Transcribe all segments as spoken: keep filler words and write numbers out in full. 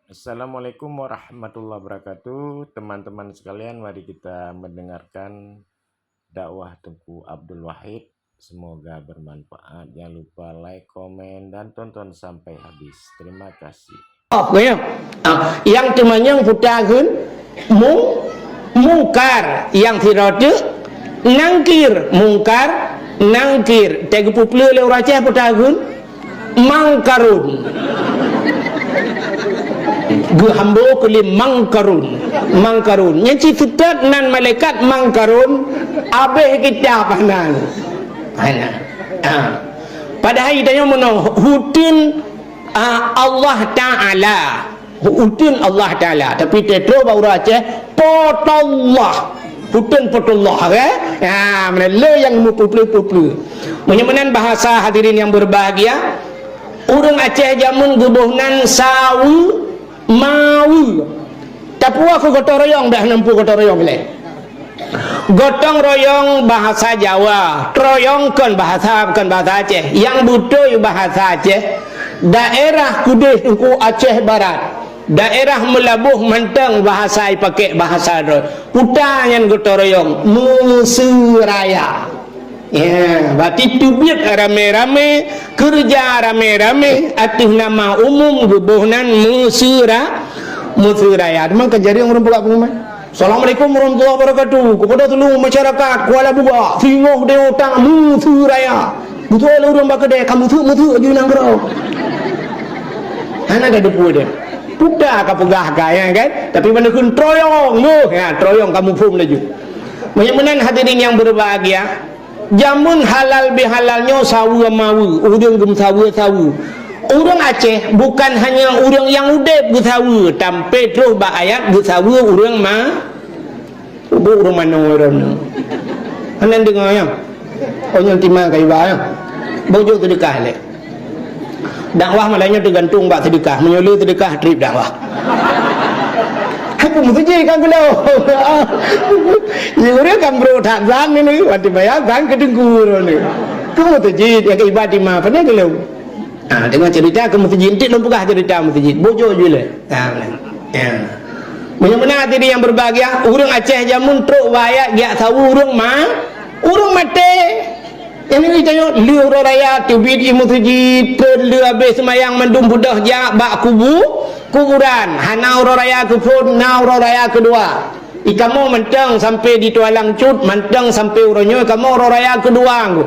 Assalamualaikum warahmatullahi wabarakatuh. Teman-teman sekalian, mari kita mendengarkan dakwah Teungku Abdul Wahid. Semoga bermanfaat. Jangan lupa like, komen, dan tonton sampai habis. Terima kasih. Oh, ya. Ah, yang teumanyong puta kheun mung-, mungkar, yang sidroe teuk nangkir, mungkar, nangkir. Teugeupeupleu lé ureueng Aceh puta kheun mangkarun. Geuhambo keu lé mangkarun. Mangkarun. Nyan cit seutôt nan malaikat mangkarun, abéh kitab hana. Hana. Ha. Padahai tanyoe meunoe, huteun, ah, Allah Taala. Huteun Allah Taala. Tapi teutroh bak ureueng Aceh, potallah. Huteun potallah, eh? Ha, meunan lé nyang meupeue-peue. Meunyoe meunan bahasa hadirin yang berbahagia, ureueng Aceh jameun geuboh nan saweue maweue. Tapuwoe keu gotong royong, dah neumpu gotong royong lé. Gotong royong bahasa Jawa, royong kon bahasa, bukan bahasa Aceh. Yang beutôi bahasa Aceh, daerah Kudeh Teungku Aceh Barat, daerah Meulaboh mantong bahasa ipaké bahasa droe. Puta nyan gotong royong, meuseuraya. Ya, berarti teubiet ramé-ramé, keureuja ramé-ramé, ateueh nama umum geuboh nan meuseura-, meuseuraya. Teuma ka jareueng ureueng peugah pengumuman. Assalamualaikum warahmatullahi wabarakatuh. Kepada seluruh masyarakat Kuala Bubak, singoh deh utang meuseuraya. Beutôi lé ureueng bak keudè ka meuseuk-meuseuk laju nanggroe. Hana ka deupue deh. Puta ka peugah ka, ya kan? Tapi ban kheun troyong, meuh, ya, troyong ka muphom laju. Meunyoe meunan hadirin yang berbahagia, jameun halal bihalal nyoe saweue maweue, ureueng geumeusaweue-saweue. Ureueng Aceh bukan hanya ureueng nyang udeb geusaweue, tampé troh bak ayat geusaweue ureueng ma-, ubuk ureueng manoe droeneuh. Hana deungoe nyan? Oh, nyan tima ka iba nyan. Bojok seudeukah lé. Dakwah malam nyoe teugantung bak seudeukah. Meunyoe le seudeukah, trép dakwah. Hai peue meuseujid kan keunoe. Ya, ureueng kan bro that zan ni, ni. Watèe bayar zan keu teungku ni. Keu meuseujid, ya, keu ibadat imam. Pandai keu lôn. Ha, deungon cerita keu meuseujid. Enteuk lôn peugah cerita meuseujid. Bujur ju lé. Ha, beuna. Ya. Meunyoe meunan hadirin yang berbahagia, ureueng Aceh jameun trok bak ayat geujak saweue ureueng ma-, ureueng maté. Nyang nyoe tanyoe, lheueh uroe raya teubiet i meuseujid, phon lheueh habéh seumayang mandum beudôh jak bak kubu-, kuburan. Hana uroe raya keuphon, na uroe raya keudua. I kamoe mantong sampoe di Tualang Cut, mantong sampoe uroe nyoe kamoe uroe raya keudua ngku.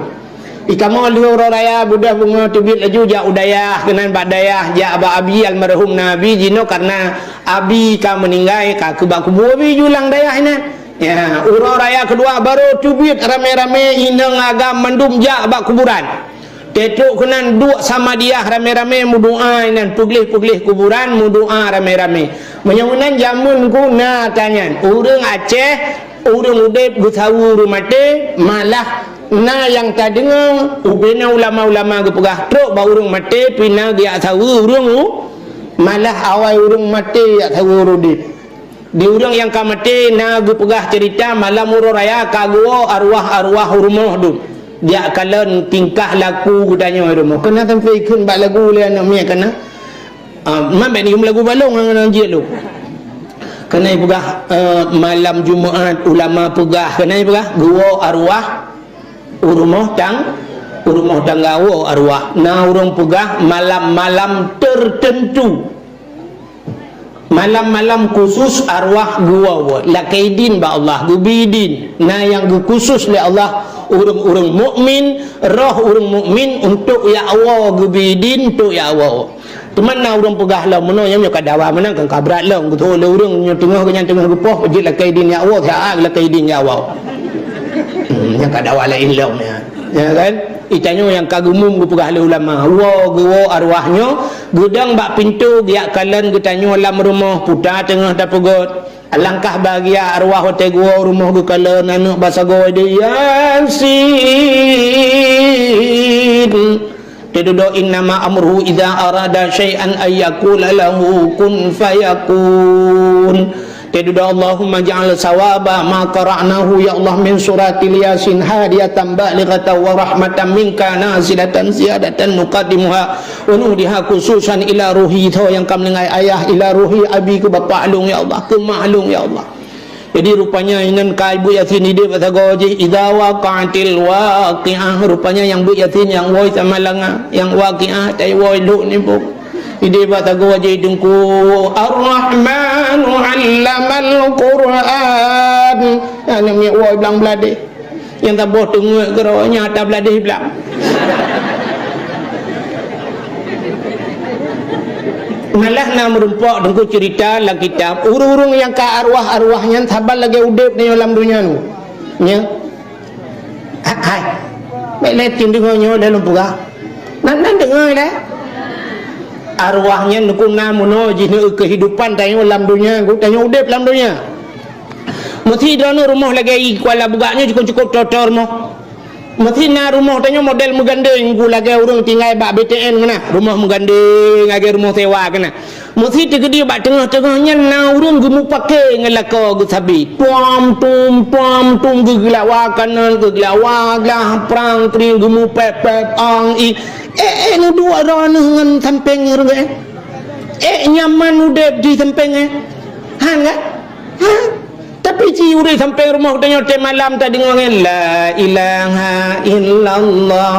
I kamoe lheueh uroe raya beudôh beungoh teubiet laju jak u dayah, keunan bak dayah jak bak abi almarhum na abi jinoe karena abi ka meuninggai ka keu bak kubu abi ju lam dayah inan. Ya, uroe raya keudua barô teubiet ramé-ramé inong agam mandum jak bak kuburan. Teutrok keunan duek samadiyah ramé-ramé meudoá inan, peugleh-peugleh kuburan meudoá ramé-ramé. Meunyoe meunan jameun ku na tanyan, ureueng Aceh, ureueng udeb geusaweue ureueng maté, malah na nyang tadeungoe ubena ulama-ulama geupeugah trok bak ureueng maté pih na geujak saweue ureueng u-, malah awai ureueng maté jak saweue ureueng udeb. Di ureueng nyang ka maté na geupeugah ceurita malam uroe raya ka geuwoe arwah-arwah u rumoh dum. Jak kalon tingkah laku geutanyoe u rumoh. Keunan sampoe ikheun bak lagu lé aneuk miet keunan. Ah, man bèk neuyue lagu balong ngon jieb lôn. Keunan peugah, eh, malam Jumat ulama peugah, keunan peugah geuwoe arwah u rumoh tang-, u rumoh tangga woe arwah. Na ureueng peugah malam-malam tertentu. Malam-malam khusus arwah geuwoe, lakée idin bak Allah, geubri idin. Na nyang geukhusus lé Allah ureueng-ureueng mukmin, roh ureueng mukmin untuk jak woe, geubri idin untuk jak woe. Teuma na ureueng peugah lom, meunoe nyoe ka dawa meunan kan ka brat lom, geuteupeue lé ureueng nyoe teungoh geuhnyan teungoh geupoh, jeuet lakée idin jak woe, siat lakée idin jak woe. Hmm, nyan ka dawa laén lom nyan. Ya kan? Itanyoe nyang ka geumum geupeugah lé ulama, woe geuwoe arwah nyoe, geudong bak pintoe geujak kalon geutanyoe lam rumoh, puta teungoh tapeugöt. Alangkah bahagia arwah watée geuwoe rumoh geukalon aneuk basagoe di Yasin. Teududoe, "Innama amruhu idza arada syai'an an yaqula lahu kun fayakun." Teududoe, Allahumma ja'al sawaba ma qara'nahu, ya Allah, min suratil Yasin hadiyatan balighatan wa rahmatan minka nazilatan ziyadatan nuqaddimuha wa nuhdiha khususan ila ruhi, tho nyang ka meuninggai ayah, ila ruhi abi, keu bapak lôn ya Allah, keu mak lôn ya Allah. Jadi rupanya inan ka ibu Yasin idéh bak sagoe jih, idza waqa'atil waqi'ah, rupanya nyang bu Yasin nyang woe sama langa, nyang waqi'ah tai woe lhok nibuk. Idéh bak sagoe jih Teungku, Ar-Rahmanu 'allamal Qur'an. Aneuk miet woe blang bladeh. Nyang saboh teungeut keudroe nyan ata bladeh blang. Malah na meurumpok Teungku cerita lam kitab, ureuëng-ureuëng nyang ka arwah-arwah nyan saban lagée udeb nyoe lam donya nyoe. Nya. Hai. Bék lé tin deungoe nyoe lé lôn peugah. Nan, nan deungoe lé. Arwah nyan Teungku na meunoe jih neu keuhidupan tanyoe lam donya, tanyoe udeb lam donya. Meusi droeneuh rumoh lagée i Kuala Bugak nyoe cukup-cukup toe-toe rumoh. Meusi na rumoh tanyoe model meugandeng, Teungku, lagée ureuëng tinggai bak B T N keunan, rumoh meugandeng lagée rumoh sewa keunan. Meusi teukeudi bak teungoh-teungoh nyan na ureuëng geumupake ngon lakoe geusabe. Tuam tum, tuam tum, geugeulawa kanan, geugeulawa glah, prang pring, geumupet-pet ong i. Eh, eh, neuduek droeneuh ngon sampéng nyoe, eh. Eh, nyaman udeb di sampéng, eh. Han, kan? Ha? Tapi ci ureuëng sampéng rumoh geutanyoe tiep malam tadeungoe ngon, "La ilaha illallah,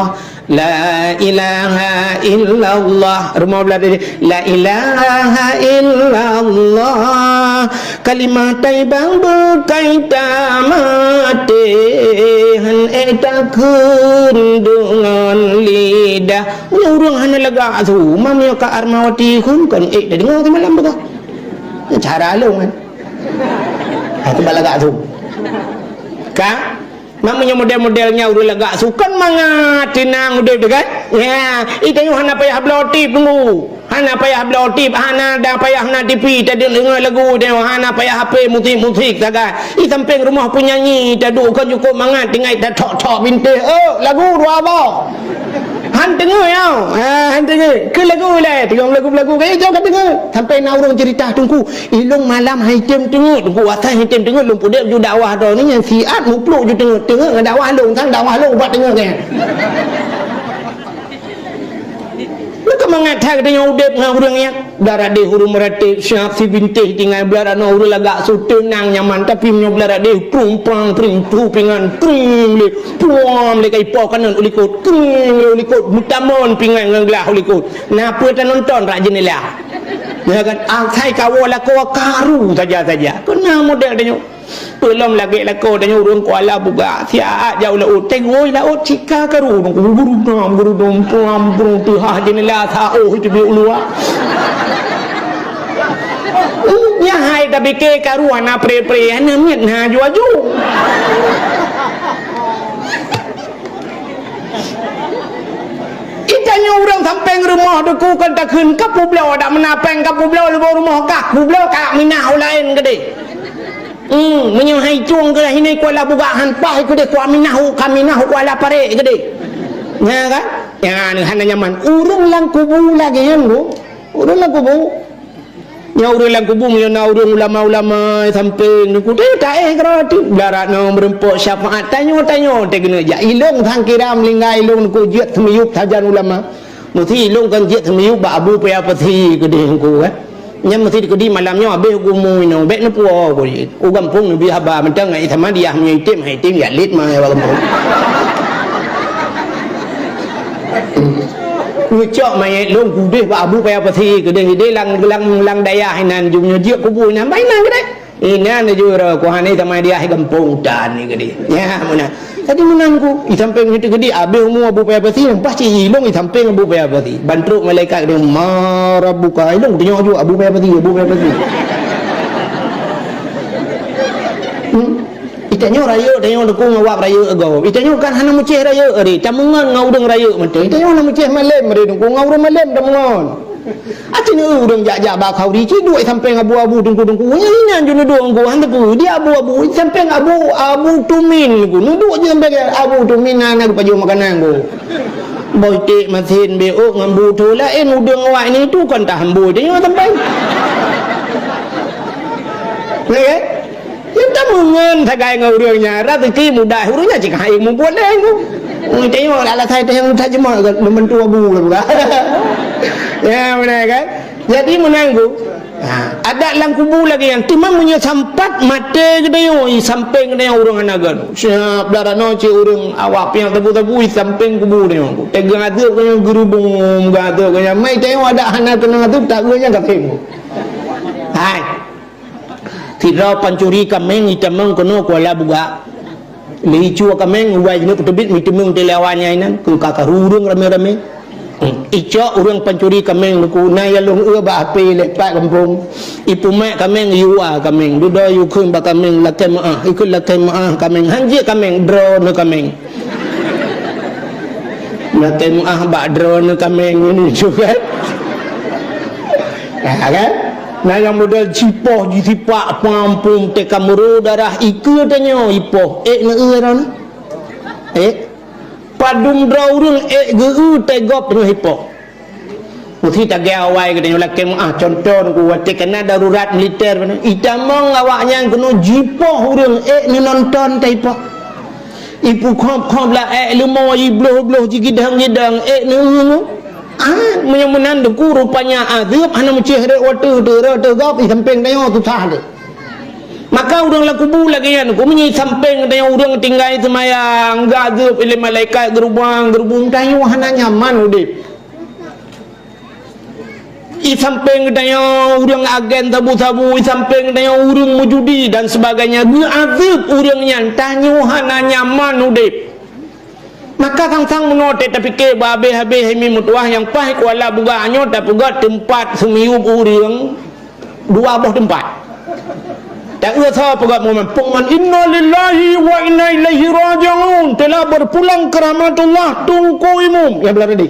la ilaha illallah." Rumoh blah tadi, "La ilaha illallah, kalimah thayyibah beukai tamaté, han ék takheun deungon lidah." Nyoe ureuëng hana lagak su, mam nyoe ka Armawati khun kon ék tadeungoe tiep malam beugah. Cara lôn kan. Ha, tu balagak su. Ka? Meunyoe model-model nyan ureuëng lagak su, kan mangat teunang udeb teuh kan? Ya, i tanyoe hana payah bloe tip Teungku. Hana payah bloe tip, hana dan payah na T V, tadeungoe lagu tanyoe, hana payah H P musik-musik sagai. I sampéng rumoh peunyanyi, taduek kon cukup mangat, tinggai tathok-thok bintéh. Oh, lagu dua boh. Han teungoe ya. Ha, han teungoe. Keu lagu lé, teungoe lagu-lagu kaya jauh ka teungoe. Sampai na ureuëng cerita Teungku, ilong malam hai tem teungoe, Teungku, asai hai tem teungoe, lôn pudek ju dakwah droe ni nyang siat mupluk ju teungoe, teungoe ngon dakwah lôn, sang dakwah lôn ubat teungoe nyan. Maka mangat that geutanyoe udeb ngon ureuëng nyan. Blah radeh ureuëng meuratéb, siap sibintéh tinggai blah radeh ureuëng lagak su teunang nyaman, tapi meunyoe blah radeh prung prang pring tu pingan pring lé, puam lé kai po kanan u likot, kring lé u likot, meutamon pingan ngon glah u likot. Na peue tanonton rak jeundela. Ya kan? Asai kawoe lakoe karu saja-saja. Keu na model tanyoe. Peulom lagée lakoe tanyoe ureuëng Kuala Bugak. Siat jak u laôt, teungoh laôt cika karu. Guru dong, guru dong, puam, guru teuhah jeundela saôh teubiet u luwa. Nyan hai tabike karu hana pre-pre, hana miet na aju-aju. Itanyoe ureuëng sampéng rumoh Teungku kon takheun ka peubloe, dak meunan péng ka peubloe lubong rumoh kah, peubloe ka minah u laén keudeh. Hmm, meunyoe hai cung keu hini Kuala Bugak han paih keudeh, Kuala minah u, ka minah u Kuala Parek keudeh. Nya kan? Nya, hana nyaman. Ureuëng lam kubu lagée nyan, Bu. Ureuëng lam kubu. Nyoe ureuëng lam kubu meunyoe na ureuëng ulama-ulama sampéng Teungku, teuh taéh keudroe teuh. Blah radeh nyoe meurumpok syafaat, tanyoe-tanyoe teuh keuneuk jak. Ilong sang kira meuninggai ilong Teungku jeuet seumiyueb sajan ulama. Meusi ilong kan jeuet seumiyueb bak Abu Paya Pasi keudeh Teungku kan. Nyan meusi keudeh malam nyoe habéh gumu inoe, bék neupuwoe ku jeuet. U gampông neubi haba mantong ngon Isma diah meunyoe item, hai item ya lét ma ya gampông. Neucok manyét lôn keudeh bak Abu Paya Pasi keudeh, ideh lam, lam, lam dayah inan jum nyoe jeuet kubu inan, bah inan keudeh. Inan jura ku hana sama diah gampông tan ni keudeh. Ya, meunan. Jadi meunan ku, i sampéng nyoe teuh keudeh, abéh umu Abu Paya Pasi, leupah cit ilong i sampéng Abu Paya Pasi. Ban trok malaikat keudeh, "Ma rabbuka?" Ilong teunyok ju Abu Paya Pasi, Abu Paya Pasi. Hmm? Itanyoe rayeuk, tanyoe Teungku ngon awak rayeuk gob. Itanyoe kan hana meucéh rayeuk ari, tameungon ngon ureuëng rayeuk mantong. Itanyoe hana meucéh malém ari Teungku, ngon ureuëng malém tameungon. Aci neu ureuëng jak-jak bak khauri, ci duek sampéng abu-abu Teungku-teungku. Nyan inan ju neuduek Teungku, han teupeu. Di abu-abu, sampéng abu, abu tumin Teungku. Neuduek ju sampéng abu tumin na, na geupajoh makanan Teungku. Boh iték masin bék ôk ngon bu tho laén udeueng awak nyan tu kon tahambôi tanyoe sampéng. Peungon sagai ngon ureuëng nyan, rezeki mudah ureuëng nyan cit hai mubuet lé nyoe. Tanyoe alasan tanyoe tajeumoh membantu abu lah bukan. Ya, benar kan? Jadi meunan ku. Ha, adat lam kubu lagée nyan. Teuma meunyoe sampat maté geutanyoe, i sampéng geutanyoe ureuëng hana geutanyoe. Siap dah rano cit ureuëng awak piang tabu-tabu i sampéng kubu tanyoe. Teungoh azeub geutanyoe geurubung, geuazeub geutanyoe. Mai tanyoe adat hana keunong azeub, tak geutanyoe nyan ka tem. Hai. Sidroe pancuri kaméng itamong keunoe Kuala Bugak. Lé icue kaméng, ubai jineuk peuteubiet, miteumeung teuh lé awak nyan inan, keu ka karu ureuëng ramé-ramé. Hmm. Icok ureuëng pancuri kaméng nyoe ku, na ya lôn eu bak H P lé pat gampông. Ipumat kaméng, iyue kaméng. Dudoe iyue kheun bak kaméng, lakée meuáh. Ikheun lakée meuáh kaméng. Han jeuet kaméng, droeneuh kaméng. Lakée meuáh bak droeneuh kaméng nyoe nyoe kan. Ya kan? Na nyang model jipoh jisipak pampung teuka meuro darah ikeue tanyoe ipoh. Ék neueu droeneuh? Ék? Padum droe ureuëng ék geu-eu teugob teungoh ipoh. Meusti tagée awai geutanyoe lakée meuáh, contoh nyoe ku watée kana darurat militer, itamong awak nyan keunoe jipoh ureuëng ék neunonton taipoh. Ipeukhop-khop la ék leumo, ibloh-bloh jigidang-gidang ék neueu. Ah, meunyoe meunan Teungku, rupanya azeub hana meucéh rot watée teuh, rot teuh gob, i sampéng tanyoe susah teuh. Maka ureuëng lam kubu lagée nyan Teungku, meunyoe i sampéng tanyoe ureuëng tinggai seumayang, geuazeub lé malaikat geurubang-geurubung, tanyoe hana nyaman udeb. I sampéng geutanyoe ureuëng agen sabu-sabu, i sampéng geutanyoe ureuëng meujudi dan sebagainya, geuazeub ureuëng nyan, tanyoe hana nyaman udeb. Maka sang-sang meunoe teuh tapike bak habéh-habéh hai mi meutuwah nyang paih Kuala Bugak nyoe tapeugét teumpat seumiyueb ureuëng dua boh teumpat. Taeu soe peugah momen, peungon, "Innalillahi wa inna ilaihi raji'un." Telah berpulang ke rahmatullah Teungku Imum. Ya, belah tadi.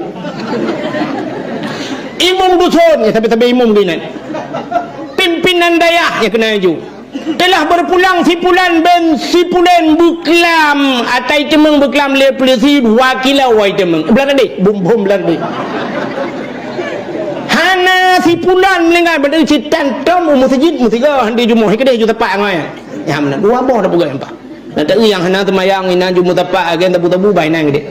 Imum dusun, ya, sampai-sampai imum geunan. Pimpinan dayah, ya, kena aju. Telah berpulang si pulan bin si pulan beuklam, atai teumeung beuklam lé peulisi dua kilo wai teumeung. Belah tadi, bum-bum belah tadi. Hana si pulan meuninggai, bak sitan tom u meuseujid meusigoe handi jumoh, keudeh ju tepak ngon. Ya, meunan dua boh dah peugah empat. Nah, tapi nyang hana seumayang inan ju meutepak agen tabu-tabu bai nan geude.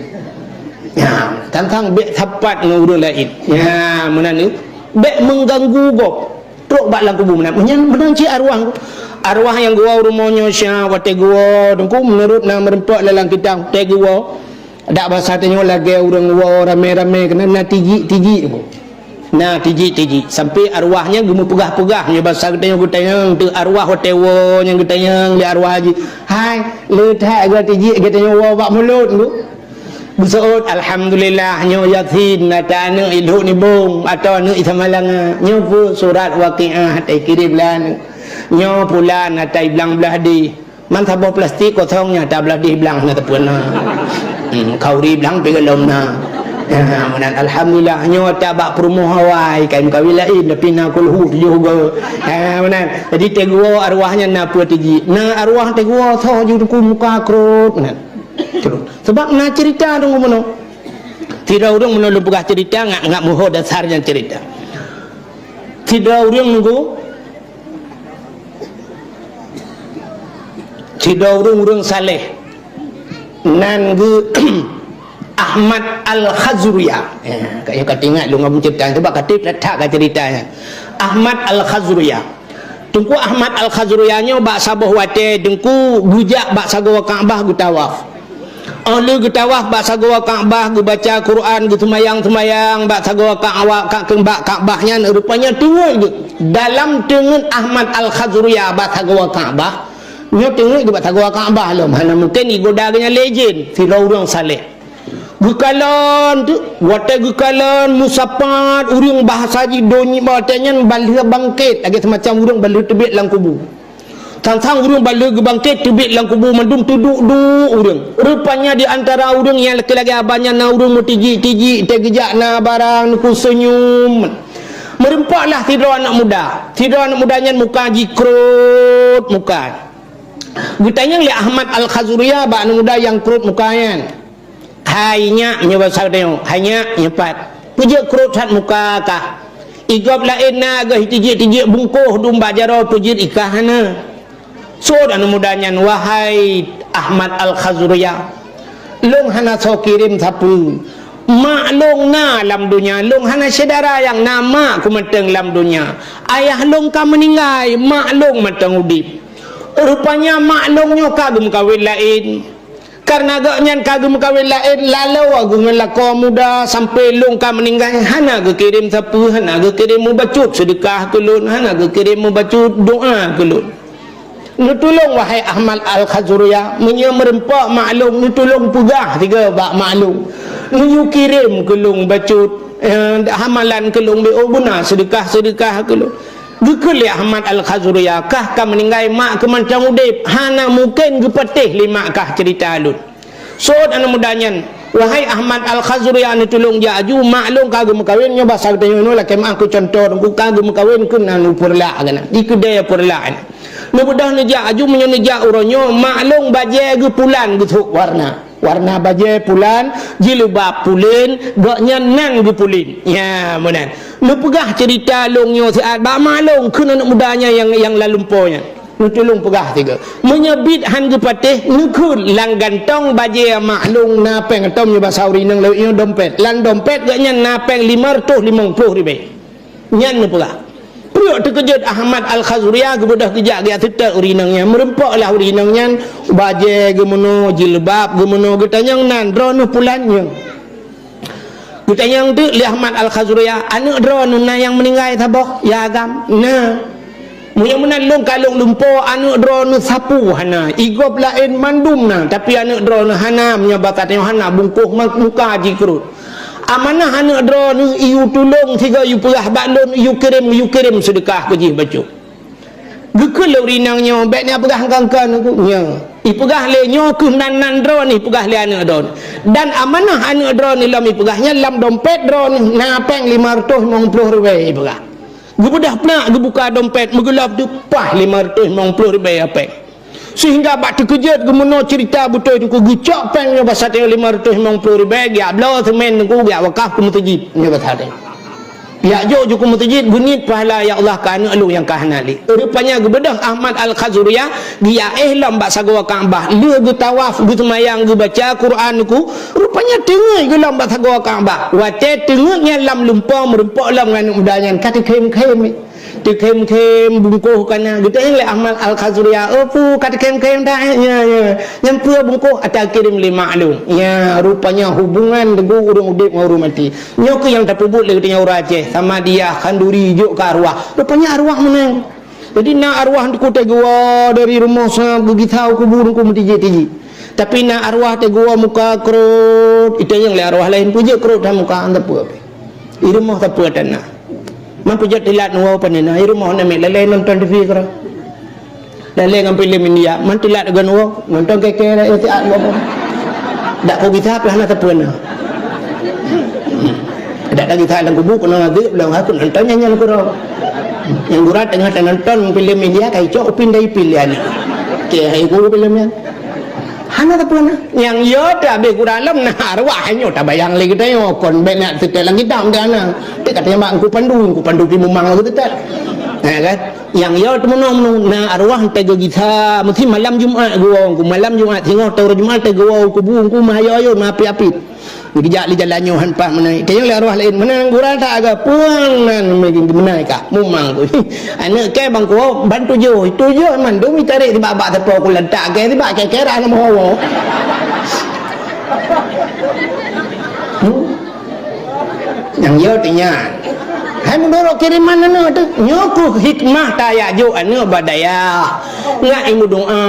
Ya, tantang bék sapat ngon ureuëng laén. Ya, meunan ni. Bék mengganggu gob. Trok bak lam kubu meunan. Meunan, meunan cit arwah. Arwah nyang geuwoe rumoh nyoe sya watée geuwoe, Teungku, meunurot na meureumpok lam kitab watée geuwoe. Dak basa tanyoe lagée ureuëng woe ramé-ramé keunan na tijik-tijik, Teungku. Na tijik-tijik. Sampai arwah nyan geumeupeugah-peugah nyoe basa geutanyoe geutanyong teuh arwah watée woe nyang geutanyong lé arwah jih. Hai, le that geuh tijik geutanyoe woe bak mulod, Teungku. Beuseuôt, "Alhamdulillah, nyoe Yasin, ata aneuëk i Lhok Nibong, atawa aneuëk i Samalanga. Nyoe peue surat Waqiah ata ikirém lé aneuëk. Nyoe pulan ata iblang blah deh. Man saboh plastik kosong nyan ata blah deh blang hana teupeu na. Hmm, khauri blang pih golom na." Ha, meunan, "Alhamdulillah, nyoe ata bak peurumoh awai, kai meukawen laén, tapi na kulhu tujoh goe." Ha, meunan. Jadi, teungoh arwah nyan na peue tijik. Na arwah teungoh soe ju Teungku muka krot, meunan. Sebab na cerita Teungku meunoe. Sidroe ureuëng meunoe lôn peugah cerita, ngat, ngat meuho dasar nyan cerita. Sidroe ureuëng Teungku, sidroe ureuëng, ureuëng saleh. Nan geuh Ahmad Al-Khazruya. Ya, ka, ka teuingat lôn ngon cerita nyan, sebab ka treb that-that ka cerita nyan. Ahmad Al-Khazruya. Teungku Ahmad Al-Khazruya nyoe bak saboh watée Teungku geujak bak sagoe Ka'bah geutawaf. Óh lheueh geutawaf bak sagoe Ka'bah, geubaca Quran, geuseumayang-seumayang bak sagoe Ka'bah, ka-, bak Ka'bah nyan, rupanya teungeut geuh. Dalam teungeut Ahmad Al-Khazruya bak sagoe Ka'bah, nyoe teungeut geuh bak sagoe Ka'bah lom, hana mungken igoda geuh nyan lé jén, sidroe ureuëng saleh. Geukalon teuk, watée geukalon meusapat ureuëng bahasa jih donya watée nyan ban lheueh bangkét, lagée seumacam ureuëng ban lheueh teubiet lam kubu. Sang-sang ureuëng ban lheueh geubangkét teubiet lam kubu mandum teuduek-duek ureuëng. Rupanya di antara ureuëng nyang lagée-lagée abah nyan na ureuëng meutijik-tijik, teuh geujak na barang neupeusenyum. Meurumpoklah sidroe aneuëk muda. Sidroe aneuëk muda nyan muka jih krot muka. Geutanyong lé Ahmad Al-Khazruya bak aneuëk muda nyang krot muka nyan. "Hai nyak," nyoe basa geutanyoe, "hai nyak, nyoe pat. Peue jeuet krot that muka kah? Igob laén na geuh tijik-tijik bungkôh dum bak jaroe peue jeuet i kah hana?" Sot aneuk muda nyan, "Wahai Ahmad Al-Khazruya, lôn hana soe kirém sapeue. Mak lôn na lam donya, lôn hana syedara nyang na mak ku mantong lam donya. Ayah lôn ka meuninggai, mak lôn mantong udép. Rupanya mak lôn nyoe ka geumeukawen laén. Kareuna gobnyan ka geumeukawen laén, laloe geuh ngon lakoe muda sampoe lôn ka meuninggai, hana geukirém sapeue, hana geukirém meubacut seudeukah keu lôn, hana geukirém meubacut doa keu lôn." Neutulông, wahai Ahmad Al-Khazruya, meunyoe meurumpok mak lôn, neutulông peugah sigoe bak mak lôn. Neuyue kirém keu lôn bacut, eh, hamalan keu lôn, beu beuna seudeukah-seudeukah keu lôn. Geukheun lé Ahmad Al-Khazruya, "Kah ka meuninggai, mak keuh mantong udép, hana mungken geupatéh lé mak kah ceurita lôn." Sot aneuk muda nyan, "Wahai Ahmad Al-Khazruya, neutulông jak aju, mak lôn ka geumeukawen nyoe basa geutanyoe nyoe, lakée meuáh keu cuntoh, ka geumeukawen keunan u Peureulak keunan, di keudée Peureulak nyan. Neubeudôh neujak aju, meunyoe neujak uroe nyoe, mak lôn bajée geuh pulan geusôk warna. Warna bajée pulan, jilbab pulen, gobnyan nan geupulen." Nya, meunan. Neupeugah ceurita lôn nyoe siat bak mak lôn, kheun aneuk muda nyan nyang, nyang lam lumpoe nyan. Neutulông peugah sigoe. Meunyoe biet han geupatéh, neukheun lam gantong bajée mak lôn na péng, atau meunyoe basa ureuëng inong lawét nyoe dompet. Lam dompet gobnyan na péng lima reutôh limong ploh ribée. Nyan neupeugah. Pruet teukeujot Ahmad Al-Khazruya, geubeudôh geujak geujak seutôt ureuëng inong nyan. Meurumpok lah ureuëng inong nyan, bajée geumeunoe, jilbab geumeunoe, geutanyong, "Nan droeneuh pulan nyoe?" Geutanyong teuk lé Ahmad Al-Khazruya, "Aneuk droeneuh na nyang meuninggai saboh, ya agam?" "Na." "Meunyoe meunan lôn kalon lumpoe, aneuk droeneuh sapeue hana, igob laén mandum na, tapi aneuk droeneuh hana, meunyoe basa tanyoe hana bungkôh ma-, muka jih keurot. Amanah aneuk droeneuh iyue tulông sigoe, iyue peugah bak lôn, iyue kirém, iyue kirém seudeukah keu jih bacut." Geukheun lé ureuëng inong nyoe, "Bék neupeugah ngon-ngon Teungku." Nyoe ipeugah lé, nyoe keuh nan-nan droeneuh ipeugah lé aneuk droeneuh. Dan amanah aneuk droeneuh lom ipeugah nyan lam dompet droeneuh na péng lima reutôh limong ploh ribée ipeugah. Geubeudôh peunak geubuka dompet, meugeulop teuk, paih lima reutôh limong ploh ribée péng. Seuhingga bak teukeujot geumeunoe ceurita beutôi Teungku, geucok péng nyoe basa tanyoe lima reutôh limong ploh ribée, geujak bloe seumén Teungku, geujak wakaf keu meuseujid nyoe basa tanyoe. Geujak jok ju keu meuseujid, geuniet pahala, "Ya Allah, keu aneuk lôn nyang ka hana lé." Rupanya geubeudôh Ahmad Al-Khazruya, geujak éh lom bak sagoe Ka'bah, lheueh geutawaf, geuseumayang, geubaca Quran Teungku, rupanya teungeut geuh lom bak sagoe Ka'bah. Watée teungeut nyan lam lumpoe meurumpok lom ngon aneuk muda nyan ka teukhém-khém. Teukhém-khém bungkôh ka na. Geutanyong lé Ahmad Al-Khazruya, "Oh, peue ka teukhém-khém that, eh?" "Nya, nya." "Nyan peue bungkôh?" "Ata kirém lé mak lôn." Nya, rupanya hubungan Teungku ureuëng udeb ngon ureuëng maté. Nyoe keuh nyang tapeubuet lé geutanyoe ureuëng Aceh, samadiyah, khanduri, jok keu arwah. Rupanya arwah meunan. Jadi na arwah Teungku teugoe dari rumoh sa geugisa u kubu Teungku meutijik-tijik. Tapi na arwah teugoe muka krot, itanyong lé arwah laén, "Peue jeuet krot that muka, hana sapeue." "I rumoh sapeue tan na." "Man peue jeuet teulat neuwoe pane na, i rumoh na miet lalée nonton T V keudroe. Lalée ngon filem India, man teulat lagée neuwoe, nonton kée-kée dak siat woe." "Dak kugisa pih hana sapeue na. Dak tagisa lam kubu keunoe azeub lom, aku nonton nyan nyang keudroe. Nyang gura teungoh tanonton filem India, ka icok upin dai pil nyan. Kée hai guru filem nyan." Hana sapeue na. Nyang yo teuh abéh gura lom na arwah, nyoe tabayang lé geutanyoe, kon bék na teutek lam kitab teuh na. Teuh katanya bak Teungku Pandu, Teungku Pandu pih mumang lagu teutek. Ya kan? Nyang yo teuh meunoe-meunoe na arwah teuh geugisa, meusti malam Jumat geuwoe Teungku, malam Jumat singoh atau uroe Jumat teuh geuwoe kubu Teungku meuhayo-hayo meuapit-apit. Geujak lé jalan nyoe han paih meunan. Tanyong lé arwah laén, "Meunan gura that aga puang nan meunan ka mumang Teungku." Aneuk kée bang kuwoe ban tujoh, tujoh mandum itarek sibak bak teupeu kulantak kée sibak kée-kée rah na meuhawa. Hmm. Nyang yo teuh nyan. Hai meudorok kiriman aneuk teuh. Nyoe keuh hikmah tajak jok aneuk bak dayah. Ngat imeudoa.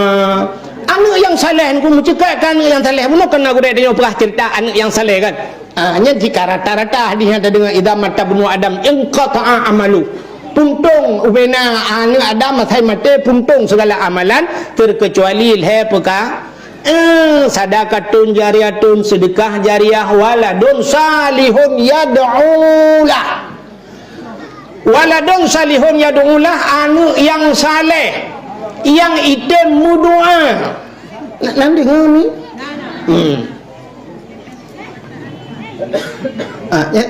Aneuk nyang saleh Teungku meuceukat keu aneuk nyang saleh. Bunoe keunan gurée tanyoe peugah ceurita aneuk nyang saleh kan. Ah, nyan jika rata-rata hadis nyang tadeungoe, "Idza mata ibnu Adam inqata'a amalu." Puntông ubena aneuk Adam asai maté, puntông segala amalan, terkecuali lhée peuka-, eh, sadaqatun jariyatun, seudeukah jariyah, waladun salihun yad'u lah. Waladun salihun yad'u lah, aneuk nyang saleh, nyang item meudoa. Nak, nak deungoe ni? Hmm. Ah, ya.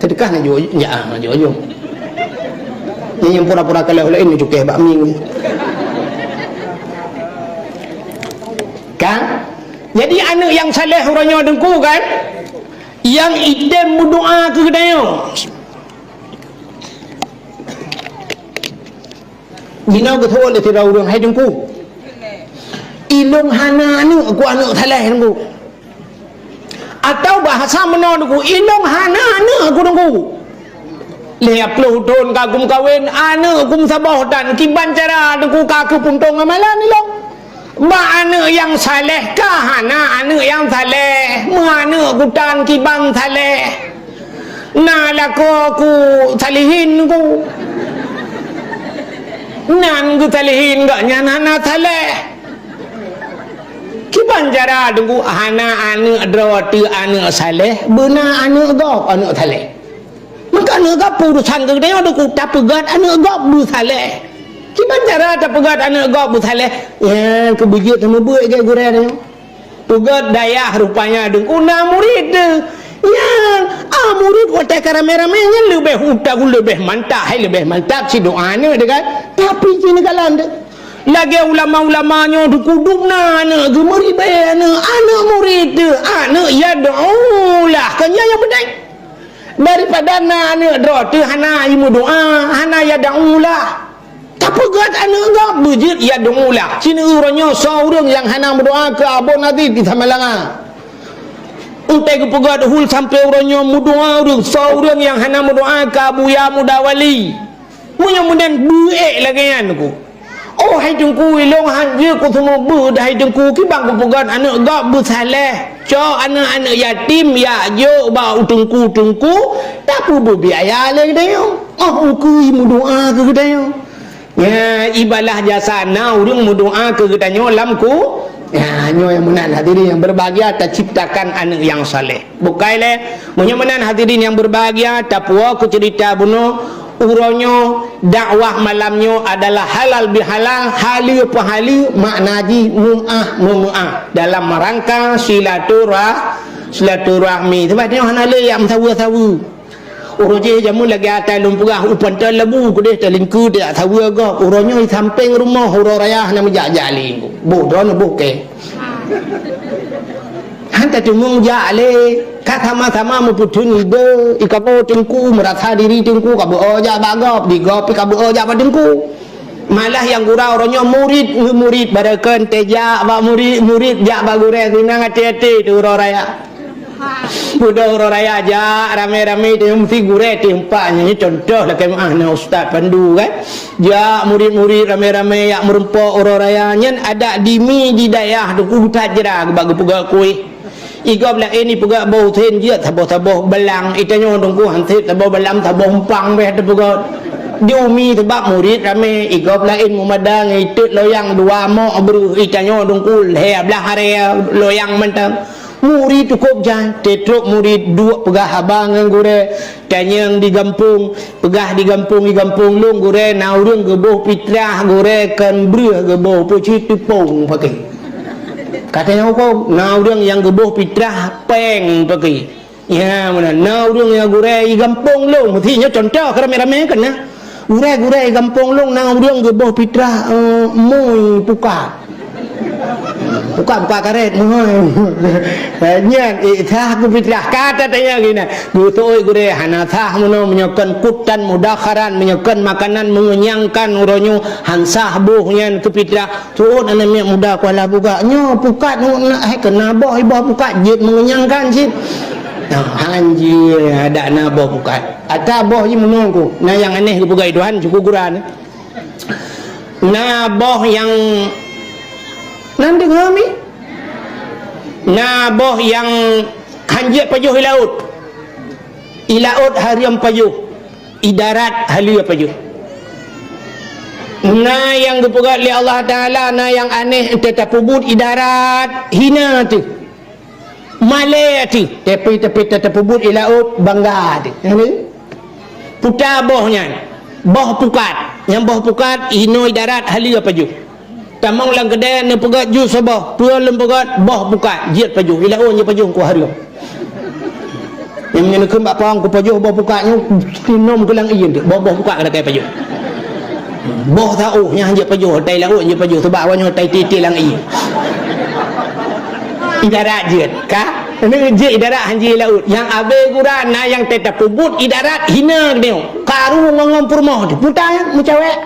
Teudeukah na jok, ya, ah, na jok, jok. Ni nyang pura-pura kalon laén ni cukeh bak mie. Jadi, aneuk nyang saleh uroe nyoe Teungku kan, nyang item meudoa keu geutanyoe. Jinoe geuseuôt lé sidroe ureuëng, "Hai Teungku, ilôn hana aneuk, ku aneuk saleh Teungku." Atau bahasa meunoe Teungku, "Ilôn hana aneuk, ku Teungku. Lhée ploh thon ka kumeukawen, aneuk kum saboh tan, kiban cara Teungku ka keu puntông amalan ilôn." Bak aneuk nyang saleh ka hana aneuk nyang saleh, meuaneuk kutan kiban saleh. Na lakoe ku salihin ku. Nan geusalihin gobnyan hana saleh. Kiban cara Teungku hana aneuk droe teuh aneuk saleh, beuna aneuk gob aneuk saleh. Maka aneuk gob peurusan keu geutanyoe Teungku, tapeugét aneuk gob beusaleh. Kiban cara tapeugét aneuk gob beusaleh? Nyan keubeujeuet seumeubeuet lagée gurée nyoe. Peugét dayah rupanya Teungku na murit teuh. Nyan, ah, murit watée ka ramé-ramé nyan leubeh uta leubeh mantap, hai leubeh mantap sidoa aneuk teuh kan. Tapi cit neukalon teuh. Lagée ulama-ulama nyoe Teungku dum na aneuk geuh meuribée aneuk, aneuk murit teuh, aneuk yad'ulah. Kan nyan nyang peunteng. Daripada na aneuk droe teuh hana jimeudoa, hana yad'ulah. Tapeugét aneuk gob beujeuet yad'ulah. Sineuk uroe nyoe soe ureuëng nyang hana meudoa keu Abon Aziz di Samalanga. Untée geupeugét hul sampoe uroe nyoe meudoa ureuëng, soe ureuëng nyang hana meudoa keu Abuya Muda Wali. Meunyoe meunan beuék lagée nyan ku. Oh hai Teungku, ilôn han jeuet kuseumeubeuet hai Teungku, kiban kupeugét aneuk gob beusaleh. Cok aneuk-aneuk yatim jak jok bak u teungku-teungku, tapeubeuet biaya lé geutanyoe. Oh ukeue meudoa keu geutanyoe. Nya, ibalah jasa na ureuëng meudoa keu geutanyoe lam ku. Nya, nyoe nyang meunan hadirin yang berbahagia, taciptakan aneuk nyang saleh. Bukai lé, meunyoe meunan hadirin yang berbahagia, tapuwoe keu ceurita bunoe, uroe nyoe, dakwah malam nyoe adalah halal bihalal, haleue peuhaleue, makna jih meuáh meumeuáh dalam rangka silaturah-, silaturahmi. Sebab nyoe hana lé jak meusaweue-saweue. Uroe jih jameun lagée ata lôn peugah, u pantai Labu keudeh talingkeue jak saweue gob. Uroe nyoe sampéng rumoh uroe raya hana meujak-jak lé. Boh droeneuh boh kée. Han tateumong jak lé, ka sama-sama meupeutheun ide, i kamoe teungku meurasa diri teungku ka beuo jak bak gob, di gob pi ka beuo jak bak teungku. Malah nyang gura uroe nyoe murit ngon murit, barokon teuh jak bak murit, murit jak bak gurée, sinan até-até teuh uroe raya. Beudôh uroe raya jak ramé-ramé teuh, meusti gurée teuh empat nyan, contoh lakée meuáh na ustaz Pandu kan. Jak murit-murit ramé-ramé jak meurumpok uroe raya nyan adat di mi di dayah teungku that jra bak geupeugah kueh. I gob laén ipeugah boh usen jeuet saboh-saboh balang, i tanyoe teungku han sép saboh balang saboh umpang beh teupeugah. Di umi sabab murit ramé, i gob laén meumada ngon itot loyang dua mok breuh, i tanyoe teungku lhée blaih aré loyang mantong. Murit cukôp jai, teutrok murit duek peugah haba ngon gurée, tanyong di gampông, peugah di gampông, di gampông lôn gurée na ureuëng geuboh pitrah, gurée kon breueh geuboh, peue cit teupông paké. Ka tanyong hukôm, na ureuëng nyang geuboh pitrah péng paké. Ya, meunan. Na ureuëng nyang gurée di gampông lôn, meusti nyoe contoh keu ramé-ramé kan na. Gurée-gurée gampông lôn na ureuëng geuboh pitrah, eh, mui pukat. Pukat-pukat karet, mui. Eh, nyan, eh, sah keu pitrah. Ka tatanyong geuh na. Geuseuôt gurée hana sah meunoe, meunyoe kon kutan mudakharan, meunyoe kon makanan mengenyangkan uroe nyoe, han sah boh nyan keu pitrah. Seuôt aneuk miet muda Kuala Bugak. Nyoe pukat, na, hai keunaboh iboh pukat, jeuet mengenyangkan cit. Nah, han jeuet, adak naboh pukat. Ata boh jih meunungku, na nyang aneh geupeugah Tuhan, syukur gura nyan. Na boh nyang, na deungoe mi? Na boh nyang han jeuet pajoh i laôt. I laôt hareuem pajoh, i darat haleue pajoh. Na nyang geupeugah lé Allah Taala, na nyang aneh teuh tapeubuet i darat, hina teuh. Malée teuh, tapi, tapi, tapi tapeubuet i laôt bangga teuh. Nyan teuh. Puta boh nyan, boh pukat. Nyang boh pukat inoe i darat haleue pajoh. Tamong lam keudè neupeugah jus saboh, peue lôn peugah boh pukat, jeuet pajoh. I laôt jeuet pajoh ku hareuem. Nyang meunyoe neukheun bak pawang ku pajoh boh pukat nyoe, sinom keu lam ié teuh, boh, boh pukat ka lakée pajoh. Boh saôh nyan jeuet pajoh, tai laôt jeuet pajoh, sabab awak nyoe tai titi lam ié. I darat jeuet, ka? Ini jeuet i darat hanji laôt. Nyang abée gura na nyang teuta peubuet i darat hina geutanyoe. Karu ngon, ngon peurumoh teuh. Puta meucawek.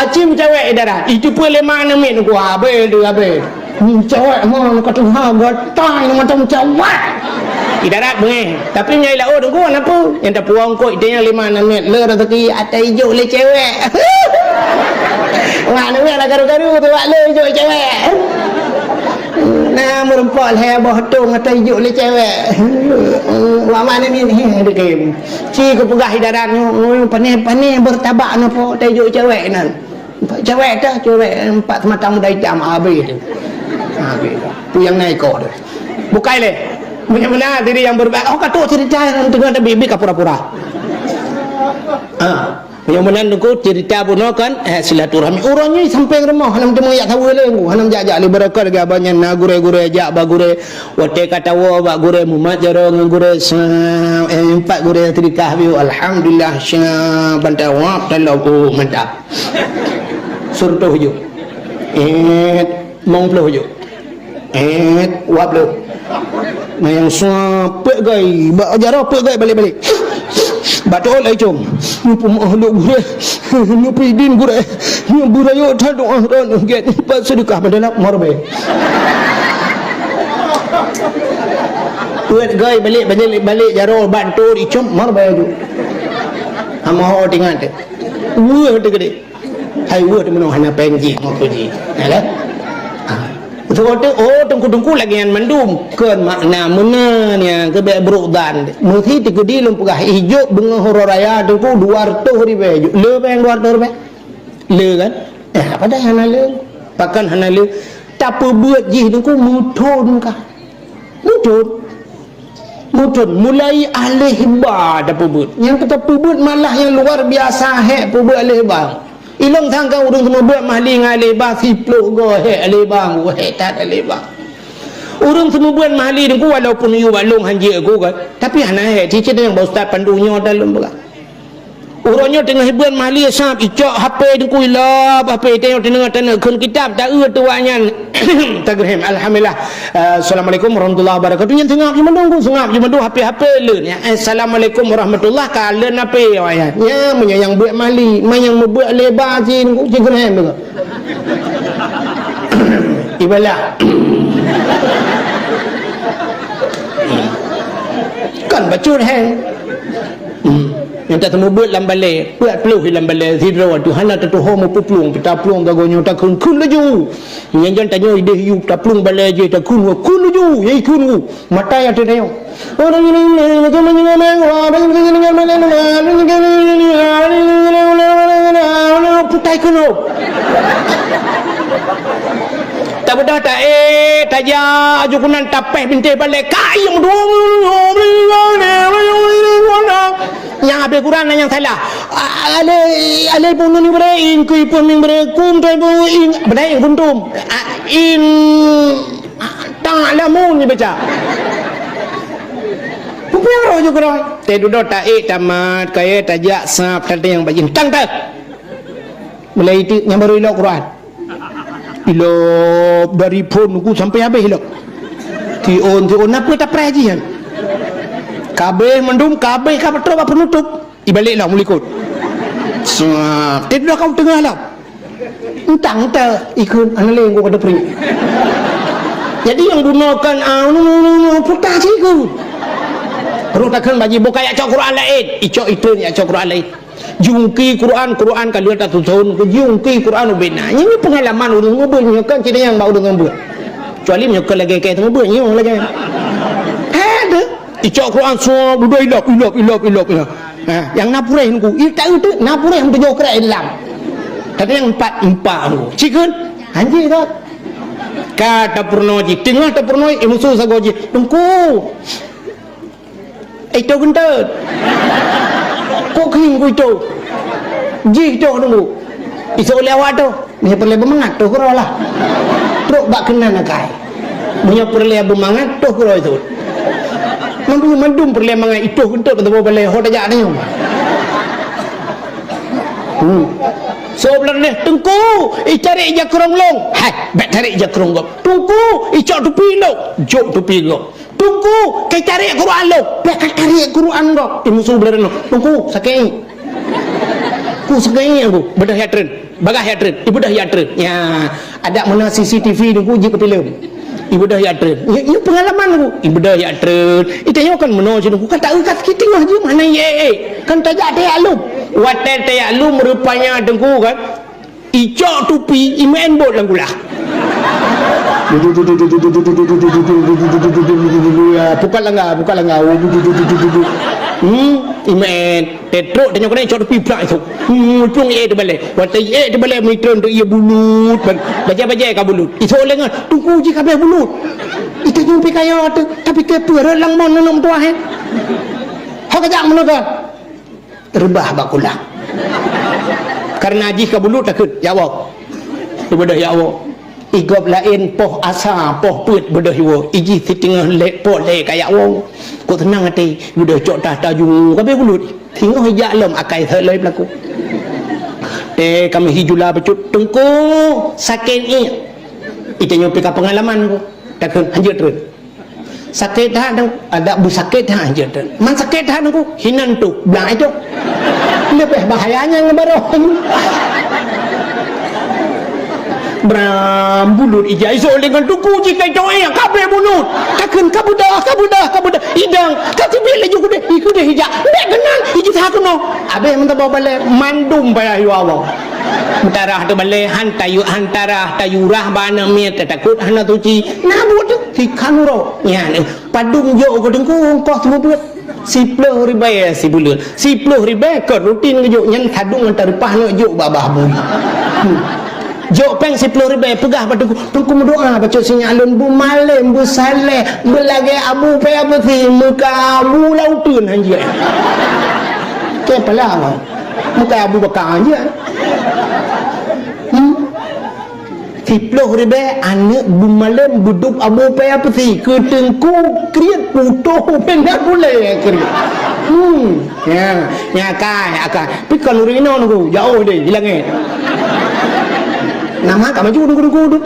Aci meucawek i darat. Itu pun lima enam menit nunggu abée tu abée. Meucawek mon ka tuha gatai mata meucawek. I darat beungéh. Tapi meunyoe i laôt nunggu hana peue. Nyang tapuwoe eungkôt itanyong lima enam menit. Le raseuki ata ijok lé cewek. Wah, nunggu lah garu-garu tu wak le ijok cewek. Nah, meureumpok lhée boh tong ata ijok lé cewek. Wak mana ni ni dekem. Ci kupeugah i darat nyoe, pané-pané beurtabak nyoe po, teuh jok cewek nan. Cewek teuh, cewek empat mata muda itam, habéh teuh. Habéh. Tu nyang na iko teuh. Bukai lé. Meunyoe meunan diri nyang beureubat, oh, ka trok cerita nyang teungoh tabi-bi ka pura-pura. Ha. Meunyoe meunan Teungku cerita bunoe kan, eh, silaturahmi. Uroe nyoe sampéng rumoh, hana meuteumé jak saweue lé, hana jak-jak lé barokah lagée abah nyan na gurée-gurée jak bak gurée. Watée ka tawoe bak gurée mumat jaroe ngon gurée sa-, eh, empat gurée teulikah biu, alhamdulillah, sya, ban tawab, talop, oh, mantap. Seureutôh ju. Eh, limong ploh ju. Eh, dua ploh. Nah, nyang sa peuet gai, bak jaroe peuet gai balek-balek. Bak teuôt lai com. Nyoe peumaoh lôn gurée. Nyoe peuidin gurée. Nyoe beurayeuk that doá droeneuh gét. Pat seudeukah meudalam marbée. Peuet gai balek, balek, balek jaroe bak teuôt icom marbée ju. Amoho tingat teuh. Weueh teuh keudeh. Hai weueh teumeunoe hana péng jih ngon peue jih. Ya kan? Ha. Beutôi, oh, teungku-teungku lagée nyan mandum. Kon makna meunan nyang keu bék brok dan. Meusi teukeudi lôn peugah, ijok beungoh uroe raya teungku dua reutôh ribée jok. Le péng dua reutôh ribée? Le kan? Eh, padahai hana le. Pakon hana le? Tapeubeuet jih teungku meuthon kah? Meuthon. Meuthon, mulai aléh ba tapeubeuet. Nyang ka tapeubeuet malah nyang luar biasa hék peubeuet aléh ba. Ilôn sangka ureuëng seumeubeuet mahli ngon aléh ba siplôh goe hék aléh ba, hék that aléh ba. Ureuëng seumeubeuet mahli teungku walaupun yue bak lôn hanjeuet ku kan, tapi hana hék cicit nyang bak ustaz pandu nyoe dan lôn peugah. Uroe nyoe teungoh beuet mahli sab, icok H P teungku ilop, H P teungoh teungoh teungoh kheun kitab, ta-eu tuwak nyan. Tageurhem, alhamdulillah. Eh, assalamualaikum warahmatullahi wabarakatuh. Nyan seungab jimandum, ku seungab jimandum H P-H P leun. Ya, assalamualaikum warahmatullah, ka leun H P awak nyan. Ya, meunyoe nyang beuet mahli, ma nyang meubeuet lé ba cin, ku cigeurhem tu. Ibalah. Kan bacut hai. Hmm. Nyang tateumeubuet lam balée, peuet ploh lam balée sidroe tu hana tatuho meupuplueng, taplueng gagoe nyoe takheun-kheun laju. Nyan jan tanyoe ideh yub taplueng balée jih takheun, kheun laju, ya ikheun ku. Mata nyang teuh tanyoe. Putai keunoe. Tabeudôh ta-, eh, tajak aju keunan tapéh bintéh balée, ka ayeuem dua. Nyang habéh Quran nyang salah. A-, ale, ale pun ni bere, in kui pun ming bere, kum toi pun in, bere in kuntum. A, in, a, ta'lamun ni baca. Peue nyang roh ju keuroi. Teududoe taék tamat, kaya tajak sab, teuntang nyang bajin. Tang teuh. Mulai itu nyang baru ilok Quran. Ilop dari phon ku sampai habéh ilop. Tiôn, tiôn, na peue tapreh jih nyan? Kabéh mandum, kabéh ka trok bak penutup. Ibalek lom likot. Seuap. Teudoh ka u teungoh lom. Entang teuh ikheun hana lé ku ka teupriek. Jadi nyang bunoe kan, ah, nu, nu, nu, nu, puta siku. Rot takheun bak jih, buka yak cok Quran laén. Icok itu yak cok Quran laén. Jiungki Quran, Quran ka lheueh tatuson, jiungki Quran ubena. Nyoe peungalaman ureueng ngon beuet, nyoe kan cit nyang bak ureueng ngon beuet. Kecuali nyoe kan lagèe kèe teungoh beuet, nyoe lagèe. Ada. Icok Quran semua, duduk ilop, ilop, ilop, ilop, ilop. Ha, nyang na purèh nunggu. Ih, tak ada, na purèh meutujoh krek di dalam. Tapi nyang empat, empat nunggu. Cikun, anjing tu. Ka tapeurunoe jih, teungoh tapeurunoe, eh, musoh sagoe jih. Teungku. Itu geuntôt. Kok keueng ku itu? Jih itu nunggu. Isok lé awak tu. Meunyoe peureulèe beumangat, toh keudroe lah. Trok bak keunan akai. Meunyoe peureulèe beumangat, toh keudroe itu. Mandum, mandum peureulèe mangat, itu geuntôt, beutôi balèe, ho tajak nyoe. Hmm. Soe beureuneh, "Teungku, itarek jakrong lôn." "Hai, bèk tarek jakrong gob." "Teungku, icok tupi lôn." Jok tupi gob. "Teungku, kaitarek Quran lôn." "Bèk katarek Quran gob." Imusu beureuneh, "Teungku, sakét iék." "Ku sakét iék aku." "Beudôh jak treun." Bagah jak treun, ibeudoh jak treun. Ya, adak meunan C C T V nunggu jih keu filem. Ibeudoh jak treun. Nyoe, nyoe peungalaman nunggu. Ibeudoh jak treun. Itanyoe kan meunoe cit nunggu, kan taeu ka sakét teungoh jih, mana ye, eh. Kan tajak tajak lom. Watèe tajak lom rupanya teungku kan. Icok tupi, imeu'en bot lam kulah. Pukat langga, pukat langga. Hmm, imeu'en. Teutrok tanyoe keunan cok tupi plak isok. Mucung ié teubalée. Watèe ié teubalée, mitron tu ié bulut. Bajai-bajai ka bulut. Isok lé ngon, "Teungku jih ka abéh bulut." Itanyoe pih kaya tu, tapi keu peue rot lam mon neunok meutuah, eh? Ho kajak meunoe kan? Reubah bak kulah. Karena jih ka bulut takheun, ya Allah. Ibeudôh ya Allah. Igob laén poh asa, poh peuet beudôh iwoe. Ijih siteungoh lé, poh lé kajak woe. Kok seunang até, ibeudôh cok tah taju, ka abéh bulut. Singoh ijak lom akai seuet lé peulaku. Eh, kami hijula bacut, "Teungku, sakét iék." Itanyoe pih ka peungalaman ku. Takheun, "Hanjeuet treun." Sakét that, adak beusakét that, hanjeuet treun. "Man sakét that, Teungku?" "Hinan tu, blang itu." Leubeh bahaya nyan ngon baroe. Bram, bulut ijak, isok lé ngon teungku jih ka icok iék, ka abéh bulut. Takheun, "Ka beudôh, ka beudôh, ka beudôh." Idang, ka teubiet laju keudeh, ikeudeh ijak. Bèk keunan, ijih that keunoe. Abéh meutabah balée, mandum payah yue awong. Meutarah teubalée, han tayue, han tarah, tayue rah bak aneuk miet, tatakot hana suci. Na buet tu, si khanuro. Nyan, padum jok keu teungku, ongkoh sibuleuen. Siploh ribèe sibuleuen. Siploh ribèe kon rutin geujok, nyan sadong ngon tareupah neuk jok bak babah bui. Hmm. Jok péng siploh ribèe, peugah bak teungku, "Teungku meudoa bacut sinyak lôn beumalém, beusaleh, beulagèe abu paya beusi, meuka abu lauteun hanjeuet." Keu pala, meuka abu baka hanjeuet. Hmm? Siploh ribèe aneuk beumalém beudôb abu paya peusi keu teungku kriet putôh benda gulèe kriet. Hmm, ya, ya akai, akai. Pi kon ureueng inong nunggu, jauh deh, di langèt. Nama ka maju nunggu-nunggu tu.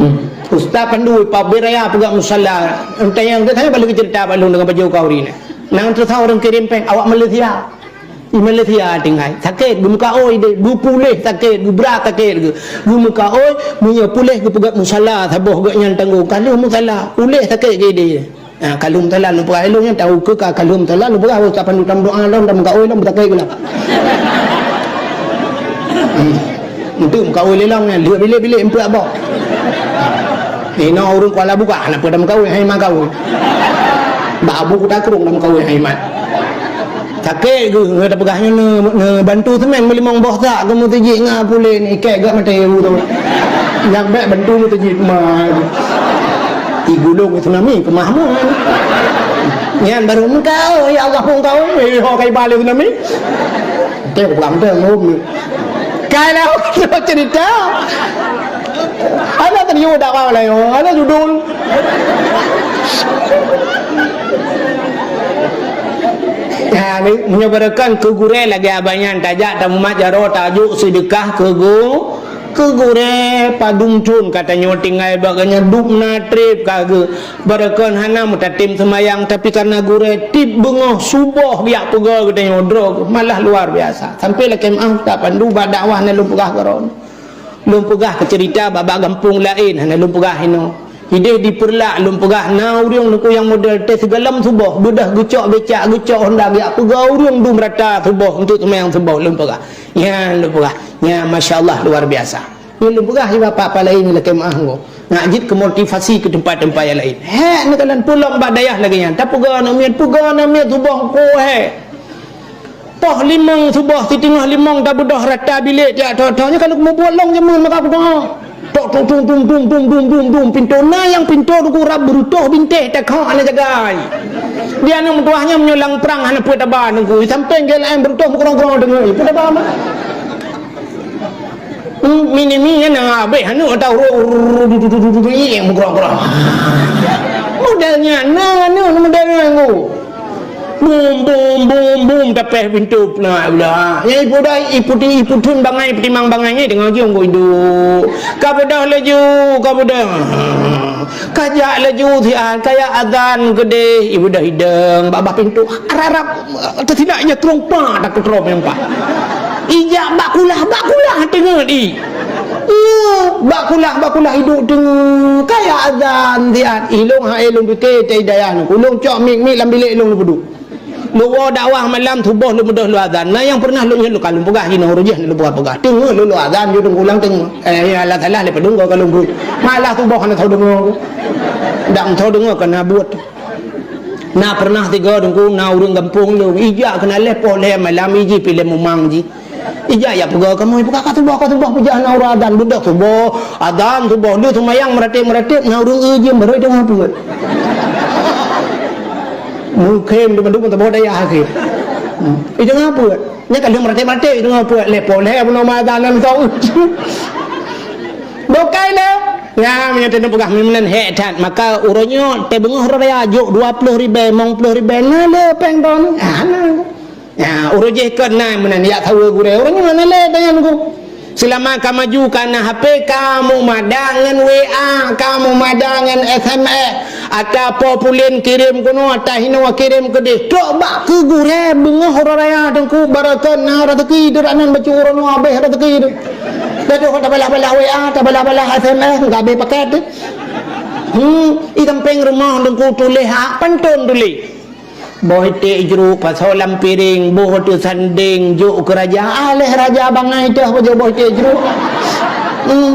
Hmm. Ustaz Pandu, Pak Biraya peugah musala. Entah nyang tanya balik cerita Pak Long dengan baju kau hari ni. Nang tu tahu orang kirim peng, awak Malaysia. Di Malaysia tinggai, sakét, geumeukaôi deh, geupuléh sakét, geubrat sakét geuh. Geumeukaôi, meunyoe puléh geupeugöt musala saboh geuh nyan tanggong, ka lheueh musala, puléh sakét geuh deh. Ha, ka lheueh musala lôn peugah ilôn nyan, tahu keu ka, ka lheueh musala lôn peugah, oh, kapan lôn meudoa lom, dan meukaôi lom, sakét geuh lah. Hmm. Untuk meukaôi lé lom nyan, lheueh bilék-bilék meupeuk abah. Inoe ureueng Kuala Bugah, na peue dan meukaôi, hai ma kaôi. Bak abu kuta kurung dan meukaôi, hai mat. Sakét geuh, ngon tapeugah nyoe ne, ne bantu semen meulimong boh sak keu meuseujid ngon puléh ni, ikat gak maté u tu. Nyang bèk bantu meuseujid ma. Igulong tsunami keumah mu. Nyan baru engkau, ya Allah, engkau, eh, ho kai balik tsunami. Teu pulang teu ngom. Kai lah cerita. Ada tadi dakwah lain, ada judul. Ya, ni, meunyoe beureukon keu gurèe lagèe abah nyan tajak tamumat jaroe tajok seudeukah keu gu-, keu gurèe padum thon ka tanyoe tinggai bak geuhnyan dub na trép ka geuh. Beureukon hana meutatém seumayang tapi kareuna gurèe tiep beungoh suboh geujak peugah geutanyoe droe geuh malah luar biasa. Sampai lakèe meu'ah tapandu bak dakwah na lôn peugah keudroe. Lôn peugah keu cerita bak-bak gampông laén, hana lôn peugah inoe. Idéh di Peureulak lôn peugah na ureueng nungku nyang model teuh sigohlom suboh, beudôh geucok becak, geucok honda, geujak peugah ureueng dum rata suboh untuk seumayang suboh lôn peugah. Nyan lôn peugah. Nyan masya Allah luar biasa. Nyan lôn peugah di bapak-bapak laén lakèe meu'ah nyoe. Nak jeuet keu motivasi keu teumpat-teumpat nyang laén. Hék neukalon pulang bak dayah lagèe nyan. Tapeugah aneuk miet, peugah aneuk miet suboh ko hék. Poh limong suboh, siteungoh limong tabeudôh rata bilék tiak tho-tho nyoe ka lheueh mubuet lom jameun maka kudoa. Tok tung tung tung tung tung tung tung tung, pintoe na nyang pintoe duku rab beureutoh bintéh takhok hana jagai. Di aneuk meutuah nyan meunyoe lam prang hana peue taba nunggu, sampéng gé laén beureutoh meukrong-krong deungoe, peue taba mah. Hmm, mini-mini nyan na abéh aneuk atau ru-, ru-, ru-, du-, du-, du-, du-, du-, ih, meukrong-krong. Model nyan na aneuk model nyan nunggu. Bum, bum, bum, bum, tapéh pintoe na ulah. Nyang ipudah, iputi, iputheun bangai, iputimang bangai nyan deungoe jih ngon induk. Ka beudoh laju, ka beudoh. Ka jak laju siat, ka jak azan keudeh, ibudah idong, bak bah pintoe. Arab-arab, teusilap nyan krong pa, takeutrok meupat. Ijak bak kulah, bak kulah teungeut i. Iya, bak kulah, bak kulah iduek teungeut. Ka jak azan siat, ilong hai lôn pike teuhidayah nyoe. Ulôn cok mik-mik lam bilék lôn leupeuduek. Lôn woe dakwah malam suboh lôn beudôh lôn azan. Na nyang pernah lôn nyoe lôn kalon peugah jinoe ureueng jih lôn peugah-peugah. Teungoh lôn, lôn azan jinoe ulang teungoh. Eh, ya Allah salah lé padum goe kalon geuh. Malah suboh hana tho deungoe. Dak tho deungoe kana buet. Na pernah tiga deungku na ureueng gampông lôn. Ijak keunan lhèe poh lhèe malam iji pilih mumang ji. Ijak ya peugah kamoe peugah ka suboh, ka suboh peugah na ureueng azan beudôh suboh. Azan suboh lheueh seumayang meuratéb-meuratéb na ureueng eu jeuem baru deungoe peuet. Mungkin teuma-teuma teuboh dayah akhé. Hmm. Itu ngapa? Nya ka lheueh meuratéb-meuratéb itu ngapa? Lepo lhèe bunoe mata nan kau. Bukai lé. Nya meunyoe teuneuk peugah meunan hék that, maka uroe nyoe teubeungoh raya jok dua ploh ribèe, limong ploh ribèe na lé péng droeneuh. Ah, na. Nya, uroe jih kon na meunan yak saweue gurèe. Uroe nyoe na lé tanyan ku. Seulama ka maju ka na H P, ka mumada ngon W A, ka mumada ngon S M S. Ata po pulen kirém keunoe, ata hinoe kirém keudeh. Trok bak keu gurèe beungoh uroe raya teungku, barokon na raseuki teuh dak nan bacut uroe nyoe habéh raseuki teuh. Dak teuh tabalah-balah W A, tabalah-balah S M S, enggak habéh paket teuh. Hmm, i sampéng rumoh teungku tuléh hak pantôn tuléh. Boh iték jruk pasoe lam piréng, boh teusandéng jok keu raja. Aléh raja bangai teuh pajoh boh iték jruk. Hmm.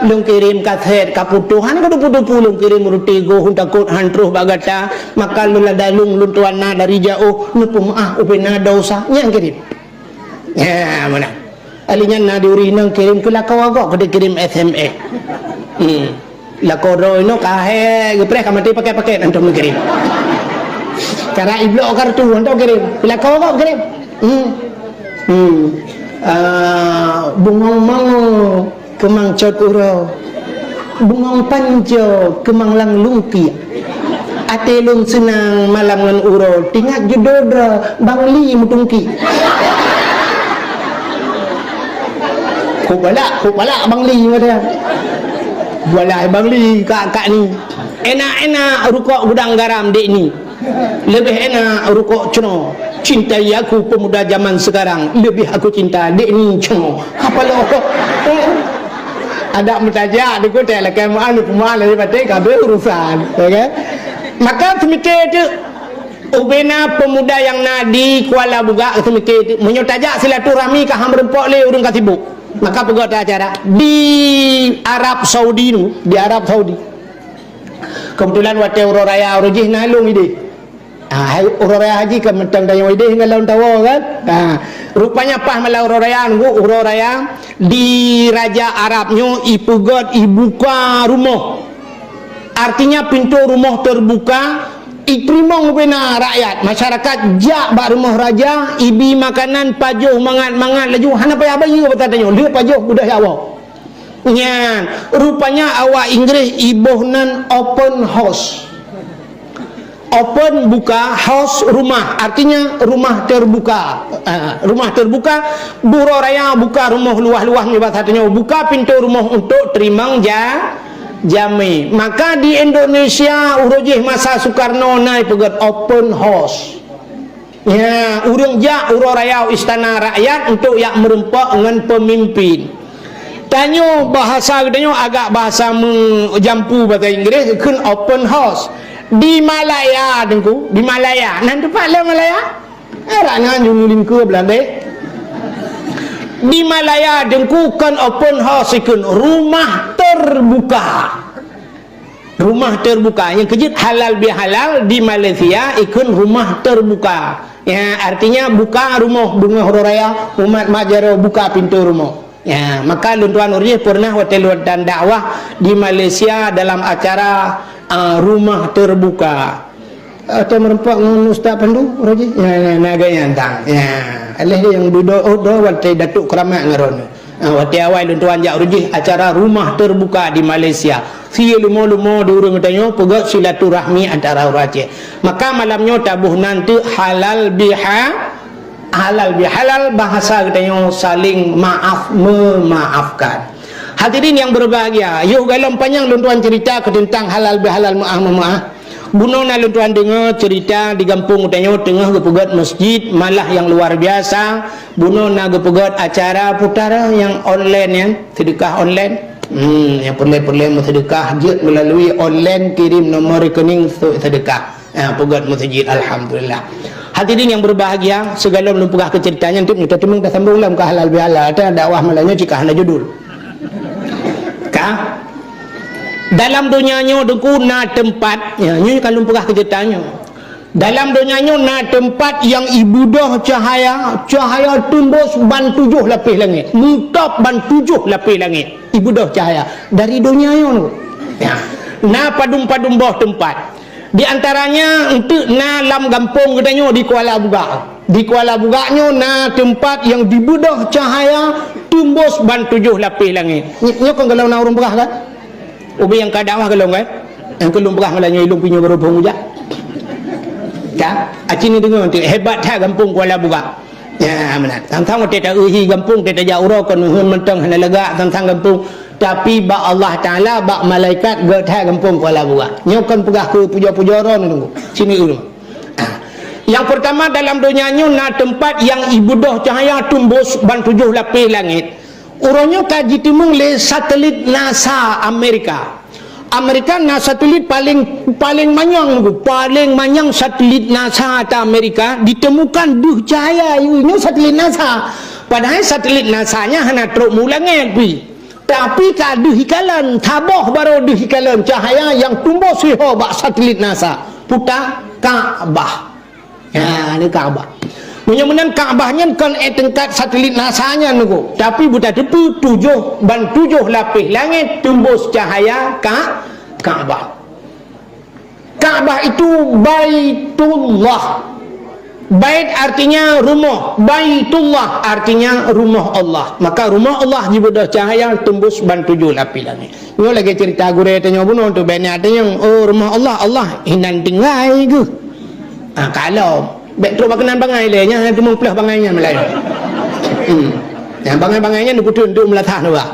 Lôn kirém kasét ka putôh, hana ka dupu-dupu lôn kirém ruti goh, takot han troh bak gata. Maka lôn lada lôn, lôn tuan na dari jaoh, neupeumeu'ah ubé na desya. Nyan kirém. Ya, meunan. Ali nyan na di ureueng inong kirém keu lakoe gob, keu kirém S M S. Hmm. Lakoe droe inoe ka hék geupreh ka maté paket-paket hantom kirém. Cara iblok kartu hantom kirém. Lakoe gob kirém. Hmm. Hmm. Ah, bungong mango keumang cot uroe. Bungong panco keumang lam lungkiek. Até lôn seunang malam ngon uroe, teuingat judô droe Bang Li meutungki. Kok balak, kok balak Bang Li meunan. Balak Bang Li kak, kak ni. Enak-enak rukok gudang garam dek ni. Leubeh enak rukok cenoe. Cintai aku pemuda zaman sekarang, leubeh aku cinta dek ni cenoe. Apa lo? Adak meutajak di kote lakèe meu'ah, peumalu lé baté ka habéh urusan, ya kan? Maka seumiké teuk ubé na pemuda nyang na di Kuala Bugak seumiké teuk. Meunyoe tajak silaturahmi ka han meureumpok lé ureueng ka sibuk. Maka peugah acara di Arab Saudi tu, di Arab Saudi. Keubeutulan watèe uroe raya uroe jih na lôn idéh. Ah, hai, uroe raya haji kan mantong tanyoe idéh ngon lôn tawoe kan? Ah, rupanya paih malam uroe raya nunggu uroe raya di raja Arab nyoe ipeugèt ibuka rumoh. Artinya pintoe rumoh teubuka, iteurimong ubé na rakyat, masyarakat jak bak rumoh raja, ibi makanan pajoh mangat-mangat laju hana payah bayeue bak tanyoe, lheueh pajoh udah jak woe. Nyan, rupanya awak Inggréh iboh nan open house. Open buka, house rumah, artinya rumah terbuka. Ah, rumah terbuka, uroe raya buka rumoh luwah-luwah nyoe bak tanyoe, buka pintoe rumoh untuk teurimong ja-, jamé. Maka di Indonesia uroe jih masa Soekarno na ipeugèt open house. Ya, ureueng jak uroe raya u istana rakyat untuk jak meureumpok ngon peumimpin. Tanyoe bahasa geutanyoe agak bahasa meujampu bahasa Inggréh, kheun open house. Di Malaya, Teungku, di Malaya. Nan teumpat le Malaya? Eh, rak nan julu lingkue Beulanda. Di Malaya, Teungku, kon open house, kheun rumah terbuka. Rumah terbuka. Nyang keujeuet halal bihalal di Malaysia ikheun rumah terbuka. Ya, artinya buka rumoh beungoh uroe raya, umat mak jaroe buka pintoe rumoh. Ya, maka lôn tuan ureueng pernah watèe lôn dan dakwah di Malaysia dalam acara, ah, rumah terbuka. Atau meureumpok ngon Ustaz Pandu, uroe jih? Ya, ya, na gaya tang. Ya, aléh dia nyang dudoe, oh, doe watèe Datuk Keramat ngon droeneuh. Ha, watée awai lôn tuan jak uroe jih acara rumah terbuka di Malaysia. Sie leumo-leumo di ureuëng geutanyoe peugét silaturahmi antara ureuëng Aceh. Maka malam nyoe taboh nan teuk halal biha-, halal bihalal, bahasa geutanyoe saling maaf memaafkan. Hadirin yang berbahagia, yoh galom panyang lôn tuan cerita ke tentang halal bihalal, maaf memaaf. Bunoe na lôn tuan deungoe cerita di gampông geutanyoe teungoh geupeugét masjid, malah yang luar biasa. Bunoe na geupeugét acara putaran nyang online nyan, seudeukah online. Hmm, nyang peureulée-peureulée meuseudeukah jeuet meulalu online, kirim nomor rekening seudeukah. Ha, peugét masjid, alhamdulillah. Hadirin yang berbahagia, sigohlom lôn peugah keu cerita nyan, teuk nyoe tateumeung tasambong lom keu halal bihalal, ata dakwah malam nyoe cit ka hana judul. Ka? Dalam donya nyoe Teungku na teumpat, ya, nyoe ka lôn peugah keu cerita nyoe. Dalam donya nyoe na teumpat nyang ibeudôh cahaya, cahaya teumbôs ban tujoh lapéh langét. Meutôb ban tujoh lapéh langét. Ibeudôh cahaya dari donya nyoe. Ya. Na padum-padum boh teumpat. Di antaranya eunteuk na lam gampông geutanyoe di Kuala Bugak. Di Kuala Bugak nyoe na teumpat nyang dibeudôh cahaya teumbôs ban tujoh lapéh langét. Ny-, nyoe kon golom na ureuëng peugah kan? Ubé nyang ka dakwah golom kan? Nyang keu lôn peugah malam nyoe ilôn pinyoe baru phon ujak. Ka? Aci ni deungoe tu hebat that gampông Kuala Bugak. Ya, meunan. Tang-tang watée ta-eu hi gampông, watée tajak uroe kon neuheun mantong hana lagak tang-tang gampông. Tapi bak Allah Taala, bak malaikat, gét that gampông Kuala Bugak. Nyoe kon peugah keu pujoe-pujoe droe nyoe Teungku. Sini ureuëng. Ah. Yang pertama dalam donya nyoe na teumpat nyang ibeudôh cahaya teumbôs ban tujoh lapéh langét. Uroe nyoe ka jiteumeung lé satelit NASA Amerika. Amerika na satelit paling, paling manyang Teungku, paling manyang satelit NASA ata Amerika ditemukan deuh cahaya, nyoe satelit NASA. Padahai satelit NASA nyan hana trok mu langét pi. Tapi ka deuh ikalon, saboh barô deuh ikalon cahaya nyang tumbôs siho bak satelit NASA. Puta Ka'bah. Ya, ni Ka'bah. Meunyoe meunan Ka'bah nyan kon ék teungkat satelit NASA nyan Teungku, tapi beutateupeue tujoh ban tujoh lapéh langét teumbôs cahaya Ka-, Ka'bah. Ka'bah itu Baitullah. Bait artinya rumoh, Baitullah artinya rumoh Allah. Maka rumoh Allah jibeudôh cahaya teumbôs ban tujoh lapéh langét. Nyoe lagée cerita gurée tanyoe bunoe tu, bèk na tanyong, "Oh, rumoh Allah, Allah hinan tinggai keuh?" Ah, kalau bèk trok bak keunan bangai lé, nyan hana teumeung ploh bangai nyan meulayeue. Hmm. Nyang bangai-bangai nyan dipeuteun untuk meulatah dua.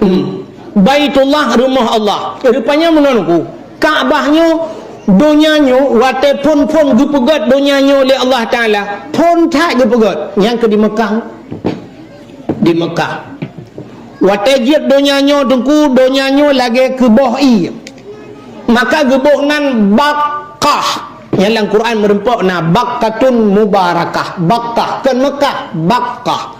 Hmm. Baitullah, rumoh Allah. Rupanya meunan Teungku. Ka'bah nyoe, donya nyoe, watée phon-phon geupeugét donya nyoe lé Allah Taala, phon that geupeugét. Nyang keu di Mekah. Di Mekah. Watée jeuet donya nyoe Teungku, donya nyoe lagée keuboh ié. Maka geuboh nan Bakkah. Nyang lam Quran meureumpok na Bakkatun Mubarakah. Bakkah, kon Mekah, Bakkah.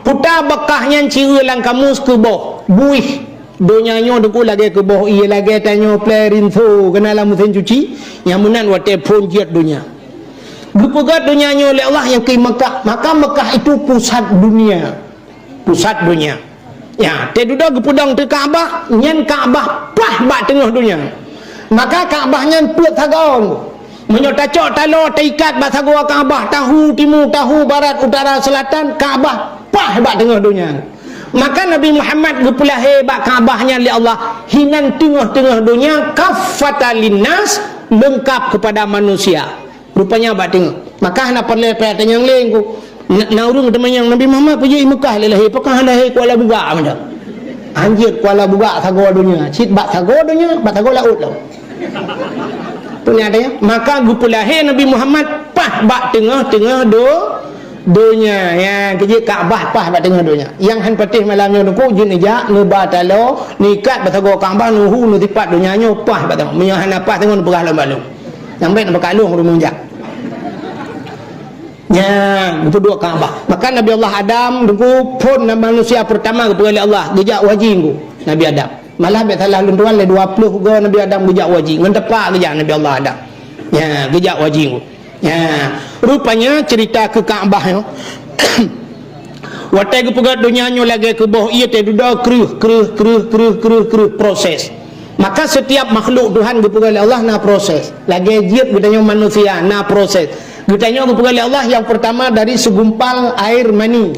Puta Bakkah nyan ci-eu lam kamus keuboh, buih. Donya nyoe Teungku lagée keuboh ié, lagée tanyoe plé rinso keunan lam meusén cuci, nyang meunan watée phon jeuet donya. Geupeugét donya nyoe lé Allah nyang keu Mekah, maka Mekah itu pusat dunia. Pusat donya. Ya, teududoe geupeudong teu Ka'bah, nyan Ka'bah paih bak teungoh donya. Maka Ka'bah nyan peuet sagoe. Meunyoe tacok taloe taikat bak sagoe Ka'bah, tahu timu, tahu barat, utara, selatan, Ka'bah paih bak teungoh donya. Maka Nabi Muhammad geupeulahé bak Ka'bah nyan lé Allah, hinan teungoh-teungoh donya, kaffatan linnas, leungkap keupada manusia. Rupanya bak teungoh. Maka hana peureulée payah tanyong lé Teungku. Na, na ureuëng teumanyong, "Nabi Muhammad peue jeuet i Mekah lé lahé, pakon hana lahé Kuala Bugak macam?" Hanjeuet Kuala Bugak sagoe donya, cit bak sagoe donya, bak sagoe laôt lom. Peue nyang ada ya? Maka geupeulahé Nabi Muhammad paih bak teungoh-teungoh do-, donya. Ya, keu jeuet Ka'bah paih bak teungoh donya. Nyang han patéh malam nyoe Teungku, jeuet neujak, neuba taloe, neuikat bak sagoe Ka'bah, neuhu, neusipat donya nyoe paih bak teungoh. Meunyoe hana paih teungoh neupeugah lom bak lôn. Nyang bèk neupeugah lôn ureuëng meujak. Nyan, geupeuduek Ka'bah. Maka Nabi Allah Adam, Teungku, phon nan manusia peurtama geupeugah lé Allah, geujak u haji Teungku, Nabi Adam. Malah bèk salah lôn tuan, lé dua ploh goe Nabi Adam geujak u haji. Ngon teumpat geujak Nabi Allah Adam. Nyan, geujak u haji Teungku. Nyan, rupanya cerita keu Ka'bah nyoe. Watée geupeugét donya nyoe lagée keuboh ié teududoe kreueh, kreueh, kreueh, kreueh, kreueh, kreueh, proses. Maka setiap makhluk Tuhan geupeugét lé Allah na proses. Lagée jeuet geutanyoe manusia na proses. Geutanyoe geupeugét lé Allah nyang peurtama dari segumpal air mani.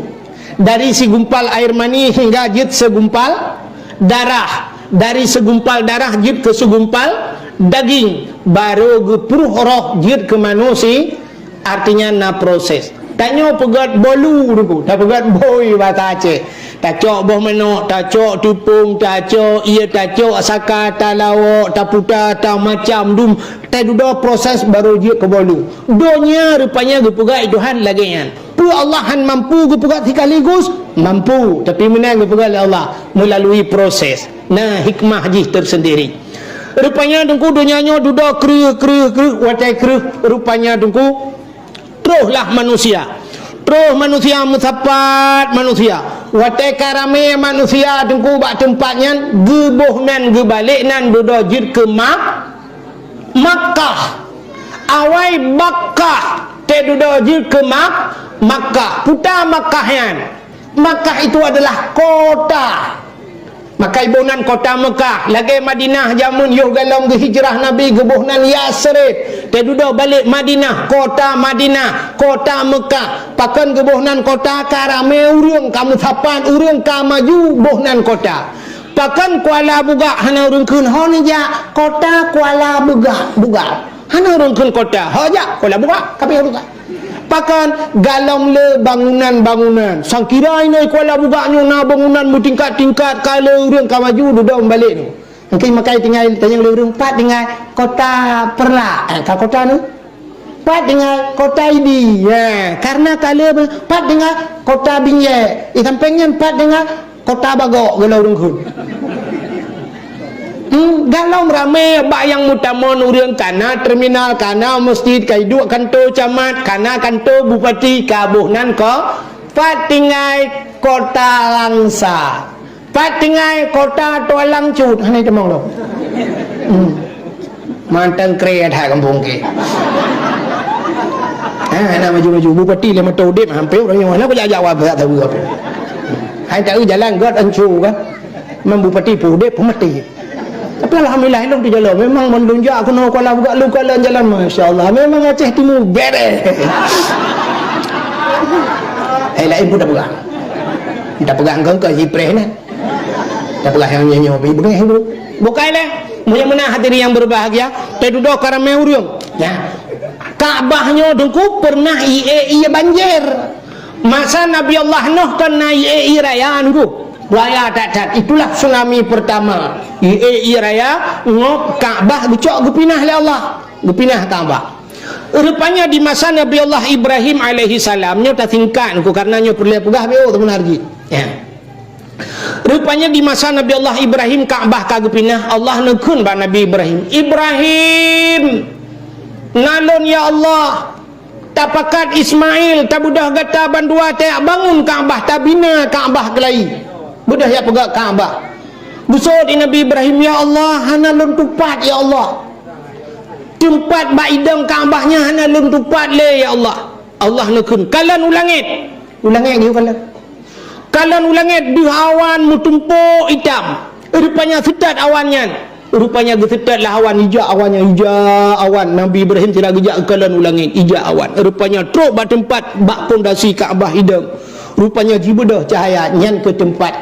Dari sigumpal air mani hingga jeuet segumpal darah. Dari segumpal darah jeuet keu segumpal daging. Barô geupruh roh jeuet keu manusia. Artinya na proses. Tanyoe peugét bolu Teungku, tapeugét bôi basa Aceh. Tacok boh manok, tacok teupông, tacok ié, tacok saka, talawok, taputa, tamacam dum. Tadudoe proses barô jeuet keu bolu. Donya rupanya geupeugah Tuhan lagée nyan. Peue Allah han mampu geupeugah sikaligus? Mampu, tapi meunan geupeugah lé Allah melalui proses. Nah, hikmah jih tersendiri. Rupanya Teungku donya nyoe dudoe kreueh, kreueh, kreueh, watée kreueh. Rupanya Teungku, troh lah manusia. Troh manusia meusapat manusia. Watée ka ramé manusia Teungku bak teumpat nyan, geuboh nan geubalek nan dudoe jeuet keu Mak-, Makkah. Awai Bakkah, teududoe jeuet keu Mak-, Makkah. Puta Makkah nyan. Makkah itu adalah kota. Maka iboh nan kota Mekah, lagée Madinah jameun yoh galom geuhijrah Nabi geuboh nan Yasrib. Teududoe balek Madinah, kota Madinah, kota Mekah. Pakon geuboh nan kota ka ramé ureuëng, ka meusapat ureuëng, ka maju boh nan kota. Pakon Kuala Bugak hana ureuëng kheun ho neujak kota Kuala Bugak, Bugak. Hana ureuëng kheun kota, ho jak Kuala Bugak, tapi ureuëng Pakon galom le bangunan-bangunan. Sangkira inoe Kuala Bugak nyoe na bangunan meutingkat-tingkat, ka le ureuëng ka maju dudoe meubalek nyoe. Engkai makai tinggai tanyong le ureuëng pat tinggai kota Perla, eh, ka kota nyoe. Pat tinggai kota Idi, ya, karena ka le pat tinggai kota Binjai. Di samping nyan pat tinggai kota Bagok geulo ureuëng kheun. Hmm, galom ramé bak nyang meutamong ureuëng kana terminal, kana masjid, ka iduek kanto camat, kana kanto bupati, ka boh nan ko, pat tinggai kota Langsa. Pat tinggai kota Tualang Cut, hana itamong lom. Hmm. Mantong kre that kampung ke. Ha, hana maju-maju. Bupati lé mata udép, hampir ureuëng nyang mana kujak jawab tak tahu apa. Hai tahu jalan got ancu kan. Memang bupati pun udép pun mati. Tapi alhamdulillah ilong di jalan. Memang mandum jak kena Kuala Bugak lu kala jalan, masya Allah. Memang Aceh Timur bere. Eh, lain pun dah pegang. Dah pegang kau kau jipreh ni. Dah pegang yang nyonya pergi pegang itu. Bukai leh. Mulia mena hadirin yang berbahagia. Teududoe ka ramé ureuëng. Ya. Ka'bah nyoe Teungku pernah ie-ie banjir. Masa Nabi Allah Nuh kon na ie-ie raya Teungku. Raya that-that. Itulah tsunami pertama. Ie-ie raya ngop Ka'bah geucok geupinah lé Allah. Geupinah Ka'bah. Rupanya di masa Nabi Allah Ibrahim alaihi salam, nyoe tasingkat Teungku karena nyoe peureulée peugah beu teumeunar jih. Ya. Rupanya di masa Nabi Allah Ibrahim Ka'bah ka geupinah, Allah neukheun bak Nabi Ibrahim, "Ibrahim, na lôn ya Allah, tapakat Ismail, tabeudôh gata bandua, tayak bangun Ka'bah, tabina Ka'bah keulayi." Beudôh jak peugah Ka'bah. Beusôt di Nabi Ibrahim, "Ya Allah, hana lôn tupat ya Allah. Teumpat bak idong Ka'bah nyan hana lôn tupat lé ya Allah." Allah neukheun, "Kalon u langét." U langét geuyue kalon. Kalon u langét deuh awan meutumpôk itam. Rupanya seutôt awan nyan. Rupanya geuseutôt lah awan, ijak awan nyan, ijak awan. Nabi Ibrahim sira geujak kalon u langét, ijak awan. Rupanya trok bak teumpat, bak pondasi Ka'bah idong. Rupanya jibeudôh cahaya nyan keu teumpat.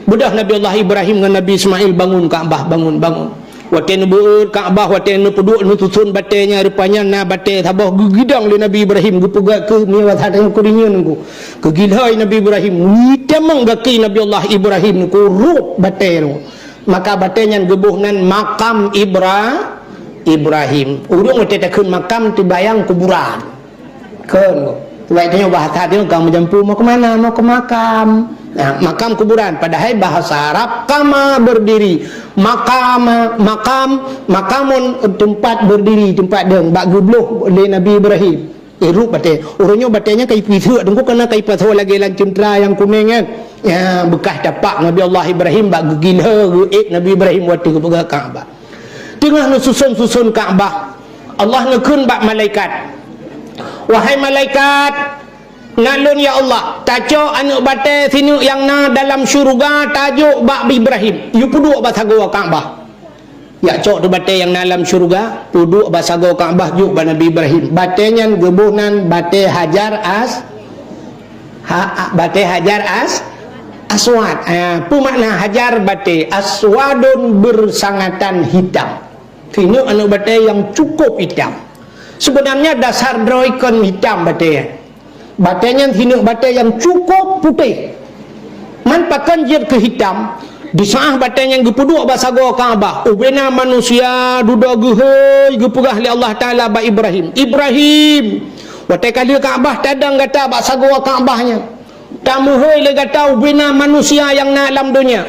Beudôh Nabi Allah Ibrahim ngon Nabi Ismail bangun Ka'bah, bangun, bangun. Watée neubeuet Ka'bah, watée neupeuduek neususon batée nyan, rupanya na batée saboh geugidong lé Nabi Ibrahim, geupeugah keu mie wasat nyang keurinyeun Teungku. Geugilhôi Nabi Ibrahim, itamong gaki Nabi Allah Ibrahim Teungku, rôb batée nyoe. Maka batée nyan geuboh nan makam Ibra-, Ibrahim. Ureuëng watée takheun makam teubayang kuburan. Kon, sebab tanyoe bahasa tanyoe ka meujampu mau ke mana, mau ke makam. Nah, makam kuburan, padahai bahasa Arab kama berdiri. Makam, makam, makamun tempat berdiri, tempat dong, bak geubloh lé Nabi Ibrahim. Eh, rôb batée. Ureuëng nyoe batée nyan ka ipiseuk Teungku, kana ka ipasoe lagée lam ceuntra nyang kunéng nyan. Ya, beukah tapak Nabi Allah Ibrahim bak geugilhôi geuék Nabi Ibrahim watée geupeugah Ka'bah. Teungoh neususon-suson Ka'bah, Allah neukheun bak malaikat, "Wahai malaikat, na lôn ya Allah, tacok aneuëk batée sineuk nyang na dalam syeuruga tajok bak Ibrahim, yue peuduek bak sagoe Ka'bah." Jak cok teuh batée nyang na lam syeuruga, peuduek bak sagoe Ka'bah jok bak Nabi Ibrahim. Batée nyan geuboh nan batée Hajar As-, Ha, ha, batée Hajar As-, Aswad. Ha, peue makna Hajar? Batée, aswadun, bersangatan hitam. Sineuk aneuk batée nyang cukup hitam. Seubeunarnya dasar droe kon hitam batée. Batée nyan sineuk batée nyang cukup putéh. Man pakon jeuet keu hitam? Di saat batée nyan geupeuduek bak sagoe Ka'bah, ubena manusia dudoe geuhôi geupeugah lé Allah Taala bak Ibrahim, "Ibrahim, watée ka lheueh Ka'bah tadong gata bak sagoe Ka'bah nyan." Tameuhôi lé gata ubena manusia nyang na lam donya.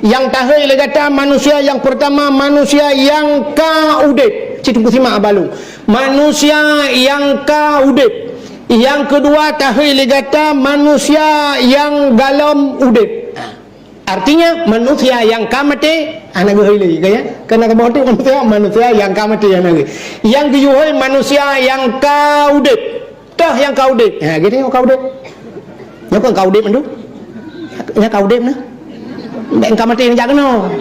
Nyang tahôi lé gata manusia nyang peurtama, manusia nyang ka udeb. Cit teungku simak balong. Manusia nyang ka udeb. Nyang keudua tahôi lé gata manusia nyang galom udeb. Artinya, manusia nyang ka maté, hana geuhôi lé, ka ya? Karena ka maté manusia, manusia nyang ka maté hana geuhôi. Nyang geuyue hôi manusia nyang ka udeb. Toh nyang ka udeb. Ha, geutanyoe ka udeb. Nyoe kon ka udeb mandum. Nyoe ka udeb na. Bèk ka maté jak keunoe.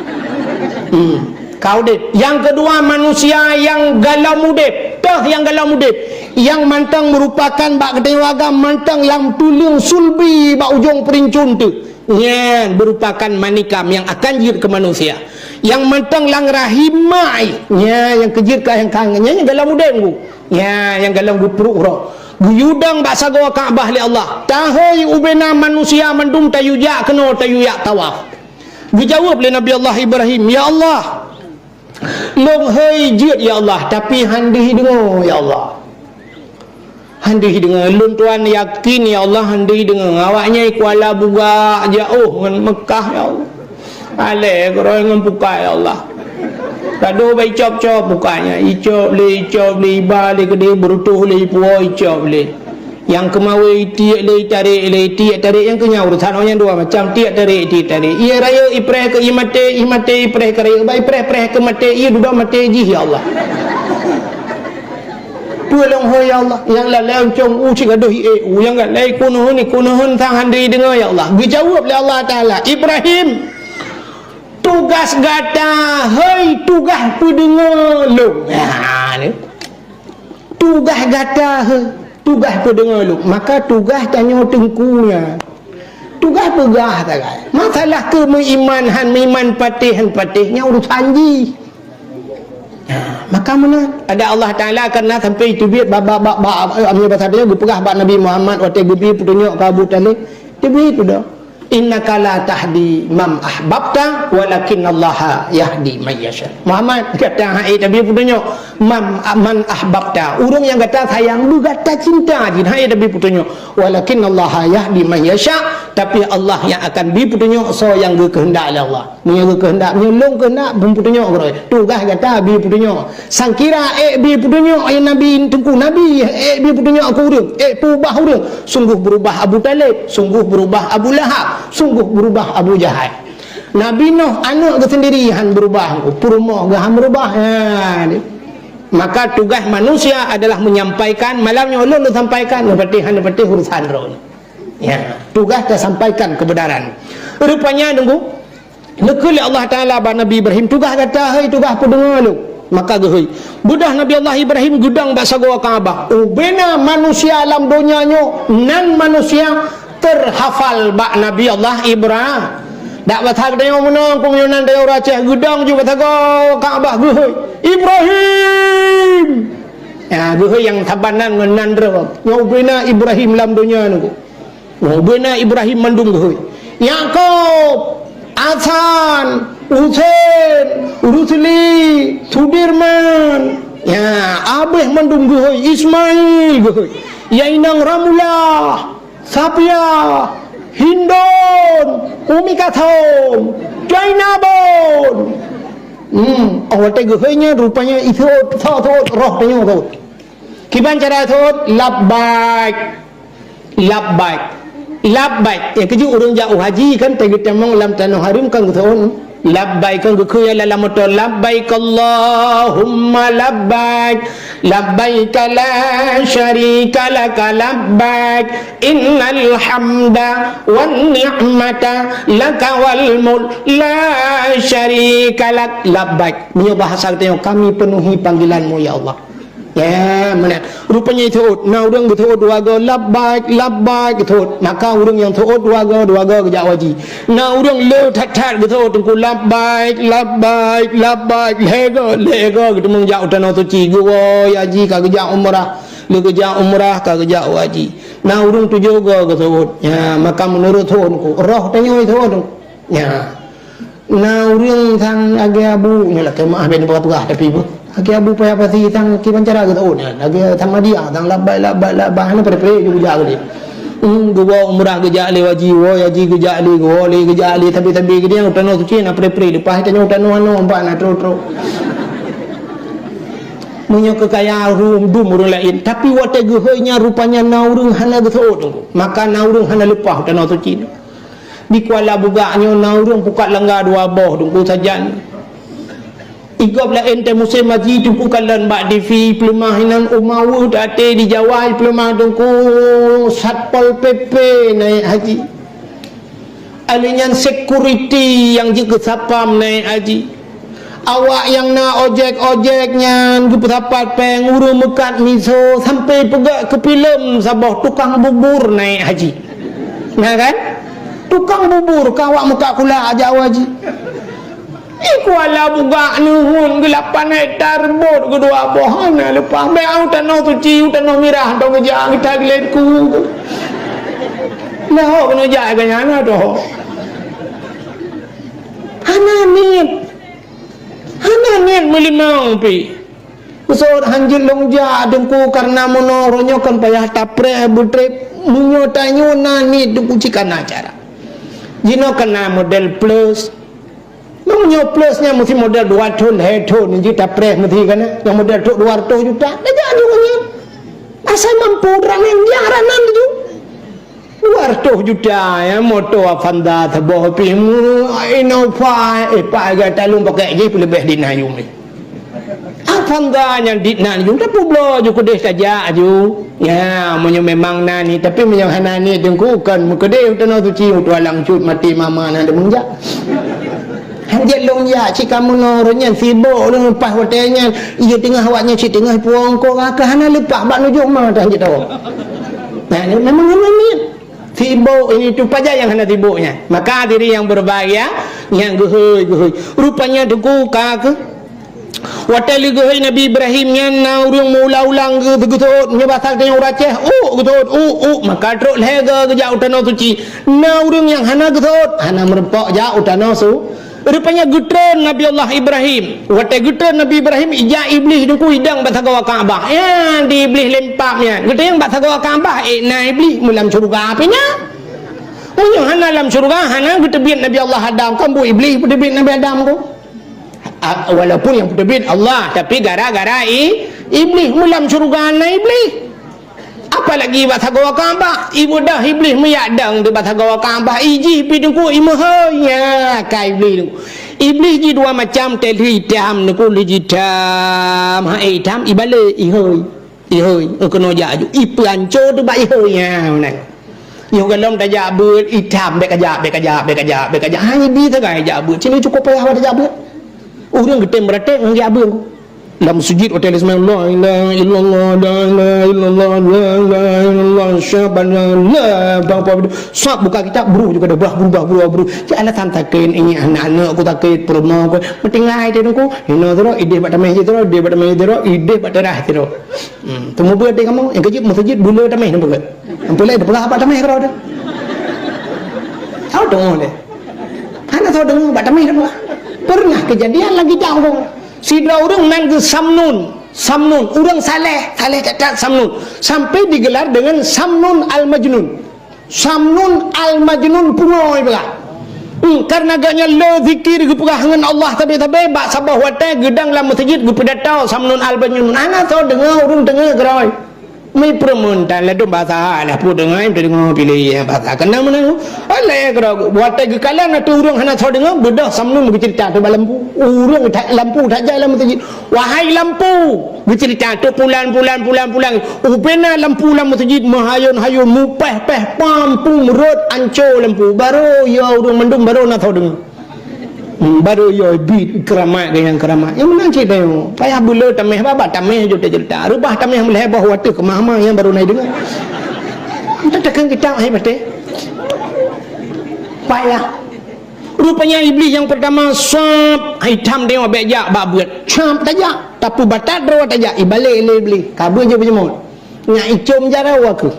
Hmm. Ka udeb. Nyang keudua manusia nyang galom udeb. Toh nyang galom udeb. Nyang mantong meurupakan bak geutanyoe agam mantong lam tuleueng sulbi bak ujong peurincon teuh. Nyan meurupakan manikam nyang akan jeuet keu manusia. Nyang mantong lam rahim mak, nyan nyang keujeuet keu nyang ka, nyan nyang galom udeb ngu. Nyan nyang galom geupeuruek uroe. Geuyue dong bak sagoe Ka'bah lé Allah. Tahôi ubena manusia mandum tayue jak keunoe tayue jak tawaf. Geujaweueb lé Nabi Allah Ibrahim, "Ya Allah, lôn hôi jeuet ya Allah, tapi han deuh deungoe ya Allah." Han deuh deungoe, lôn tuan yakin ya Allah han deuh deungoe. Awaknyan i Kuala Bugak jiôh ngon Meukah ya Allah. Alèh keudroe ngon pukat ya Allah. Ka deuh bak icop-cop pukat nyan, icop lé, icop lé, iba lé keudéh, beureutôh lé, ipuwoe icop lé. Nyang keumawe itiek lé, itarek lé, itiek tarek nyang keunyan urusan awaknyan dua macam, tiek tarek, tiek tarek. Ié rayeuk ipreh keu ié maté, ié maté ipreh keu rayeuk, bak ipreh-preh keu maté, ié dudoe maté jih ya Allah. Peue lôn hôi ya Allah, nyang lalé uncong u cit gadôh ié u, nyang galai kunohon kunohon sang han deuh deungoe ya Allah. Geujaweueb lé Allah Taala, "Ibrahim, tugaih gata hôi tugaih peudeungoe lôn." Ha, ni. Tugaih gata hôi tugaih peudeungoe lôn. Maka tugaih tanyoe teungku nyan. Tugaih peugah sagai. Masalah keu meuiman han meuiman patéh han patéh nyan urusan jih. Ha, maka meunan, ada Allah Taala karena sampai teubiet bak, bak, bak, bak, eh, amnya bahasa dia geupeugah bak Nabi Muhammad watée geubri peutunyok keu Abu Thalib, teubiet tu dah. "Innaka la tahdi man ahbabta, walakinnallaha yahdi man yasha." Muhammad, gata hana tabri peutunyok man, man ahbabta. Ureuëng nyang gata sayang, beu gata cinta jih, hana tabri peutunyok. "Walakinnallaha yahdi man yasha," tapi Allah nyang akan bri peutunyok soe nyang geukeuheundak lé Allah. Meunyoe geukeuheundak, meunyoe lôn keuheundak, beu peutunyok keudroe. Tugaih gata bri peutunyok. Sangkira ék bri peutunyok, eh, Nabi, teungku Nabi, ék bri peutunyok keu ureuëng, ék peurubah ureuëng. Sungguh beurubah Abu Thalib, sungguh beurubah Abu Lahab, sungguh beurubah Abu Jahal. Nabi Nuh aneuk geuh sendiri han beurubah, peurumoh geuh han beurubah. Ha, ni. Maka tugaih manusia adalah menyampaikan, malam nyoe ulôn lôn sampaikan, neupatéh han neupatéh urusan droe. Ya, tugaih tasampaikan kebenaran. Rupanya nunggu, neukheun lé Allah Taala bak Nabi Ibrahim, "Tugaih gata hôi tugaih peudeungoe lôn." Maka geuhôi. Beudôh Nabi Allah Ibrahim geudong bak sagoe Ka'bah. Ubena manusia lam donya nyoe nan manusia terhafal bak Nabi Allah Ibrahim. Dak basa geutanyoe meunoe, keu meunyoe nan tayue raceh geudong ju bak sagoe Ka'bah geuhôi, "Ibrahim!" Ya, geuhôi nyang saban nan ngon nan droe. Nyoe ubena Ibrahim lam donya nunggu. Ubena Ibrahim mandum geuhôi. Yakub, Hasan, Husein, Rusli, Sudirman. Ya, abéh mandum geuhôi. Ismail geuhôi. Ya inong Ramulah, Safia, Hindon, Umi Kasom, Jainabon. Hmm, oh, watée geuhôi nyan rupanya iseuôt, seuôt, roh tanyoe seuôt. Kiban cara seuôt, "Labbaik." Labbaik. Labbaik. Nyang keujeuet ureuëng jak u haji kan, tageutamong lam tanoh hareuem kan geuseuôt. Labbaik kan geukheun lam moto, "Labbaik Allahumma labbaik. Labbaik la syarika laka labbaik. Innal hamda wan ni'mata laka wal mulk la syarika lak." Labbaik. Meunyoe bahasa geutanyoe, "Kami penuhi panggilanmu, ya Allah." Ya, meunan. Rupanya seuôt. Na ureuëng geuseuôt dua go, "Labbaik, labbaik," geuseuôt. Maka ureuëng nyang seuôt dua go, dua go geujak u haji. Na ureuëng le that-that geuseuôt, Teungku, "Labbaik, labbaik, labbaik," lhée go, lhée go geuteumeung jak u Tanoh Suci. Geuwoe haji ka geujak umrah, le geujak umrah ka geujak u haji. Na ureuëng tujoh go geuseuôt. Ya, maka meunurot seuôt, Teungku. Roh tanyoe seuôt, Teungku. Ya. Na ureuëng sang lagée Abu, nyoe lakée meuah ben peugah-peugah tapi bu. Lagée Abu Paya Pasi sang kiban cara geuseuôt nyan. Lagée Samadiyah sang labbaik, labbaik, labbaik, hana pré-pré ju geujak lé. Hmm, geuwoe umrah geujak lé, haji, woe haji geujak lé, geuwoe lé geujak lé, tapi-tapi geudeh u Tanoh Suci na pré-pré, leupah tanyoe u tanoh anoe empat na trok-trok. Meunyoe keu kaya rum dum ureuëng laén, tapi watée geuhôi nyan rupanya na ureuëng hana geuseuôt, maka na ureuëng hana leupah u Tanoh Suci. Di Kuala Bugak nyoe na ureuëng pukat langga dua boh, Teungku, sajan. Igob laén teuh musém haji, Teungku, kalon bak T V, peuleumah inan umawu teuaté di Jawa, peuleumah, Teungku, Satpol P P naik haji. Alé nyan security nyang jeuet keu satpam naik haji. Awak nyang na ojek-ojek nyan geupeusapat péng, ureuëng meukat miseue, sampai peugét keu filem saboh tukang bubur naik haji. Na kan? Tukang bubur ka awak meukat kulak jak u haji. Di Kuala Bugak neuheun geulapan hektar bot geudua boh hana leupah. Bék u Tanoh Suci, u Tanoh Mirah, tong geujak geuta geulet ku. Lheueh keuneuk jak keu nyan na doh. Hana niet. Hana niet meulimong pih. Beusôt hanjeuet lôn jak, Teungku, kareuna meunoe uroe nyoe kon payah tapreh beutrép. Meunyoe tanyoe na niet, Teungku, cit kana cara. Jinoe kana model plus. Meunyoe plus nyan meusi model dua thon, lhée thon, jeuet tapreh meusi kana. Nyang model trok dua reutôh juta. Dah jak Teungku nyan. Asai mampu droeneuh jak ranan tu. Dua reutôh juta, ya, moto Avanza saboh pih, mu-, Innova, eh, pagai talung pakai jih peuleubeh di nayum ni. Avanza nyang di nayum, tapi bloe ju keudeh saja aju. Ya, meunyoe memang na niet, tapi meunyoe hana niet, Teungku, kon meukeudeh u Tanoh Suci, u tualang cut mati mama na deungon jak. Hanjeuet lôn jak, cit kamoe nyoe uroe nyan sibok lôn leupah watée nyan, iya teungoh awak nyan cit teungoh puong ko ka hana leupah bak nujoh ma dah hanjeuet tawoe. Nah, memang hana niet. Sibok ini tu paja nyang hana sibok nyan. Maka diri nyang berbahagia, nyang geuhôi-geuhôi. Rupanya Teungku ka keu watée lé geuhôi Nabi Ibrahim nyan na ureuëng meuulang-ulang geu-, geuseuôt, meunyoe basa tanyoe ureuëng Aceh, uk geuseuôt, uk, uk, maka trok lhée go geujak u Tanoh Suci. Na ureuëng nyang hana geuseuôt, hana meurumpok jak u Tanoh Su-, Rupanya geutreun Nabi Allah Ibrahim. Watée geutreun Nabi Ibrahim, ijak Iblih Teungku idong bak sagoe Ka'bah. Ya, di Iblih lempap nyan. Geuteueng bak sagoe Ka'bah, eh, na Iblih meulam syeuruga pih nyan. Meunyoe hana lam syeuruga, hana geuteubiet Nabi Allah Adam. Kan bu Iblih peuteubiet Nabi Adam tu. A, walaupun nyang peuteubiet Allah, tapi gara-gara i, Iblih meulam syeuruga na Iblih. Apalagi bak sagoe Ka'bah, ibeudôh Iblih meuyak dong di bak sagoe Ka'bah, ijih pi Teungku imeuhôi nya ka Iblih Teungku. Iblih jih dua macam, teuh lheueh itam Teungku, lheueh jih itam, ha, eh, itam, ibalek, ihôi, ihôi, eh, keunoe jak aju, ipeuanco teuh bak ihôi nya, meunan. Yoh gohlom tajak beuet, itam, bék kajak, bék kajak, bék kajak, bék kajak, ha, ibi sagai jak beuet, cit cukôp payah bak tajak beuet. Ureuëng geutem beuratéb ngon jak beuet. Lam sujud watée lé seumai, "La ilaha illallah, la ilaha illallah, la ilaha illallah, asyhadu an la ilaha illallah." Sab buka kitab, bruh juga dah, brah, brubah, brubah, bruh. Cit alasan sakét, ini anak-anak aku sakét, peurumoh aku. Meutinggai teuh Teungku. Inoe sidroe, ideh bak tameh jih sidroe, ideh bak tameh jih sidroe, ideh bak teurah sidroe. Hmm, teumeubeut di kamoe, nyang keujeuet meuseujid bula tameh neubeut. Nyang peulai teupeugah bak tameh keudroe teuh. Tahu deungoe lé. Hana tahu deungoe bak tameh teupeugah. Pernah kejadian lagi jauh. Sidroe ureuëng nan geuh Samnun. Samnun, ureuëng saleh, saleh that-that Samnun. Sampai digelar dengan Samnun Al-Majnun. Samnun Al-Majnun pungo ipeugah. Hmm, karena gobnyan le zikir geupeugah ngon Allah sabe-sabe, bak saboh watée geudong lam meuseujid geupidato Samnun Al-Majnun. Hana soe deungoe ureuëng deungoe keudroe. Mi peureumeun tan ladom basa lah peue deungoe, teudeungoe piléh basa. Keunan meunan. Alah keudroe, watée geukalon ateueh ureuëng hana soe deungoe, beudôh Samnun geuceurita ateueh bak lampu. Ureuëng that lampu that jai lam meuseujid. Wahai lampu, geuceurita ateueh pulan, pulan, pulan, pulan. Ubena lampu lam meuseujid meuhayôn-hayôn, mupéh-péh, pam, pum, rot, anco lampu. Barô ya ureuëng mandum barô na soe deungoe. Hmm, baru yo bit keramat ke nyang keramat. Nyang meunan cit tanyoe. Payah beuleu tameh babah tameh juta-juta. Reubah tameh meulhèe boh watèe keumah-mah nyang baru na deungoe. Entah takheun kitab hai patéh. Payah. Rupanya Iblis nyang pertama sap, hai tham tanyoe bèk jak bak beuet. Sap tajak, tapeubatat droe tajak, ibalek lé Iblis. Ka beuet jeuet beujeumaat. Nyak icom jaroe aku.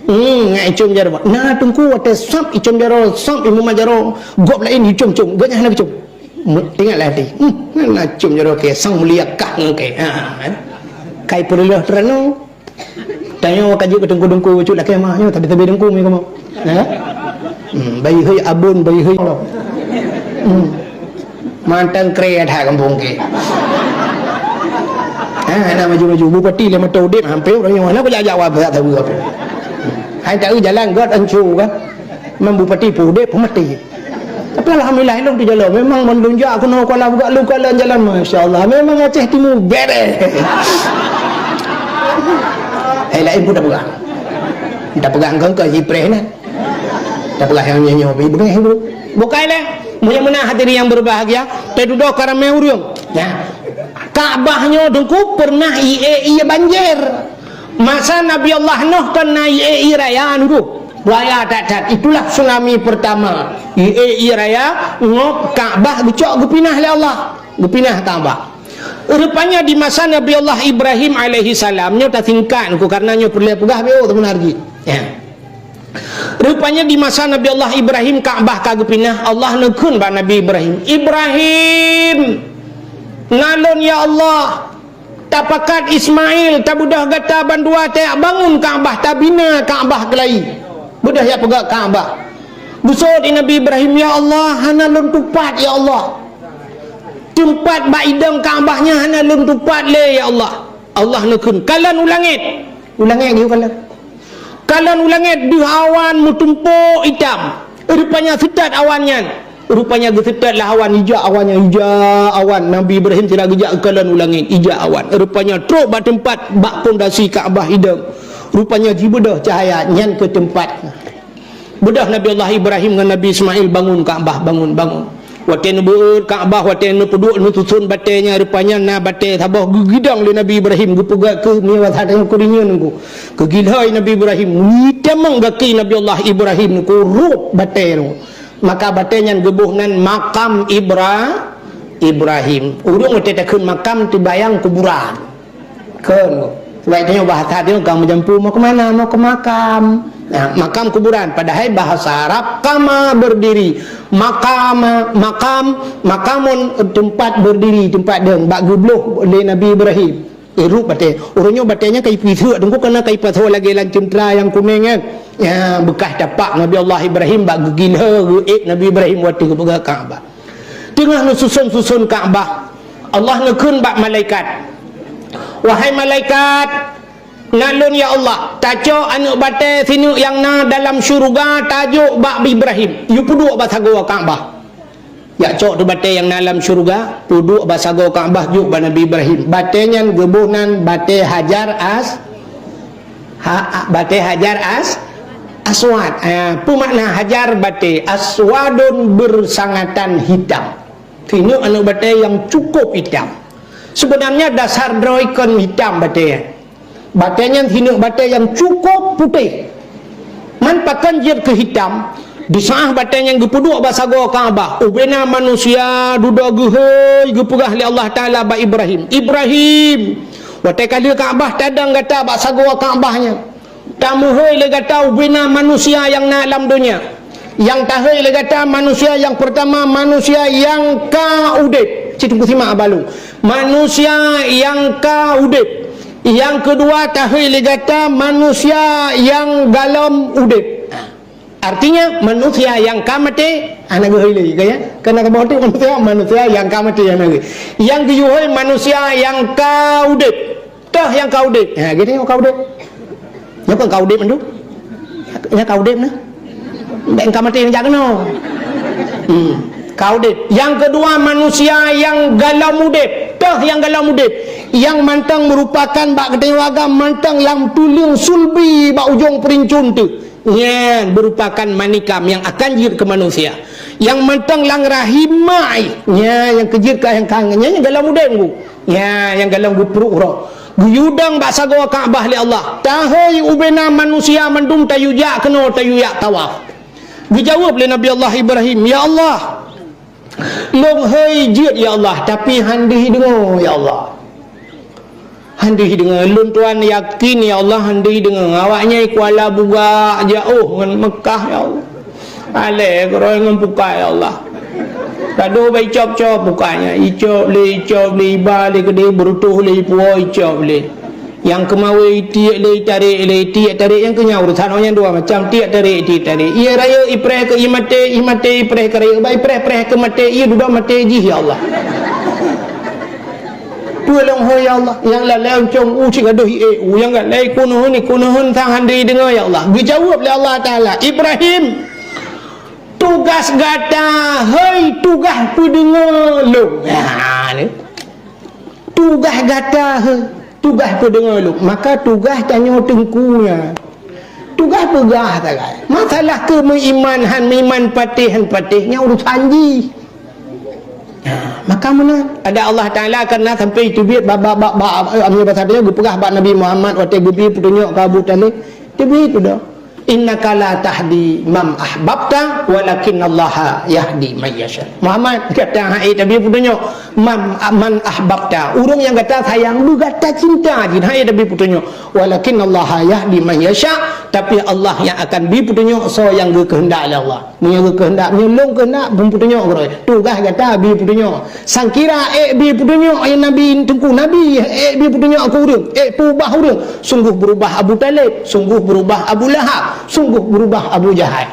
Hmm, nyak icom jaroe. Na teungku watèe sap icom jaroe, sap imumat jaroe, gob laén icom-com. Geuh nyan hana geucom. Mu-, ingat lah hati. Hmm, na com jaroe ke sang mulia kah ngon ke. Ha, kan? Kai peureuloh teuranoe. Tanyoe ka jeuet keu teungku-teungku bacut lakèe mah nyoe, tapi sabe teungku mi kamoe. Ha? Hmm, bayi hei abon, bayi hei lo. Hmm. Mantong kre that kampung ke. Ha, na maju-maju bupati lé mata udép hampir ureueng nyoe. Na ku jak-jak wa tak tahu apa. Hai tak jalan got ancu kan. Memang bupati pun udép pun mati. Tapi alhamdulillah, ilong di jalan. Memang mandum jak keunoe Kuala Bugak, lu Kuala jalan, masya Allah. Memang Aceh Timur bereh. Eh, lain pun dah pegang. Dah pegang kengkeng jipreh nah. Dah pegang yang nyoe-nyoe, beri bengeh tu. Bukai leh. Meunyoe meunan hadirin yang berbahagia, teududoe karamé ureueng. Nah. Ka'bah nyoe dengku pernah ie-ie banjir. Masa Nabi Allah Nuh kan na ie-ie raya anu tu. Raya that-that. Itulah tsunami pertama. Ie-ie raya ngop Ka'bah geucok geupinah lé Allah. Geupinah Ka'bah. Rupanya di masa Nabi Allah Ibrahim alaihi salam, nyoe tasingkat ku karena nyoe peureulèe peugah beu teumeunar jih. Ya. Rupanya di masa Nabi Allah Ibrahim Ka'bah ka geupinah, Allah neukheun bak Nabi Ibrahim, "Ibrahim, na lôn ya Allah, tapakat Ismail, tabeudôh gata bandua tajak bangun Ka'bah, tabina Ka'bah keulayi. Beudôh jak peugöt Ka'bah." Beusôt di Nabi Ibrahim, "Ya Allah, hana lôn tupat, ya Allah. Teumpat bak idong Ka'bah nyan hana lôn tupat lé, ya Allah." Allah neukheun, "Kalon u langét." U langét geuyue kalon. Kalon u langét deuh awan meutumpôk itam. Rupanya seutôt awan nyan. Rupanya geuseutôt lah awan, ijak awan nyan, ijak awan. Nabi Ibrahim sira geujak kalon u langét, ijak awan. Rupanya trôk bak teumpat, bak pondasi Ka'bah idong. Rupanya jibeudôh cahya nyan keu teumpat. Beudôh Nabi Allah Ibrahim ngon Nabi Ismail bangun Ka'bah, bangun, bangun. Watèe neubeuet Ka'bah, watèe neupeuduek, neususon batèe nyan, rupanya na batèe saboh geugidong lé Nabi Ibrahim, geupeugah keu miwah that nyang keurinyeun nunggu. Geugilhôi Nabi Ibrahim, ngitamong gaki Nabi Allah Ibrahim nunggu, rôb batèe nyoe. Maka batèe nyan geuboh nan Makam Ibra-, Ibrahim. Ureueng watèe takheun makam teubayang kuburan. Kheun. Sebab tanyoe bahasa tanyoe ka meujampu, "Mau ke mana? Mau ke makam." Nah, makam kuburan. Padahai bahasa Arab kama berdiri. Makam, makam, makamun tempat berdiri, tempat dong. Bak geubloh lé Nabi Ibrahim. Eh, rôb batèe. Ureueng nyoe batèe nyan ka ipiseuk teungku, kana ka ipasoe lagèe lam ceuntra nyang kunéng nyan. Ya, beukah tapak Nabi Allah Ibrahim bak geugilhô geuék Nabi Ibrahim watèe geupeugah Ka'bah. Teungoh neususon-suson Ka'bah, Allah neukheun bak malaikat, "Wahai malaikat, na lôn ya Allah, tacok aneuk batèe sineuk nyang na dalam syeuruga tajok bak Ibrahim, yue peuduek bak sagoe Ka'bah." Jak cok tu batèe nyang na lam syeuruga, peuduek bak sagoe Ka'bah, jok bak Nabi Ibrahim. Batèe nyan geuboh nan batèe Hajar As-, ha, ha, batèe Hajar As-, Aswad. Ha, peue makna Hajar batèe? Aswadun, bersangatan hitam. Sineuk aneuk batèe nyang cukup hitam. Sebenarnya dasar droe kon hitam batèe nyan. Batèe nyan sineuk batèe nyang cukup putéh. Man pakon jeuet keu hitam, di saat batèe nyan geupeuduek bak sagoe Ka'bah, ubena manusia dudoe geuhôi geupeugah lé Allah Taala bak Ibrahim, "Ibrahim, watèe ka lheueh Ka'bah tadong gata bak sagoe Ka'bah nyan, tameuhôi lé gata ubena manusia nyang na lam donya." Nyang tahôi lé gata manusia nyang peurtama, manusia nyang ka udép. Cit teungku simak haba lôn. Manusia nyang ka udép. Nyang keudua tahôi lé gata manusia nyang galom udép. Artinya, manusia nyang ka maté, hana geuhôi lé, ka ya? Kana ka udép manusia, manusia nyang ka maté, hana geuhôi. Nyang geuyue hôi manusia nyang ka udép. Toh nyang ka udép. Ha, geutanyoe ka udép. Nyoe kon ka udép mandum. Nyang ka udép na. Bèk ka maté jak keunoe. Hmm. Ka udép. Nyang keudua manusia nyang galom udép. Toh nyang galom udép. Nyang mantong meurupakan bak geutanyoe agam mantong lam tuleueng sulbi bak ujong peurincun teuh. Nyan meurupakan manikam nyang akan jeuet keu manusia. Nyang mantong lam rahim mak, nya nyang keujeuet ka nyang kang, nya nyang golom udeb, Bu. Nya nyang golom geupruek uroe. Geuyue dong bak sagoe Ka'bah lé Allah. Tahôi ubena manusia mandum tayue jak keunoe, tayue jak tawaf. Geujaweueb lé Nabi Allah Ibrahim, "Ya Allah, lôn hôi jeuet ya Allah, tapi han deuh deungoe ya Allah." Han deuh deungoe, lôn tuan yakin, ya Allah, han deuh deungoe. Awaknyan i Kuala Bugak jiôh ngon Meukah, ya Allah. Alèh keudroe ngon pukat, ya Allah. Ka deuh bak icop-cop pukat nyan. Icop lé, icop lé, iba lé keudéh, beureutôh lé, ipuwoe icop lé. Nyang keumawé itiek lé, itarek lé, itiek tarek, nyang keu nyan urusan awaknyan dua macam, tiek tarek, itiek tarek. Ié rayeuk ipreh keu ié maté, ié maté ipreh keu rayeuk, bak ipreh-preh keu maté, ié dudoe maté jih, ya Allah. Peue lôn hôi, ya Allah? Nyang lalai uncong u cit gadôh ié u, nyang lalai kunohon, kunohon sang han deuh deungoe, ya Allah. Geujaweueb lé Allah Taala, "Ibrahim, tugaih gata hôi tugaih peudeungoe lôn." Ha, ni. Tugaih gata hôi tugaih peudeungoe lôn. Maka tugaih tanyoe teungku nyan. Tugaih peugah sagai. Masalah keu meuiman han meuiman patéh han patéh, nyan urusan jih. Ha, maka meunan, adat Allah Taala kana sampai teubiet bak, bak, bak, bak, meunyoe basa tanyoe geupeugah bak Nabi Muhammad watèe geubri peutunyok keu Abu Thalib, teubiet tu dah. "Innaka la tahdi man ahbabta, walakinnallaha yahdi man yasha." Muhammad, gata han ék tabri peutunyok man, man ahbabta. Ureueng nyang gata sayang, beu gata cinta jih, han ék tabri peutunyok. "Walakinnallaha yahdi man yasha," tapi Allah nyang akan bri peutunyok soe nyang geukeuheundak lé Allah. Meunyoe geukeuheundak, meunyoe lôn keuheundak, beu peutunyok keudroe. Tugaih gata bri peutunyok. Sangkira ék bri peutunyok, ya Nabi, Teungku Nabi, ék bri peutunyok keu ureueng, ék peurubah ureueng. Sungguh beurubah Abu Thalib, sungguh beurubah Abu Lahab, sungguh beurubah Abu Jahal.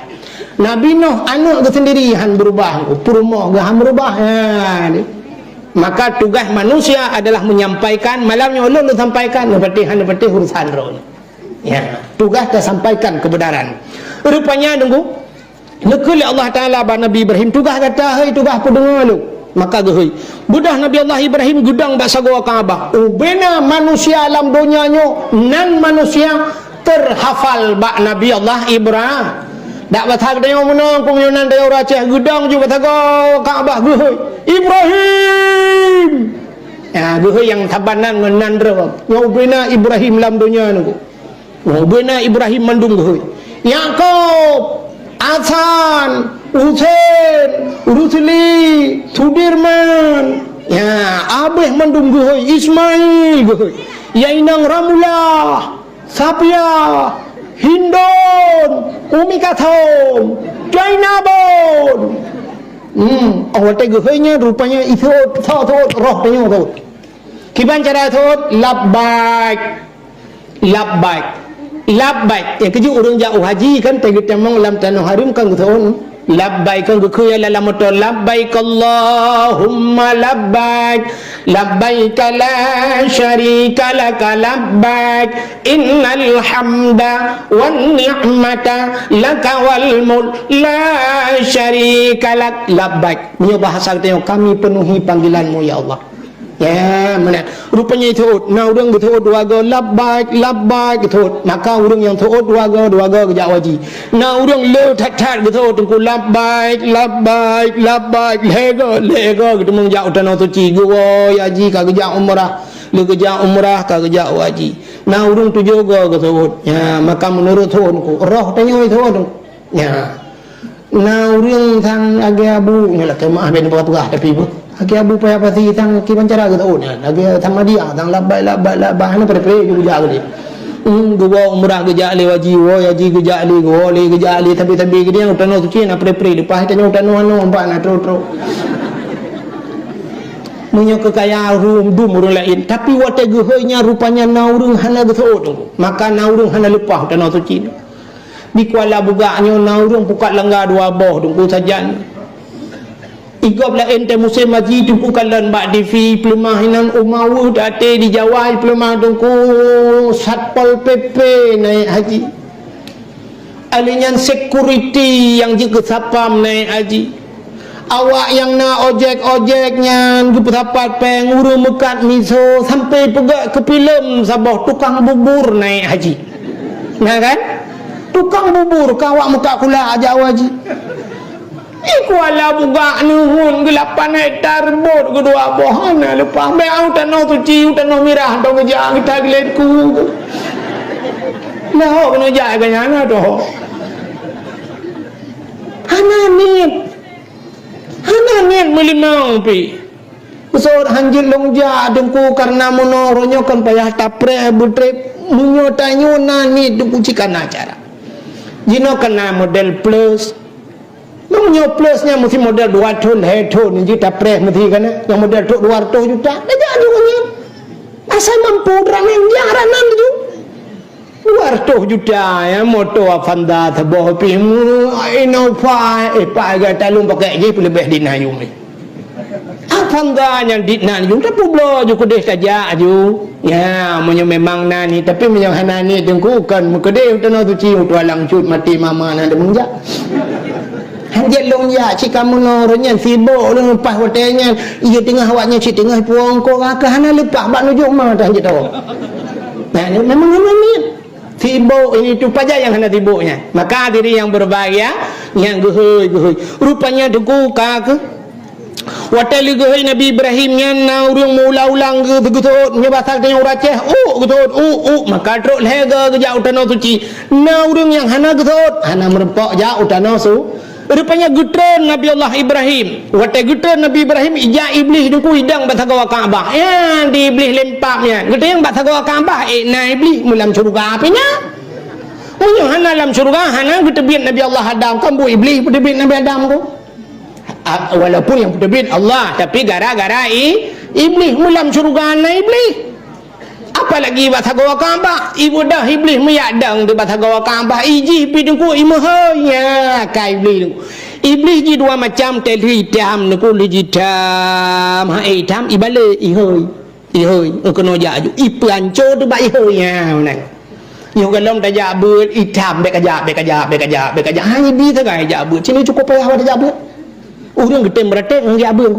Nabi Nuh aneuk geuh sendiri han beurubah, peurumoh geuh han beurubah. Ha, ni. Maka tugaih manusia adalah menyampaikan, malam nyoe ulôn lôn sampaikan, neupatéh han neupatéh urusan droeneuh. Ya, tugaih tasampaikan kebenaran. Rupanya, Teungku, neukheun lé Allah Taala bak Nabi Ibrahim, "Tugaih gata hôi tugaih peudeungoe lôn." Maka geuhôi. Beudôh Nabi Allah Ibrahim geudong bak sagoe Ka'bah. Ubena manusia lam donya nyoe, nan manusia terhafal bak Nabi Allah Ibrahim. Dak basa geutanyoe meunoe, keu meunyoe nan daerah Aceh, geudong ju bak sagoe Ka'bah geuhôi, "Ibrahim!" Ya, geuhôi nyang saban nan ngon nan droe. Nyoe ubena Ibrahim lam donya nyoe. Ubena Ibrahim mandum geuhôi. Yakub, Hasan, Husein, Rusli, Sudirman. Ya, abéh mandum geuhôi. Ismail geuhôi. Ya inong Ramulah, Safia, Hindun, Umi Kalsum, Jainabun. Hmm, oh, watèe geuhôi nyan rupanya iseuôt, soe seuôt, roh tanyoe seuôt. Kiban cara seuôt, "Labbaik." Labbaik. Labbaik. Nyang keujeuet ureueng jak u haji kan, teugeuteumeung lam tanoh hareuem kan geuseuôt. Labbaik kan geukheun lam moto, "Labbaik Allahumma labbaik. Labbaik la syarika laka labbaik. Innal hamda wan ni'mata laka wal mulk la syarika lak." Labbaik. Meunyoe bahasa geutanyoe, "Kami penuhi panggilan-Mu, ya Allah." Ya, meunan. Rupanya seuôt. Na ureueng geuseuôt dua goe, "Labbaik, labbaik," geuseuôt. Maka ureueng nyang seuôt dua goe, dua goe geujak u haji. Na ureueng le that-that geuseuôt, Teungku, "Labbaik, labbaik, labbaik," lhèe goe, lhèe goe geuteumeung jak u Tanoh Suci. Geuwoe haji ka geujak umrah, le geujak umrah ka geujak u haji. Na ureueng tujoh goe geuseuôt. Ya, maka meunurot seuôt, Teungku. Roh tanyoe seuôt, Teungku. Ya. Na ureueng sang lagèe Abu, nyoe lakèe meu'ah bèk neupeugah-peugah tapi beuh. Lagèe Abu Paya Pasi sang kiban cara geuseuôt nyan. Lagèe Samadiyah sang labbaik, labbaik, labbaik, hana preh-preh ju geujak lé. Hmm, geuwoe umrah geujak lé, haji, woe haji geujak lé, geuwoe lé geujak lé, sabe-sabe geudeh u Tanoh Suci na preh-preh, leupah tanyoe u tanoh anoe empat na trok-trok. Meunyoe keu kaya ureueng dum ureueng laén, tapi watèe geuhôi nyan rupanya na ureueng hana geuseuôt, maka na ureueng hana leupah u Tanoh Suci. Di Kuala Bugak nyoe na ureueng pukat langga dua boh, Teungku, sajan. I gob laén teuh musém haji, Teungku, kalon bak T V, peuleumah inan u Mawe, até di Jawa, peuleumah, Teungku, Satpol P P naik haji. Alèh nyan security nyang jeuet keu satpam naik haji. Awak nyang na ojek-ojek nyan geupeusapat pèng, ureueng meukat miso, sampai peugöt keu filem saboh tukang bubur naik haji. Na kan? Tukang bubur ka awak meukat kulak jak u haji. Di Kuala Bugak neuhun geulapan hektar bot keudua boh hana leupah. Bèk u Tanoh Suci, u Tanoh Mirah, dong geujak geuta geulet ku. Lah hok keuneuk jak keu nyan na doh. Hana niet. Hana niet meulimong pih. Sot hanjeuet lôn jak Teungku, kareuna meunoe uroe nyoe kon payah tapreh beutrép. Meunyoe tanyoe na niet Teungku, cit kana cara. Jinoe kana model plus. Meunyoe plus nyan meusti model dua thon, lhèe thon, jeuet tapreh meusti kana. Nyang model trok dua ratus juta, tajak ju nyan. Asai mampu droeneuh, jak droeneuh ju. Dua ratus juta, ya, moto Avanza saboh pih, Innova, eh, pagai taleueng pakèk jih peuleubèh di na yum. Avanza nyang di na yum, tapubloe ju keudeh tajak ju. Ya, meunyoe memang na niet, tapi meunyoe hana niet Teungku, kon meukeudeh u Tanoh Suci, u Tualang Cut, maté mama na deungon jak. Hanjeuet lôn jak, cit ka meunoe uroe nyan sibok lôn leupah watèe nyan, iya teungoh awak nyan cit teungoh puwong ko ka hana leupah bak nujoh ma dah hanjeuet tawong. Nah, memang hana niet. Sibok ini tu pajan nyang hana sibok nyan. Maka hadirin yang berbahagia, nyang geuhôi-geuhôi. Rupanya Teungku ka keuh. Watèe lé geuhôi Nabi Ibrahim nyan na ureueng meuulang-ulang geu-, geuseuôt, nyoe basa geutanyoe ureueng Aceh, uk geuseuôt, uk, uk, maka trok lhèe goe geujak u Tanoh Suci. Na ureueng nyang hana geuseuôt, hana meurumpok jak u Tanoh Su-, Rupanya geutreun Nabi Allah Ibrahim. Watèe geutreun Nabi Ibrahim, ijak Iblih Teungku idong bak sagoe Ka'bah. Nyan di Iblih lempap nyan. Geutanyong bak sagoe Ka'bah, eh, na Iblih meulam syeuruga pih nyan. Meunyoe hana lam syeuruga, hana geuteubiet Nabi Allah Adam. Kan buet Iblih peuteubiet Nabi Adam tu. A, walaupun nyang peuteubiet Allah, tapi gara-gara i, Iblih meulam syeuruga na Iblih. Apalagi bak sagoe Ka'bah, ibudah Iblih meuyak dong di bak sagoe Ka'bah, ijih pi Teungku imeuhôi, nya, ka Iblih Teungku. Iblih jih dua macam, teuh lheueh itam, Teungku, lheueh jih itam, ha, eh, itam, ibalek, ihôi, ihôi, keunoe jak aju, ipeuanco teuh bak ihôi, nya, meunan. Nyoe gohlom tajak beuet, itam, bèk kajak, bèk kajak, bèk kajak, bèk kajak, ha, ibi sagai jak beuet, cit nyoe cukôp payah watèe jak beuet. Ureueng geutem beuratéb ngon jak beuet.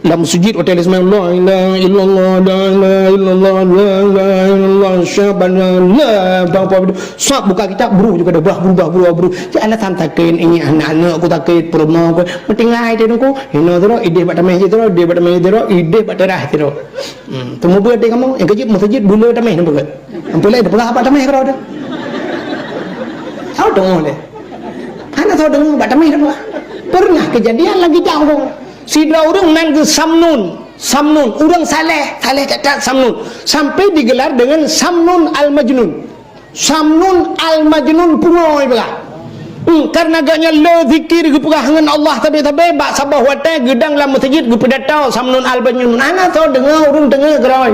Lam sujud watèe lé seumai, "La ilaha illallah, la ilaha illallah, la ilaha illallah, asyhadu an la ilaha illallah." Sab buka kitab, bru juga dah, bah, bru, bah, bru, bah, bru. Cit alasan sakét, ini aneuk-aneuk ku sakét, peurumoh ku. Meutinggai teuh Teungku. Hinoe sidroe, idéh bak tamèh jih sidroe, idéh bak tamèh jih sidroe, idéh bak teurah sidroe. Hmm, teumeubeut di kamoe, nyang keujeuet meuseujid buleue tamèh neupeugah. Nyang peulai neupeugah bak tamèh keudroe teuh. Soe deungoe lé? Hana soe deungoe bak tamèh neupeugah. Pernah kejadian lagi jauh. Sidroe ureueng nan geuh Samnun. Samnun, ureueng saleh, saleh that-that Samnun. Sampai digelar dengan Samnun Al-Majnun. Samnun Al-Majnun pungo ipeugah. Hmm, kareuna gobnyan le zikir geupeugah ngon Allah sabe-sabe, bak saboh watèe geudong lam meuseujid geupeudato Samnun Al-Majnun. Hana soe deungoe ureueng deungoe keudroe.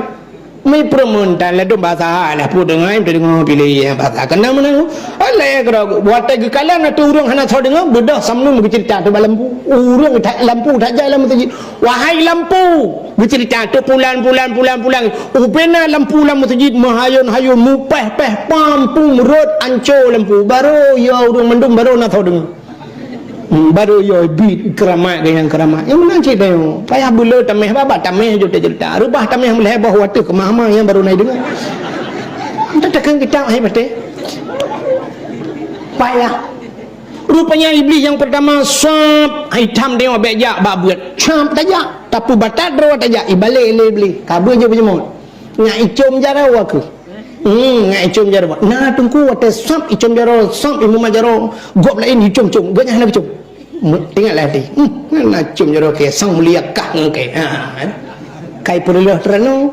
Mi peureumeun tan ladôm basa lah peue deungoe, teudeungoe piléh basa. Keunan meunan. Alah keudroe, watèe geukalon ateueh ureueng hana soe deungoe, beudôh Samnun geuceurita ateueh bak lampu. Ureueng that lampu that jai lam meuseujid. Wahai lampu, geuceurita ateueh pulan, pulan, pulan, pulan. Ubena lampu lam meuseujid meuhayôn-hayôn, mupèh-pèh, pam, pum, rhot, anco lampu. Barô yo ureueng mandum barô na soe deungoe. Hmm, barô yo bit keuramat deungon keuramat. Nyang meunan cit tanyoe. Payah buleue tamèh babah tamèh jeuet ceurita. Reubah tamèh meulhèe boh watèe keumah-mah nyang barô na deungoe. Entah takheun kitab hai patéh. Payah. Rupanya Iblih nyang peurtama sab, itam deungoe bèk jak bak beuet. Sab tajak, tapeubatat droe tajak, ibalek lé Iblih. Ka beuet jeuet peunyemot. Nyak icom jaroe aku. Hmm, nyak icom jaroe. Na Teungku watèe sab icom jaroe, sab imumat jaroe, gob laén icom-com, gobnyan hana geucom. Ingatlah hati. Hmm, na com jaroe kèe, sang mulia kah ngon kèe. Ha, kan? Kai peureuloh teuranoe.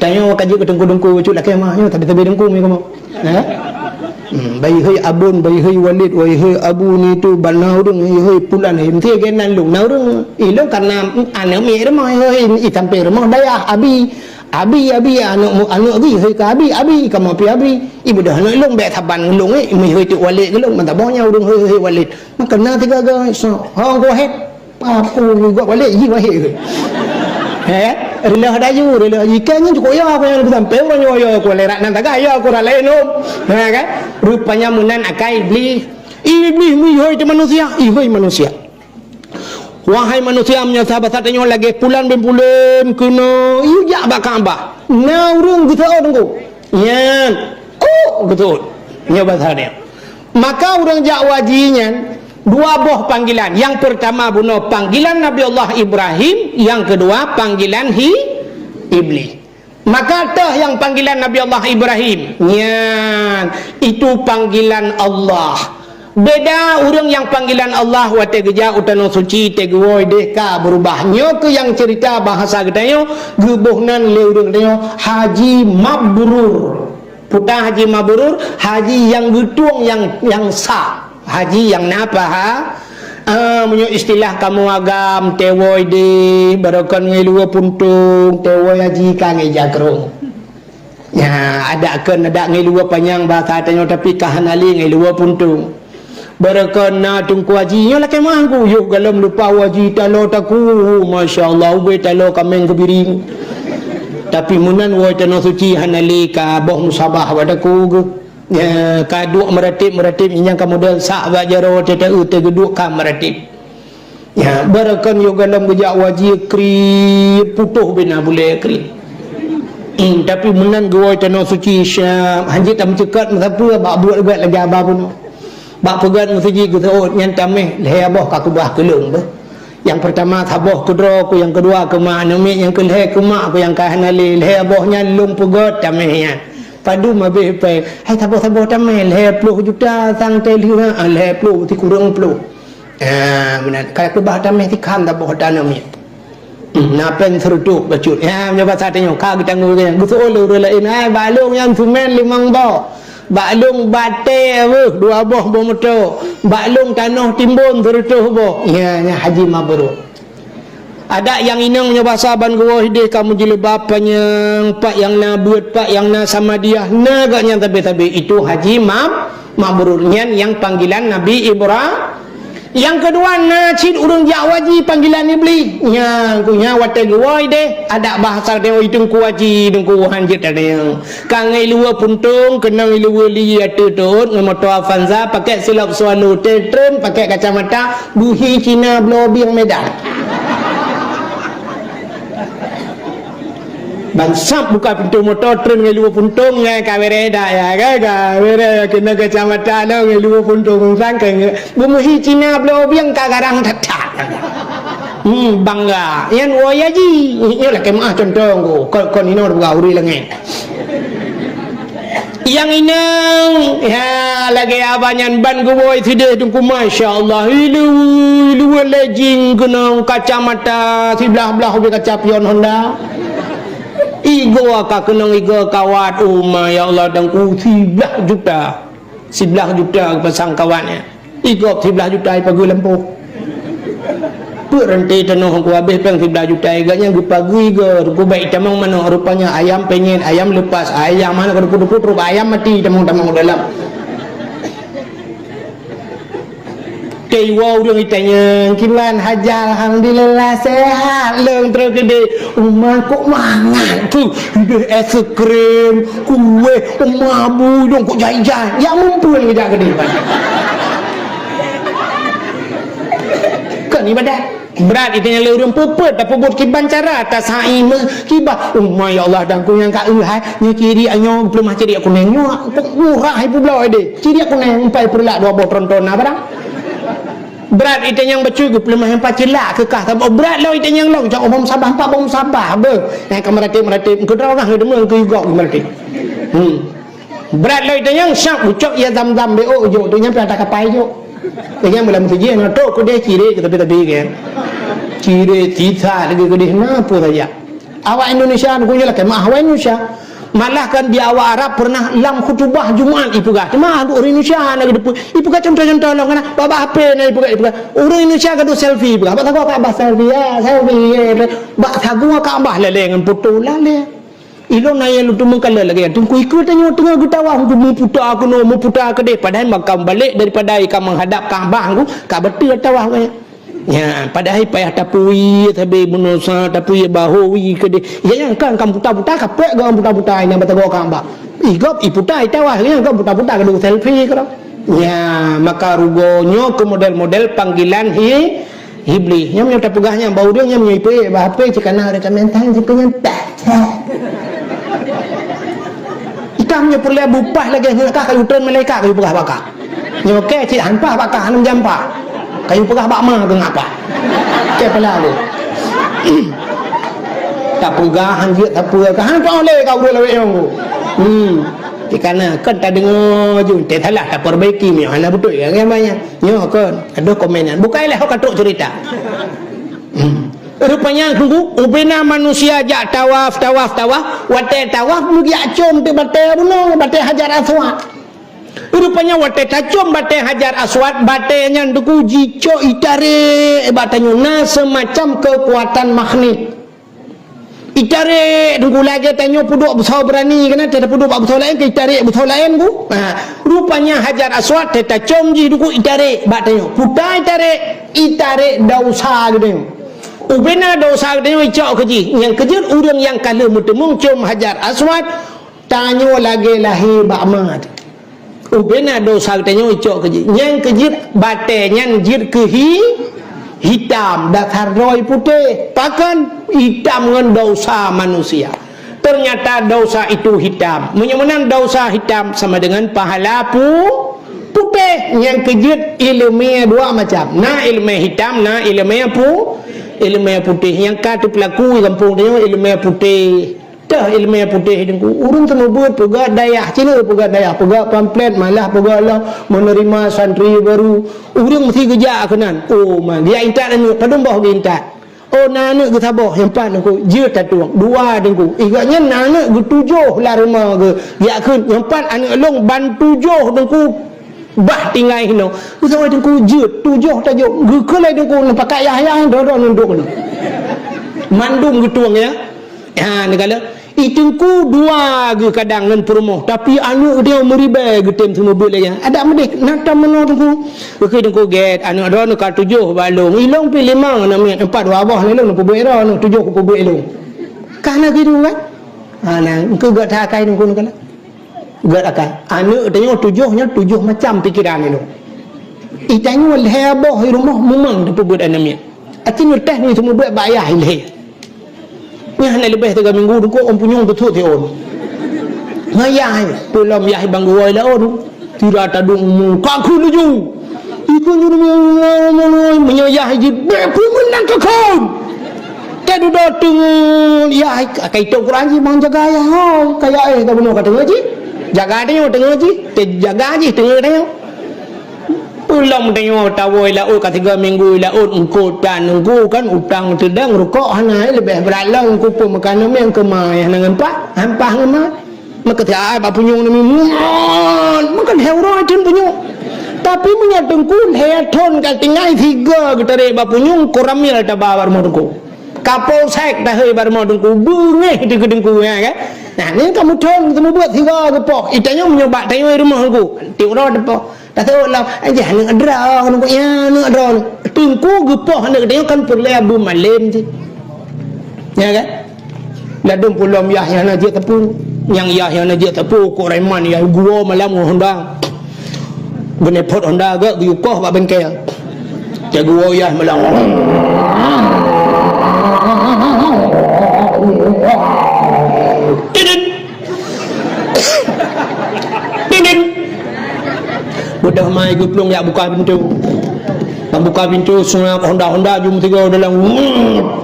Tanyoe ka jeuet keu teungku-teungku bacut lakèe mah nyoe, tapi-tapi teungku mi kamoe. Ha? Hmm, baiheuy abon, baiheuy walid, waiheuy abu ni tu, bana ureueng, iheuy pulan, iheuy meusti geunan lôn. Na ureueng, ilôn karena aneuk miet rumoh, iheuy, i sampéng rumoh dayah, abi. Abi, abi, aneuk mu-, aneuk abi, iheuy keu abi, abi, kamoe pi abi. Ibeudôh aneuk lôn bèk saban ngon lôn, eh, meuheuy teuk walid keu lôn, meutabong nyan ureueng heuy-heuy walid. Maka na tiga ga, so, hong ko hét. Papu juga balik ji wahé. He? Reuloh daju, reuloh ji kan nyan cukôp ya, aku nyang sampéng, ureueng nyoe ya, aku lerat nan tagah ya, aku ralai lom. Ha, kan? Rupanya meunan akai Iblih. Iblih meuhôi teu manusia, ihôi manusia. Wahai manusia, meunyoe sahabat tanyoe lagèe pulan bin pulan keunoe, yue jak bak Ka'bah. Na ureueng geuseuôt teungku. Nyan, oh, geuseuôt. Nyoe basa dia. Maka ureueng jak u haji nyan, Dua boh panggilan. Nyang peurtama bunoe panggilan Nabi Allah Ibrahim, nyang keudua panggilan hi Iblih. Maka toh nyang panggilan Nabi Allah Ibrahim, nyan itu panggilan Allah. Beda ureuëng nyang panggilan Allah watée geujak u tanoh suci, teuh geuwoe deh ka beurubah. Nyoe keuh nyang ceurita bahasa geutanyoe, geuboh nan lé ureuëng geutanyoe haji mabrur. Peue ta haji mabrur, haji nyang geutueng nyang, nyang sa, haji nyang na paha. Ah, meunyoe istilah kamoe agam, teuh woe deh, barokon ngon luwa puntong, teuh woe haji ka ngon jakrong. Nya, adak kon adak ngon luwa panyang bahasa tanyoe, tapi ka hana lé ngon luwa puntong. Barokon na Teungku Haji, nyoe lakée meuangku, yoh galom lupa Haji taloe taku, masya Allah, ubé taloe kaméng keubiring. Tapi meunan woe tanoh suci hana lé ka boh musabah bak taku geuh. Ya, ka duek meuratéb-meuratéb nyang ka model sak bak jaroe teuta-eu teuh geuduek ka meuratéb. Ya, barokon yoh galom geujak Haji kriet putoh bina bulée kriet. Hmm, tapi meunan geuwoe tanoh suci Syam, hanjeuet tameuceukat meusapeue bak buet gét lagée haba bunoe. Bak peugét meuseujid geuseuôt nyan taméh lhée boh ka keubah keu lôn beuh. Nyang peurtama saboh keudroe ku, nyang keudua keu mak aneuk miet, nyang keulhée keu mak ku nyang ka hana lé. Lhée boh nyan lôn peugét taméh nyan. Padum habéh pèng, hai saboh-saboh taméh lhée ploh juta sang teuh lheueh, ah, lhée ploh sikureueng ploh. Ah, meunan ka keubah taméh sikhan saboh aneuk miet. Hmm, na pèng seureutôh bacut. Ya, meunyoe basa tanyoe, ka geutanggong geutanyoe. Geuseuôt lé ureuëng laén, "Hai, bak lôn nyan seumén limong boh. Bak lôn batée beuh dua boh boh moto. Bak lôn tanoh timbon seureutôh boh." Ya, nyan haji mabrur. Adak nyang inong meunyoe basa ban geuwoe deh ka meujileubab panyang, pat nyang na beuet, pat nyang na samadiah, na geuh nyang sabe-sabe. Itu haji mab-, mabrur. Nyan nyang panggilan Nabi Ibra-, Nyang keudua, na cit ureuëng jak haji panggilan Iblih. Nyan, ku nyan watée geuwoe deh, adak bahasa tanyoe Teungku Haji, Teungku Wuhan jeuet tanyoe. Ka ngon luwa puntong, keunong luwa li ateueh teuôt ngon moto Avanza, pakai silop Swallow, teuh treun pakai kacamata, buhi Cina bloe bieng Medan. Ban sab buka pintoe moto, treun ngon luwa puntong, nyan ka bereh dak ya, kan? Ka bereh, keunoe kacamata lom ngon luwa puntong, sang ka nge-, beumuhi Cina bloe bieng ka garang that-that. Hmm, bangga. Nyan woe haji. Nyoe lakée meuah contoh ngku. Kon, kon inoe peugah ureuëng langét. Nyang inong, ya, lagée haba nyan ban geuwoe sideh Teungku, masya Allah. Ilu, ilu lejing keunong kacamata siblah-blah ubé kaca pion Honda. Igoe ka keunong igoe kawat, oh ma, ya Allah, Teungku, siblah juta. Siblah juta geupasang kawatnya. Igop siblah juta ipageue lampôh. Peuet ranté tanoh ku habéh péng siblah juta, gobnyan geupageue igoe, geupeubék itamong manok, rupanya ayam penyet, ayam lepas, ayam hana keudeup-keudeup, ayam mati tamong-tamong dalam. Teuwoe ureuëng itanyong, "Kiban haja?" "Alhamdulillah, sehat lôn." Troh keudeh, "Uma kok mangat tu? Ideh es krim, kueh, uma bu dong kok jai-jai." Ya mumpun geujak keudeh. Kon ibadat. Brat itanyong lé ureuëng peuet-peuet, tapeubuet kiban cara, tasai meuh kiban. "Uma ya Allah, dangku nyang ka eu hai, nyoe ciri nyoe, peuleumah ciri kunéng nyoe, kok murah hai peubloe deh. Ciri kunéng empat peureulak dua boh tronton na barang." Brat itanyong bacut geupeuleumah empat ceulak keu kah saboh. Brat lom itanyong lom, cok boh sabah, empat boh sabah beuh. Nyang ka meuratéb-meuratéb, keudroe kah ngeudeumeung keu igok meuratéb. Hmm. Brat lom itanyong, syak ucok ya zam-zam B O jok, tu nyang piata kapai jok. Itanyong beulam sijih, na tok keudeh ciré keu tapi-tapi kan. Ciré tisa lagi keudeh na peue saja. Awak Indonesia, aku nyoe lakée meuah awak Indonesia. Malah kan di awak Arab pernah lam khutubah Jumat ipeugah. Cuma ureuëng Indonesia hana geuteupeu. Ipeugah contoh-contoh lom kana. Bak, bak H P na ipeugah, ipeugah. Ureuëng Indonesia gaduh selfie ipeugah. Bak sagoe Ka'bah selfie, ya, selfie, ya. Bak sagoe Ka'bah lalée ngon foto lalée. Ilôn na nyang lôn teumeukalon lagée nyan. Teungku ikeue tanyoe teungoh geutawaf, meuputa keunoe, meuputa keudeh. Padahai makam balek daripada ka meuhadap Ka'bah nyan, ka beutôi tawaf nyan. Ya, padahai payah tapui sabe bunoe sa, tapui bahu wi keudeh. Ya, ya, kan, kan puta-puta, kapek gong puta-puta, inan batagoe Ka'bah. Igop, iputa, itawah, ya, kan puta-puta, kadang selfie, kadang. Ya, maka rugoe nyoe keu model-model panggilan hi-, Iblih. Nyan nyoe tapeugah nyan, bak ureuëng nyan nyoe ipeuék, bak H P cit kana ada komentar, cit nyan, tah, tah. Ikah nyoe peureulée bupah lagée nyoe, kah kayu treun malaikat, kayu peugah baka. Nyoe kée cit han pah baka, han meujampah. Kayue peugah bak ma keu ngapa? Cek pala tu. Tapeugah han jeuet sapeue ka, han pah lé ka ureueng lawét nyang tu. Hmm. Dikana kan tadeungoe ju, teusalah tapeurbaiki, meunyoe hana beutôi, ya, ya, ya. Nyoe kan, adoh komen nyan. Bukai lé ho ka trok cerita. Hmm. Rupanya, Teungku, ubena manusia jak tawaf, tawaf, tawaf. Watée tawaf, meugiak com teuk batée bunoe, batée Hajar Aswad. Rupanya watée tacom batée Hajar Aswad, batée nyan Teungku jicok itarek bak tanyoe, na seumacam keukuatan magnet. Itarek Teungku lagée tanyoe peuduek beusoe beurani, keunan tapeuduek bak beusoe laén, keu itarek beusoe laén Teungku. Ha, rupanya Hajar Aswad tacom jih Teungku itarek bak tanyoe. Peue itarek, itarek desya geutanyoe. Ubena desya geutanyoe icok keu jih. Nyang keujeuet ureueng nyang ka lheueh meuteumeung com Hajar Aswad, tanyoe lagée lahé bak ma. Ubena desya geutanyoe icok keu jih. Nyang keujeuet batée nyan jeuet keu hi-, hitam, dasar droe putéh. Pakon? Hitam ngon desya manusia. Ternyata desya itu hitam. Meunyoe meunan desya hitam sama dengan pahala pu-, putéh. Nyang keujeuet iéleumé dua macam. Na iéleumé hitam, na iéleumé pu-, iéleumé putéh. Nyang ka teupeulaku di gampông tanyoe iéleumé putéh. Teuh iéleumé putéh Teungku. Ureueng seumeubeuet peugah dayah, cina peugah dayah, peugah pamflet, malah peugah lom menerima santri baru. Ureueng meusti geujak keunan. Oh, ma, geujak intat aneuk, padum boh geuintat. Oh, na aneuk geusaboh, nyang pat Teungku, jeuet tatueng. Dua Teungku. Iga nyan na aneuk geutujoh lam rumoh geu-, geujak kheun, nyang pat aneuk lôn ban tujoh Teungku. Bah tinggai hinoe. Geusaboh Teungku jeuet, tujoh tajok. Geukheun lé Teungku, neupakat yah-yah, droe-droe nundok ni. Mandum geutueng ya. Ha, neukalon. I Teungku dua geuh kadang ngon peurumoh, tapi aneuk dia meuribée geutem seumeubeuet lé nyan. Adak meudeh, na tam meunoe Teungku. Geukheun Teungku gét, aneuk droeneuh ka tujoh bak lôn. Ilôn pih limong aneuk miet, empat dua boh lé lôn, peubuet droeneuh tujoh kupeubuet lôn. Ka na keu Teungku kan? Ha, na, engkeu gét that akai Teungku neukalon. Gét akai. Aneuk tanyoe tujoh nyan tujoh macam pikeran ilôn. I tanyoe lhée boh i rumoh mumang teupeubuet aneuk miet. Aci nyoe teh nyoe seumeubeuet bak yah ilhée. Nyan hana leubeh tiga minggu Teungku, ôn punyueng teusut siôn. Ngon yah, peulom yah i banggu woe laôt. Tira tadong mu, ka kheun laju. Ikeu nyoe meunyoe yah jih, bèk peue meunan ka kheun. Teududoe teungeut yah, ka itôb Quran jih bang jaga yah, hôi. Kaya éh ka bunoe ka teungeut jih. Jaga tanyoe teungeut jih, teujaga jih teungeut tanyoe. Peulom tanyoe tawoe laôt ka tiga minggu laôt eungkôt tan eungkôt kan utang teudang rukok hana leubeh brat lom eungkôt peue meukanan meukeumai hana ngon pah, hampah ngon ma. Meukeusai bak punyueng nami muat, meukeulhèe uroe thon punyueng. Tapi meunyoe teungku lhèe thon ka tinggai sigoe geutarek bak punyueng, koramil taba bak rumoh teungku. Kapolsek tahôi bak rumoh teungku, beungéh di keu teungku, ya kan? Nah, nyan ka meuthon teumeubuet sigoe geupoh. I tanyoe meunyoe bak tanyoe rumoh teungku, tiep uroe teupoh. Taseuk lom, "Eh, jah aneuk droeneuh, ya, aneuk droeneuh." Teungku geupoh aneuk droeneuh kan peureulèe beumalém cit. Ya kan? Ladôm peulom yah nyang na jeuet teupeu. Nyang yah nyang na jeuet teupeu, kok reman yah geuwoe malam ngon honda. Geuneupot honda geuh geuyue koh bak bengkel. Teugeuwoe yah malam. Tidit. Ding, ding. Beudôh mai geuplueng jak buka pintoe. Ban buka pintoe, seungab honda-honda jeuem sigoe dalam.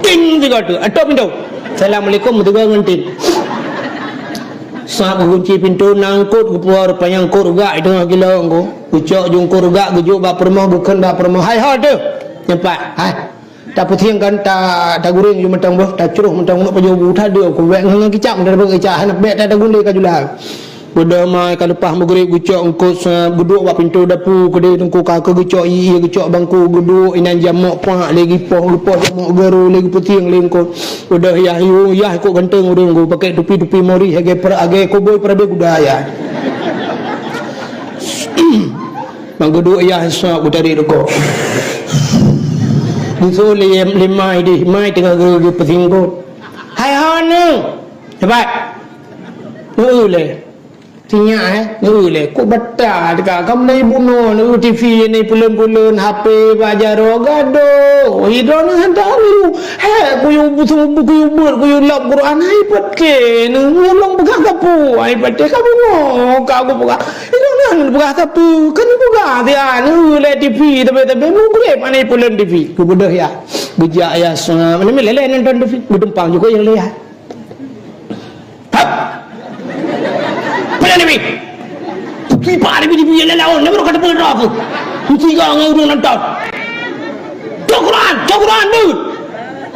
Ting sigoe tu. Atôp pintoe. Assalamualaikum, sigoe ngon tin. Seungab geukunci pintoe, na eungkôt geupuwoe, rupanya eungkôt rugak di teungoh gila eungkôt. Geucok ju eungkôt rugak, geujok bak peurumoh, geukheun bak peurumoh. Hai ho teuh. Nyan pat. Hai. Tapeusieng kan, ta-, taguréng ju mantong boh, tacroh mantong uneuk pajoh bu, tadeuk ku bèk ngon kicap, mantong kicap, hana bèk ta-, tagun lé ka jula. Beudôh mai ka leupah Maghrib geucok eungkôt sa-, geuduek bak pintoe dapu keudéh teungku ka keu geucok ié, geucok bangku, geuduek inan jamok pak lé geupoh, geupoh jamok garo lé geupeusieng lé eungkôt. Beudôh yah yu, yah kok ganteng ureueng ku, pakai tupi-tupi mori, lagèe pra-, lagèe koboi Parade Kuda yah. Ban geuduek yah sab geutarek rukok. Geuseuôt lé, lé mai deh, mai teungoh geu-, geupeusinggôt. Hai hana. Hebat. Neu lé. Sinyak, eh, neu lé. Kok bata teuka. Kamoe na ibu noe, neu T V, neu puleuen-puleuen, H P, bak jaroe, gadoh. Hidroe neu hantom neu. Hé, kuyue bu-, kuyue beuet, kuyue lop Quran, hai patéh neu. Neu lôn peugah kapu, hai patéh kamoe. Ka kupeugah. Hidroe neu Peugah sapeue? Kan peugah siat, lé T V, tapi, tapi meugreb aneuk peulon T V. Geubeudôh ya. Geujak ya, sa-, mana lé-lé nonton T V. Geutumpang juga ya lé ya. Hap! Peulon T V. Kipak T V, T V ya lé lawan. Nama kata peulon apa? Mesti kau ngau urang nonton. Cok Quran, cok Quran, beuh.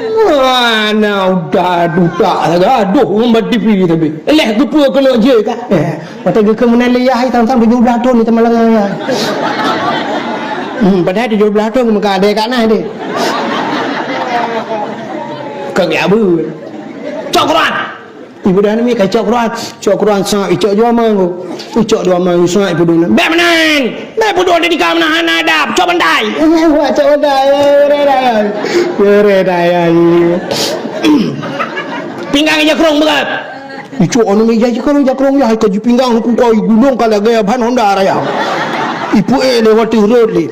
Mana udah dutak sagai, aduh, ngon bak T V tapi. Leh geupeu keuneuk je ka. Eh, watèe geukheun meunan lé yah, sang-sang tujoh blaih thon di Tamalanga ya. Hmm, padahai tujoh blaih thon meuka adèe ka na deh. Ka geubeuet. Cok Quran. Ibu dah nami ka icok Quran. Cok Quran sa, icok jua mang. Icok jua mang, sa ibu dah. Bèk meunan. Bèk peuduek di ka meunan hana adab. Cok bantai. Eh, wah, cok bantai. Eh, bere daya. Bere daya. Pinggang ija krong beugèt. Icok anu meja ija krong, ija krong ya, hai ka jipinggang ku koi gulong ka lagèe ban Honda raya. Ipu eh lewat rot lé.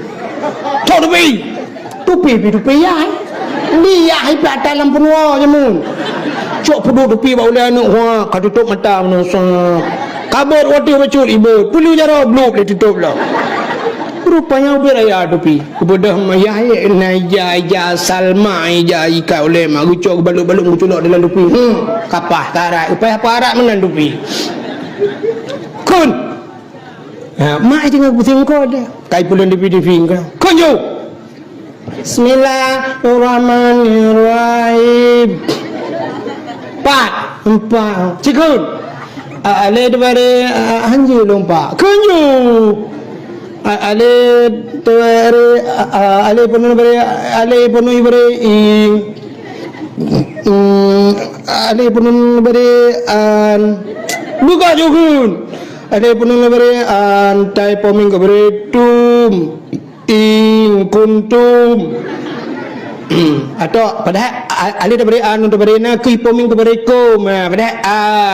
Cok tepi. Tupi pi tupi yah. Di yah iplat lam peunuwa jameun. Cok peuduek tupi bak ulèe aneuk, hua, ka tutôp mata meunoe, sa. Kabot watèe bacut ibot. Peulu jaroe blub lé tutôp lom. Rupanya ubit raya tupi. Keubeudoh yah, na ija, ija Salma, ija ikat ulèe mak. Geucok geubalot-balot geuculok dalam tupi. Hmm, kapah tarat. Upaya apa arat meunan tupi. Kun. Ha, mak ija ngon pusing kod. Kai peulon tupi-tupi ka. Kun ju. Bismillahirrahmanirrahim. Pat, empat. Cikun. A-, alif diberi, a-, hanji lompat. Kunju. A-, alif diberi, a-, a-, alif penuh diberi, alif penuh diberi, i. Mm, alif penuh diberi, an. Buka jukun. Alif penuh diberi, an. Tai poming diberi, tum. In kuntum. Atau padahai a-, alif diberi a, nun diberi na, kui poming diberi kum. Ha, padahai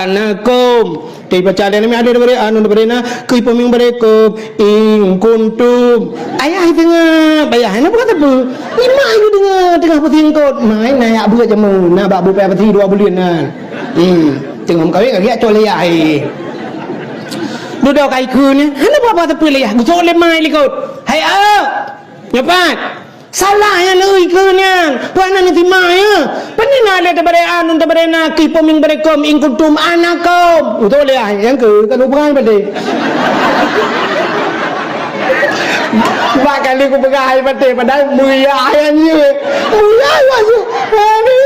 anakum. Tapi baca alif ni alif diberi a, nun diberi na, kui poming diberi kum. In kuntum. Ayah teungoh, bayah ni bukan tebu. Ni mak you dengar tengah pusing kot. Mai na yak buat jamu, na bak bupai peti dua bulan na. Hmm, tengok kawin kaki acok lé yah. Dudoe kai kheun ni, hana buat-buat teupeu lé yah. Gusok lé mai likot. Hai a. Nyoe pat. Salah nyan ui keu nyan. Puan na neutimai ya. Peue na lé tabare a, nun tabare na, kih poming bare kom, in kuntum anakum. Beutôi lé ai, nyang keu ka lupai padé. Bak kali ku peugah hai padé, padahai muya ayah nyeue. Muya ayah nyeue. Aduh.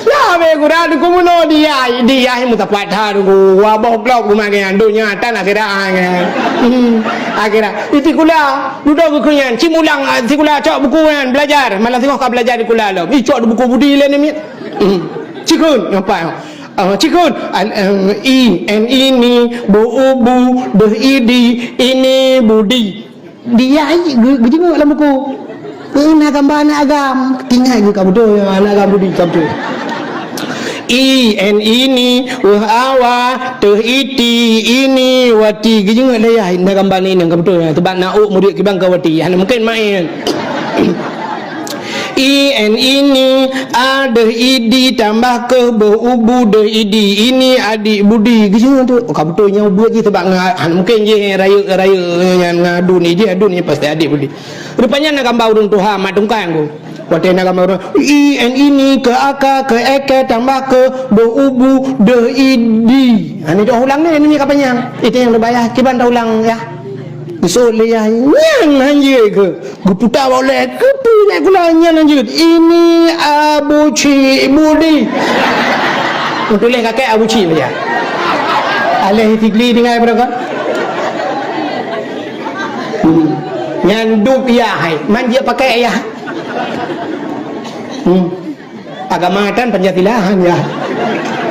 Ya, be gura duku muno dia, dia mutapat ha duku. Wa boh blok rumah ke donya tan akhirat. Hmm, akhirat. Itikula. Dudoe buku nyan, ci mulang, ah, sikula cok buku nyan belajar. Malam singoh ka belajar di kula lom. Ih, cok buku budi lé ni miet. Hmm. Cikun, apa? Ah, cikun, an, em, i, en, ini, bu, u, bu, deh, idi, ini, budi. Dia ai, ge-, geujeungok lam buku. Eh, na gambar anak agam. Ingat ke kamu tu, yang anak agam budi, kamu tu. I, en, ini, weh, awa, teh, iti, ini, wati. Geujeungok dayah, na gambar ni, na gambar tu. Sebab na uk murid kibang ka wati. Hana mungkin main. I, en, ini, a, deh, idi, tambah keh, boh, ubu, deh, idi. Ini adik budi. Geujeungok tu. Oh, ka beutôi nyang buet jih sebab nga-, hana mungkin jih rayeuk-rayeuk nyan ngadun ni jih, adun ni pasti adik budi. Rupanya na gambar ureueng tuha mak tungkang tu. Watèe na gambar ureueng, i, en, ini, ke, aka, ke, eke, tambah ke, boh, ubu, deh, idi. Ha, ni dah ulang ni, ni ka panyang. Itu yang terbayar. Kiban dah ulang, ya. Besok lé, ya. Nyan hanjeuet ke? Geuputa bak ulèe, geuputa bak kula, nyan hanjeuet. Ini Abu Cik Budi. Tuléh kakek Abu Cik, ya. Alèh Tigli tinggai pada kau. Hmm. Nyan dup ya hai. Man jeuet pakai ya. Hmm. Agama tan Pancasila han ya.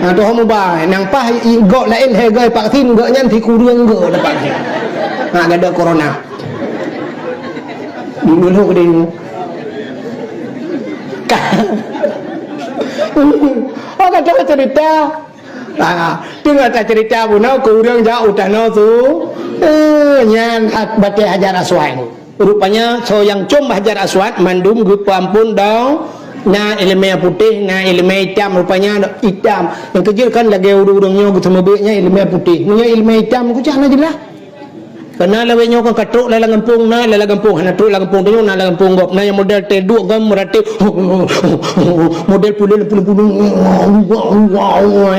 Nah, tu hom ubah. Nang pah i gok laén hai goi vaksin gok nyan sikureueng gok dapat. Ha, gada corona. Dulu ke dulu. Oh, kata cerita. Ah, teungoh taceurita bunoe keu ureueng jak u tanoh su-, eh, nyan hat-, batèe Hajar Aswad. Rupanya, soe nyang com Hajar Aswad mandum geupeuamphon dong, na ileumèe putéh, na ileumèe itam, rupanya itam. Nyang keujeuet kan lagèe ureueng-ureueng nyoe geuseumeubeuet nyan ileumèe putéh. Meunyoe ileumèe itam, keucah na jeulaih. Na lawét nyoe kan ka trok lam gampông, na lam gampông, hana trok lam gampông tanyoe, na lam gampông gob. Na nyang model teuduek kan meuratéb, model puléh lampu-lampu,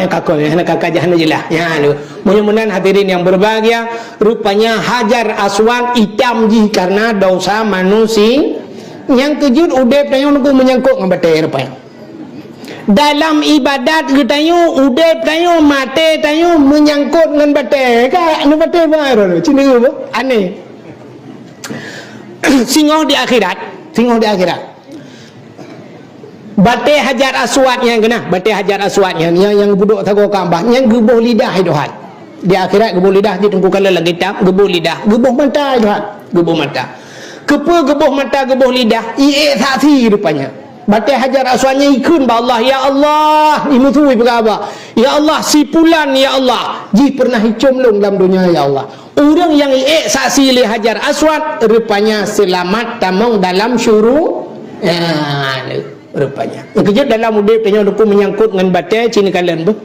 kakak, hana kakak, hana jeulaih. Nyan tu. Meunyoe meunan hadirin yang berbahagia, rupanya Hajar Aswad itam jih karena dosa manusia. Nyang keujeuet udeb tanyoe nunggu meunyangkot ngon batée rupanya. Dalam ibadat geutanyoe, udeb tanyoe, maté tanyoe meunyangkot ngon batée. Ka, ngon batée baroe, cina apa? Aneh. Singoh di akhirat, singoh di akhirat. Batée Hajar Aswad nyan keuh na, batée Hajar Aswad nyan, nyang, nyang geubudok sagoe Ka'bah, nyang geuboh lidah, hai Tuhan. Di akhirat geuboh lidah, di teungku kala lagée tam, geuboh lidah, geuboh mata, hai Tuhan, geuboh mata. Keupeue geuboh mata, geuboh lidah? Iék saksi rupanya. Batée Hajar Aswad nyan ikheun bak Allah, "Ya Allah," imeusui peugah haba, "Ya Allah, si pulan, ya Allah, jih pernah icom lôn lam donya, ya Allah." Ureuëng nyang iék saksi lé Hajar Aswad, rupanya seulamat tamong dalam syuru-, ya, rupanya. Nyang keujeuet dalam udeb tanyoe teungku meunyangkot ngon batée, cina kalon beuh.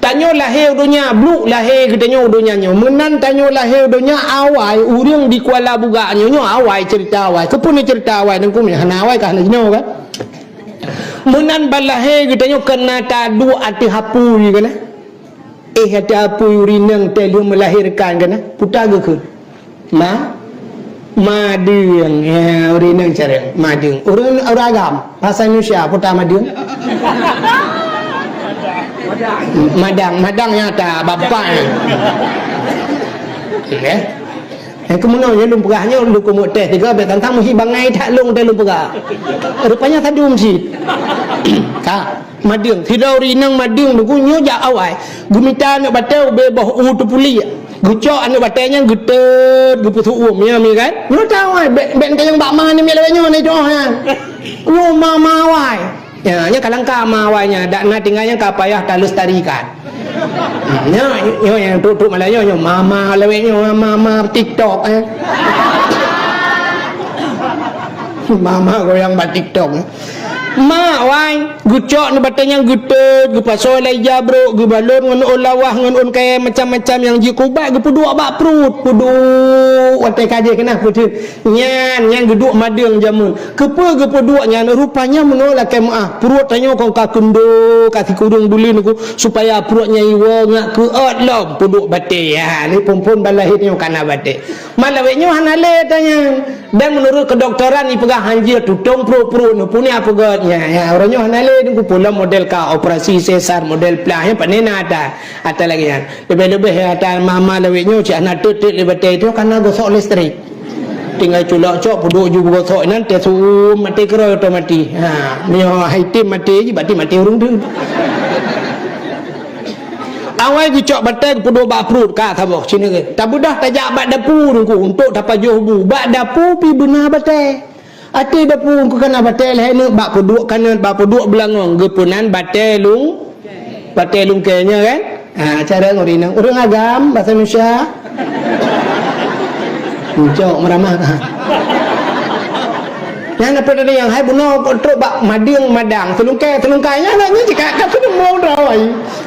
Tanyoe lahé u donya, bluek lahé geutanyoe u donya nyoe. Meunan tanyoe lahé u donya awai, ureuëng di Kuala Bugak nyoe, nyoe awai cerita awai. Keupeue cerita awai, teungku hana awai ka hana jinoe kan? Meunan ban lahé geutanyoe keunan taduek ateueh apui keunan. Eh, ateueh apui ureuëng inong teuh lheueh melahirkan keunan. Puta geukheun. Ma? Madeueng. Ya, ureuëng inong cara. Madeueng. Ureuëng, ureuëng agam. Bahasa Indonesia, puta madeueng. Madang, madang nyata, bapak. Ya. Eh, keumeunyoe lôn peugah nyoe, lôn keumeuk teh tiga, bèk tantang meuhi bangai that lôn teh lôn peugah. Rupanya sadum cit. Ka, madeueng. Sidroe ureuëng inong madeueng teungku nyoe jak awai. Geumita aneuk batée ubé boh u teupuliek. Geucok aneuk batée nyan geuteut, geupeuseuuem, ya, mi kan? Nyoe ta awai, bèk, bèk tanyong bak ma ni, mi lawét nyoe ni doh, ya. Nyoe ma, ma awai. Ya, nyan ka langka ma awai nyan, dak na tinggai nyan ka payah talestarikan. Nyoe, nyoe nyang trok-trok malam nyoe, nyoe mama lawét nyoe, mama TikTok, eh. Mama goyang bak TikTok, eh. Ma, wai, geucok nibak batée nyang geuteut, geupasoe lam ija brok, geubalot ngon ôn lawah, ngon ôn kayèe macam-macam nyang jikeubat, geupeuduek bak pruet, peuduek watèe ka jih keunan peuteut. Nyan, nyan geuduek madeueng jameun. Keupeue geupeuduek nyan? Rupanya meunoe lakèe meu'ah. Pruet tanyoe kon ka keundo, ka sikureueng buleuen ku, supaya pruet nyan iwoe ngat keuôt lom peuduek batée. Ha, lé phon-phon ban lahé nyoe kana batée. Ma lawét nyoe hana lé tanyan. Dan meunurot keudoktoran ipeugah hanjeuet tutong pruet-pruet nyoe. Peue nyang peugah nyan? Ya, uroe nyoe hana lé, nunggu pulang model ka operasi sesar, model plah, nyan pane na ata, ata lagèe nyan. Leubeh-leubeh ata mama lawét nyoe cit hana teut-teut lé batée tu, kana gosok listrik. Tinggai culok cok, peuduek ju beugosok inan, teuh suum, maté keurôi otomatis. Ha, meunyoe hai tem maté jih, berarti maté ureueng teuk. Awai geucok batée geupeuduek bak pruet, ka saboh, sinoe. Tabeudoh tajak bak dapu teungku, untuk tapajoh bu. Bak dapu pih beuna batée. Ateueh dapu teungku kana batée lhèe neuk, bak peuduek kanot, bak peuduek beulangong, geupeunan batée lung-, batée lungkée nyan kan? Ha, cara ureueng inong. Ureueng agam, bahasa Indonesia. Cok meuramah ka. Nyan apa tadi nyang hai bunoe kok trok bak madeueng madang, seulungkée, seulungkai nyan, nyan jih ka, ka seudeumoe droe.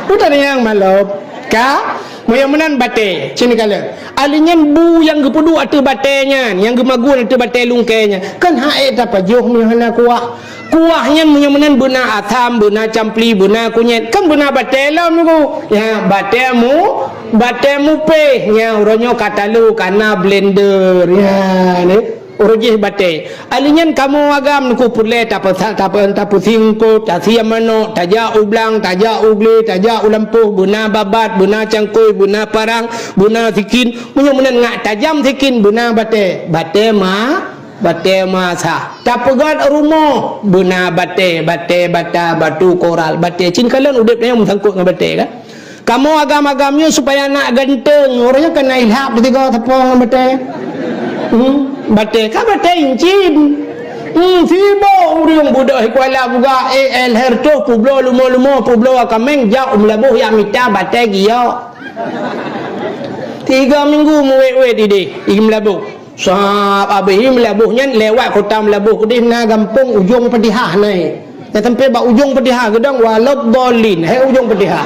Peue tadi nyang malop? Ka? Meunyoe meunan batée, sinoe kalon. Ahli nyan bu nyang geupeuduek ateueh batée nyan, nyang geumagun ateueh batée lungkée nyan. Kan hak ék tapajoh meunyoe hana kuah. Kuah nyan meunyoe meunan beuna asam, beuna campli, beuna kunyét. Kan beuna batée lom niku. Ya, batée mu, batée mupéh. Nya, uroe nyoe ka talo, kana blender. Ya, ni. Uroe jih batée. Ahli nyan kamoe agam niku peureulée tapeusa-, tapeu-, tapeusieng eungkôt, tasieng manok, tajak u blang, tajak u glé, tajak u lampôh, beuna babat, beuna cangkôi, beuna parang, beuna sikin. Meunyoe meunan ngat tajam sikin, beuna batée. Batée ma-, batée masa. Tapeugöt rumoh, beuna batée, batée bata, batu koral, batée. Cit kalon udeb nyan meusangkot ngon batée kan? Kamoe agam-agam nyoe supaya nak ganteng, uroe nyoe kana ilhab teuga tapong ngon batée. Hmm, batée ka batée incin. Hmm, sibok ureueng budok di Kuala Bugak, eh, leher toh peubloe lumoe-lumoe, peubloe kaméng, jak u Meulaboh jak mita batée giyok. Tiga minggu meuwét-wét idéh, i Meulaboh. Sab abéh i Meulaboh nyan lewat kota Meulaboh keudéh na gampông Ujong Padihah na. Nyang sampai bak Ujong Padihah geudong waladhdallin, hai Ujong Padihah.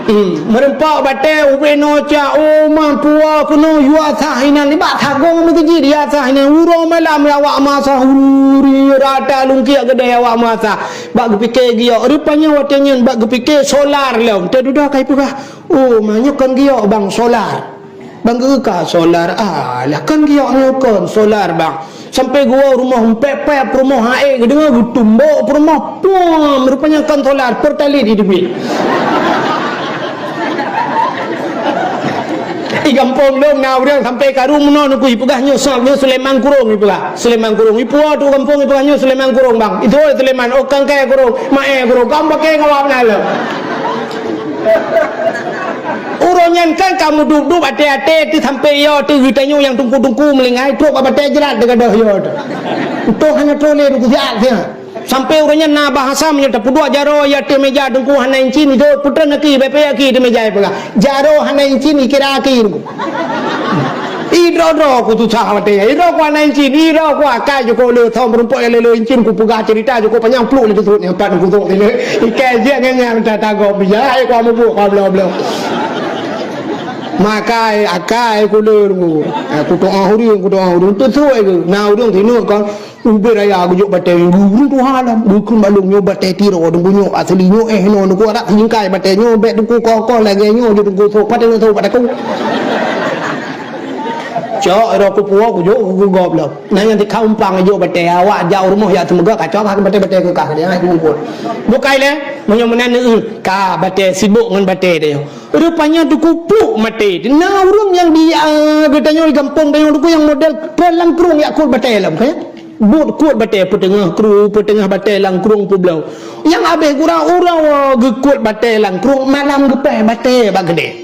Hmm, meureumpok batée ubé noe cak, oh, mampu keunoe yue asah inan, nibak sagong meuseujid yue asah inan, uroe malam awak masa huri rata lungkiek keudeh awak masa. Bak geupike giok, rupanya watée nyan bak geupike solar lom. Teududoe kai peugah, "Oh, ma nyoe kon giok bang, solar." Bang geuka solar, alah kan giok nyoe kon solar bang. Sampai geuwoe rumoh, empek-pek peurumoh, ae geudeungoe geutumbok peurumoh. Puam, rupanya kon solar, Pertalite idubit. Di gampông dong na ureuëng sampai karu meunoe nuku ipeugah nyoe sob, nyoe Sulaiman Kurong ipeugah. Sulaiman Kurong. Ipuwoe tu gampông ipeugah nyoe Sulaiman Kurong bang. Itu Sulaiman, oh kangkai Kurong, mae Kurong. Kamu pakai ngawak na lom. Uroe nyan kan kamu dub-dub até-até teuh sampai yo teuh geutanyoe nyang tungku-tungku meulinggai trok bak batée jrat teugadoh yo teuh. Utoh hana trok lé tungku siat siat. Sampai uroe nyan na bahasa meunyoe tapeuduek jaroe ya teuh meja tungku hana incin itu putra naki bepek aki teuh meja peugah. Jaroe hana incin ikira aki tungku. Idro-dro ku susah watée. Idro ku hana incin, idro ku akai jukuk le thom rumpok ya lele incin ku peugah cerita jukuk panyang pluk le teusut nyang pat ku sok sini. Ikai jiak nyan nyan minta tagok bija ai ku mubuk ku blo-blo. Makai akai ku le ku. Aku doa huri, aku doa huri. Teusut ke. Na ureuëng sini kan ubé raya gujok batée minggu ureuëng tuha lam. Bukun balong nyoe batée tiro dong nyoe asli nyoe eh nyoe ku arak singkai batée nyoe bek dong ku koko lagée nyoe je dong ku sok patée nyoe sok patée ku. Cok ro ku puwoe ku jok ku gob lom. Nah nyang tikha umpang jok batée awak jak u rumoh jak teumeugah kacok ka batée-batée keu kah dia ku umpun. Bukai le meunyoe meunan neueu ka batée sibok ngon batée dia. Rupanya tuku pluk maté. Na ureuëng nyang di ah, geutanyoe di gampông tanyoe tuku nyang model pran langkrueng jak kot batée lom kaya. Buet kuet batée peuteungoh kru, peuteungoh batée langkrueng peubloe. Nyang abéh gura uroe geukot batée langkrueng malam geupéh batée bak keudè.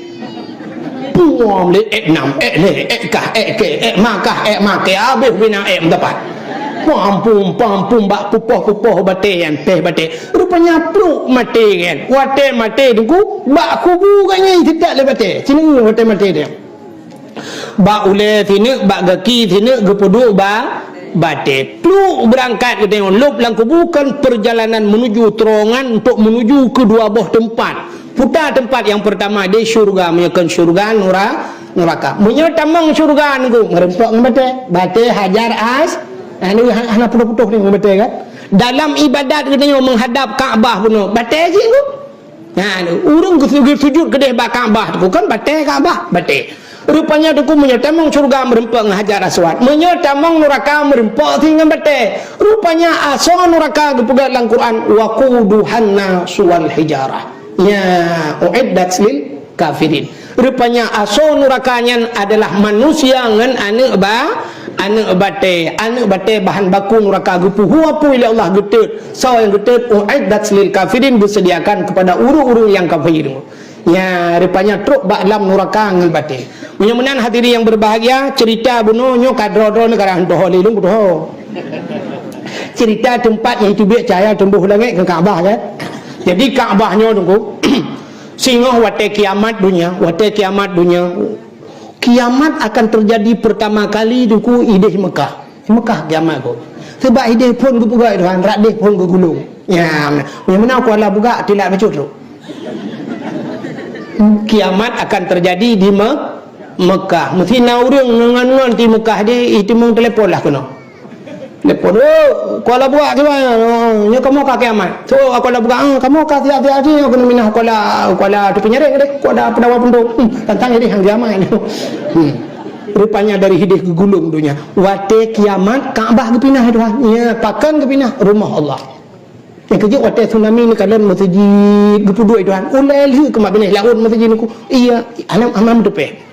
Puom lé ék nam, ék lé, ék kah, ék kée, ék makah, ék makée, abéh bina ék meudapat. Pampum, pampum bak pupoh-pupoh batée nyan, péh batée. Rupanya pluk maté nyan. Watée maté teungku, bak kubu gobnyan siteuk lé batée. Sineuk watée maté dia. Bak ulée sineuk, bak gaki sineuk geupeuduek ba batée. Pluk beurangkat geutanyoe lôb lam kubu kon peurjalanan meunuju terowongan untuk meunuju keu dua boh teumpat. Puta teumpat nyang peurtama di syeuruga, meunyoe kon syeuruga nura-, nuraka. Meunyoe tamong syeuruga nunggu meureumpok ngon batée. Batée Hajar As-, anu ha-, hana putôh-putôh ni ngon batée kan. Dalam ibadat geutanyoe meuhadab Ka'bah bunoe, batée jih nunggu. Nah, ureuëng geusujud, sujud keudeh bak Ka'bah tu kan batée Ka'bah, batée. Rupanya teungku meunyoe tamong syeuruga meureumpok ngon Hajar Aswad. Meunyoe tamong nuraka meureumpok si ngon batée. Rupanya asoe nuraka geupeugah lam Quran, "Waquduhan nasu wal hijarah." Nya, uiddat lil kafirin. Rupanya asoe nuraka nyan adalah manusia ngon aneuëk ba-, aneuëk batée. Aneuëk batée bahan baku nuraka geupeuhu apui lé Allah geutot. Soe nyang geutot, uiddat lil kafirin, geusediakan kepada ureuëng-ureuëng nyang kafir. Nya, rupanya trok bak lam nuraka ngon batée. Meunyoe meunan hadirin yang berbahagia, cerita bunoe nyoe ka droe-droe neuh ka rhah doho lé lôn kudoho. Cerita teumpat nyang teubiet cahya teumbôh langét keu Ka'bah kan. Jadi Ka'bah nyoe teungku, singoh watée kiamat dunia, watée kiamat dunia, kiamat akan terjadi pertama kali teungku ideh Mekah. Mekah kiamat ko. Sebab ideh phon geupeugah Tuhan, rak deh phon geugulong. Ya, meunyoe meunan Kuala Bugak tilak bacut tu. Kiamat akan terjadi di Me-, Mekah. Mesti na ureuëng ngon-ngon di Mekah di itimong telepon lah keunoe. Telepon, "Oh, Kuala Bugak kiban? Oh, nyoe kamoe ka kiamat." So, Kuala Bugak, "Ah, kamoe ka siap-siap di nyoe keuneuk minah Kuala, Kuala Tepi Nyareng deh, Kuala Pendawa Pundong." Hmm, tantang ideh nyang kiamat. Hmm. Rupanya dari ideh geugulong dunia. Watée kiamat, Ka'bah geupinah Tuhan. Ya, pakon geupinah? Rumoh Allah. Nyang keujeuet watée tsunami neukalon meuseujid geupeuduek Tuhan. Ulée lheueh keumat binéh laôt meuseujid nungku. Iya, hana, hana meuteupéh.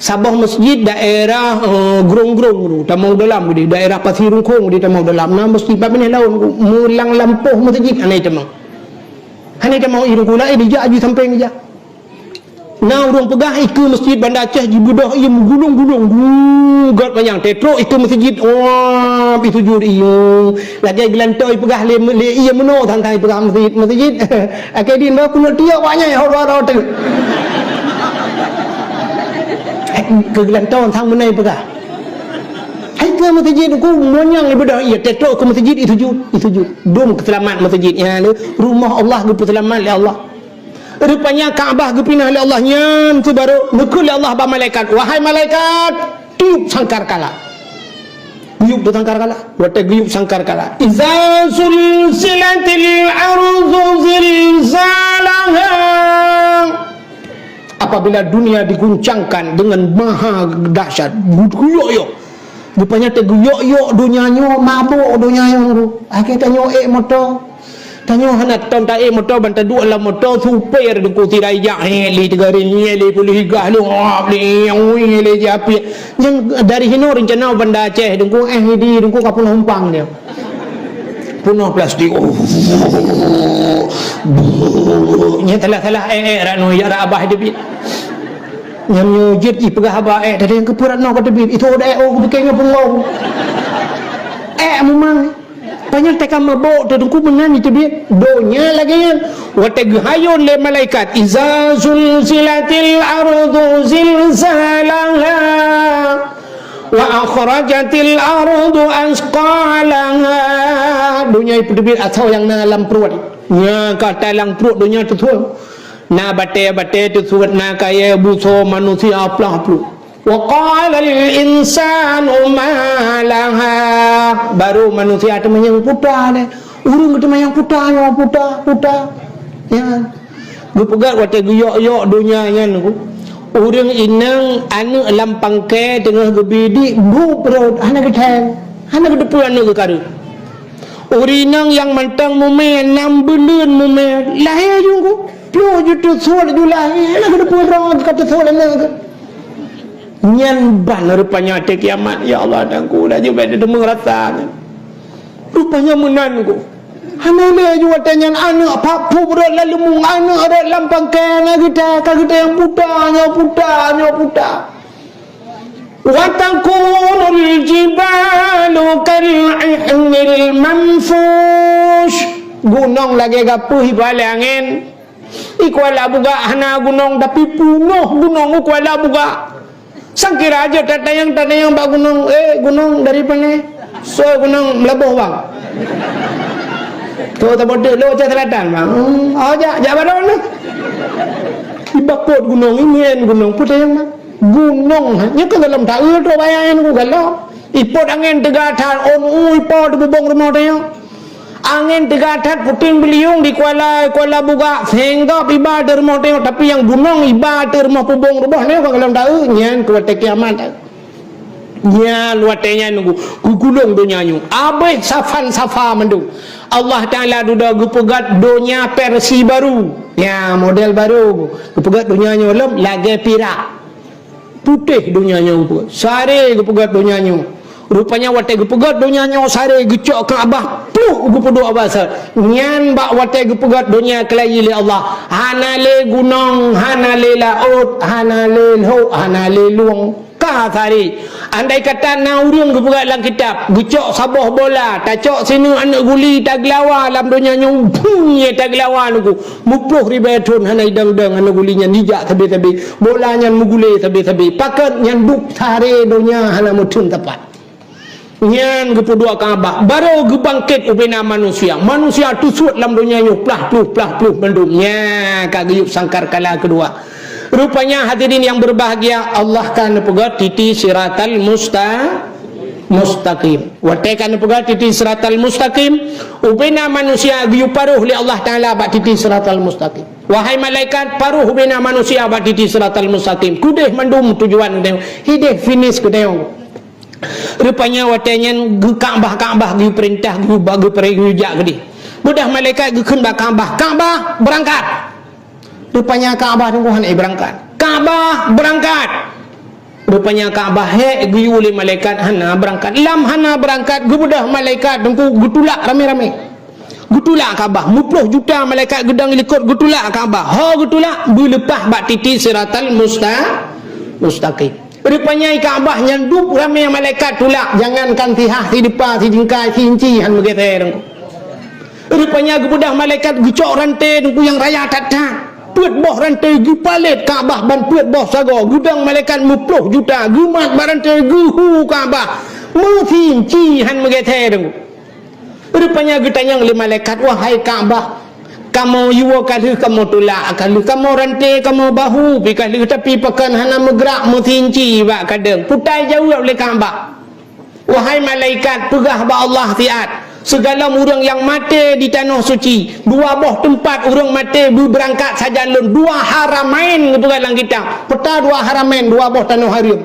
Saboh meuseujid daerah, eh, Grong-Grong tu, tamong dalam di daerah Pasi Rungkong di tamong dalam. Na meuseujid bak binéh laôt nungku. Meulang lampôh meuseujid hana tamong. Hana tamong i nungku laén dijak aju sampai ngejak. Na ureuëng peugah ikeue meuseujid Banda Aceh jibeudôh ié meugulong-gulong, geugat manyang tetrok ikeue meuseujid, wah, pi sujud ié. Lagée geulantoe ipeugah lé, lé ié meunoe than-than ipeugah meuseujid, meuseujid. Akhé din bah keuneuk tiok wak nyan ho dua droe teuk. Keu geulantoe than meunoe ipeugah. Hai keu meuseujid ku manyang ibeudôh ié tetrok keu meuseujid i sujud, i sujud. Dum keuseulamat meuseujid nyan rumoh Allah geupeuseulamat lé Allah. Rupanya Ka'bah geupinah lé Allah nyan keuh barô neukheun lé Allah bak malaikat, "Wahai malaikat, tiup sangkakala." Geuyup teuh sangkakala. Watèe geuyup sangkakala, "Iza zulzilatil ardu zilzalaha." Apabila dunia diguncangkan dengan maha dahsyat, geuyok-yok. Rupanya teuguyok-yok donya nyoe, mabök donya nyoe. Akhé tanyoe ék moto. Tanyoe hana tom taék moto, ban taduek lam moto, supir Teungku tirai jak, eh, lé tiga ri, eh, lé puluh tiga, lé ngap, lé nyang wui, lé japi. Nyang dari hinoe rencana Banda Aceh, Teungku, eh, di Teungku ka peunuh umpang dia. Peunoh plastik. Oh. Nyan salah-salah, eh, eh, ranu, ya, ra abah teubiet. Nyang nyoe jeuet jipeugah haba, eh, tadi nyang keupeue ranu ka teubiet. Itu udah, eh, oh, kupikir nyoe peungong. Eh, memang. Panyang teuka mabök teuh Teungku meunan jiteubiet. Donya lagèe nyan. Watèe geuhayôn lé malaikat, "Iza zulzilatil ardu zilzalaha." "Wa akhrajatil ardu asqalaha." Donya ipeuteubiet asoe nyang na lam pruet. Nyang ka talang pruet donya teusuet. Na batèe-batèe teusuet, na kayèe busoe manusia plah pluh. "Wa qalal insanu ma laha." Baru manusia teumanyong puta deh. Ureueng teumanyong puta nyoe, puta, puta. Ya. Geupeugah watèe geuyok-yok donya nyan, ureueng inong aneuk lam pangkai teungoh geubidik bu pruet, hana geuthèe, hana geuteupeue aneuk geukareueng. Ureueng inong nyang mantong mumè, nam buleuen mumè, lahé ju, ploh ju teusuet ju lahé, hana geuteupeue droe ka teusuet aneuk geuh. Nyan ban rupanya watèe kiamat, ya Allah, Teungku, laju bèk teudeungoe rasa nyan. Rupanya meunan ku. Hana lé ju watèe nyan aneuk pap pruet rot lam leumong, aneuk rot lam pangkai, na geuta, ka geuta nyang puta, nyoe puta, nyoe puta. "Wa takunul jibalu kal ihnil manfush." Gunong lagèe gapeuh iba lé angén. I Kuala Bugak hana gunong, tapi peunoh gunong u Kuala Bugak. Sangkira jeuet tatanyong-tatanyong bak gunong, "Eh, gunong dari pane?" "Soe gunong?" "Meulaboh, Bang." "Toh, taboh teuk, lo cah selatan, Bang." "Hmm, oh, jak, jak baroe na." Ibakot gunong, imien gunong, peue tanyong, Bang? Gunong, nyoe kan golom taeu tu bayang nyan ku golom. Ipot angén teuga that, ôn u ipo teububông rumoh tanyoe. Angén teuga that puténg beuliung di Kuala, Kuala Bugak, sehingga iba teuh rumoh tanyoe, tapi nyang gunong iba teuh rumoh pubông ruboh nyoe ka golom taeu, nyan keu watèe kiamat. Nyan watèe nyan nunggu, geugulong donya nyoe. Abéh safan-safa mandum. Allah Taala dudoe geupeugöt donya versi baru. Nya model baru. Geupeugöt donya nyoe lom lagèe pirak. Putéh donya nyoe geupeugöt. Saré geupeugöt donya nyoe. Rupanya watèe geupeugöt donya nyoe saré geucok Ka'bah pluh geupeuduek bak saat. Nyan bak watèe geupeugöt donya keulayi lé Allah. Hana lé gunong, hana lé laôt, hana lé lhok, hana lé lueng. Ka saré. Andai kata na ureueng geupeugöt lam kitab, geucok saboh bola, tacok sineuk aneuk guli tageulawa lam donya nyoe, phung, nyan tageulawa nunggu. Muploh ribèe thon hana idong-dong aneuk guli nyan jijak sabé-sabé. Bola nyan meugulé sabé-sabé. Pakon nyan duek saré donya hana meutheun teumpat. Nyan geupeuduek Ka'bah. Baru geubangkét ubena manusia. Manusia teusuet lam donya nyoe plah pluh, plah pluh mandum. Nya ka geuyueb sangkakala keudua. Rupanya hadirin yang berbahagia, Allah ka neupeugöt titi siratal musta-, mustaqim. Watèe ka neupeugöt titi siratal mustaqim, ubena manusia geuyue paroh lé Allah Taala bak titi siratal mustaqim. Wahai malaikat, paroh ubena manusia bak titi siratal mustaqim. Keudeh mandum tujuan geutanyoe, hideh finish geutanyoe. Rupanya watèe nyan geu-, Ka'bah, Ka'bah geupeurintah, geu-, ba-, geupere-, geujak keudeh. Beudôh malaikat geukheun bak Ka'bah, "Ka'bah, beurangkat!" Rupanya Ka'bah teungku hana beurangkat. "Ka'bah, beurangkat!" Rupanya Ka'bah hék geuyue lé malaikat hana beurangkat. Lam hana beurangkat, geubeudôh malaikat teungku geutulak ramé-ramé. Geutulak Ka'bah. Muploh juta malaikat geudong likot geutulak Ka'bah. Ho geutulak, beuleupah bak titi siratal musta-, mustaqim. Rupanya i Ka'bah nyan duek ramé malaikat tulak, jangankan sihah, sideupa, sijingkai, siinci han meugeser teungku. Rupanya geubeudôh malaikat geucok ranté teungku nyang raya that-that. Peuet boh ranté geupalét Ka'bah ban peuet boh sagoe, geudong malaikat muploh juta, geumat bak ranté geuhu Ka'bah. Meusinci han meugeser teungku. Rupanya geutanyong lé malaikat, "Wahai Ka'bah, Kamoe yue ka lheueh kamoe tulak, ka lheueh kamoe ranté, kamoe bahu pi ka lheueh, tapi pakon hana meugrak meusinci bak kadeueng. Peue tajaweueb lé Ka'bah? Wahai malaikat, peugah bak Allah siat, sigohlom ureuëng nyang maté di tanoh suci, dua boh teumpat ureuëng maté beubeurangkat sajan lôn, dua haramain geupeugah lam kitab. Peta dua haramain, dua boh tanoh hareuem.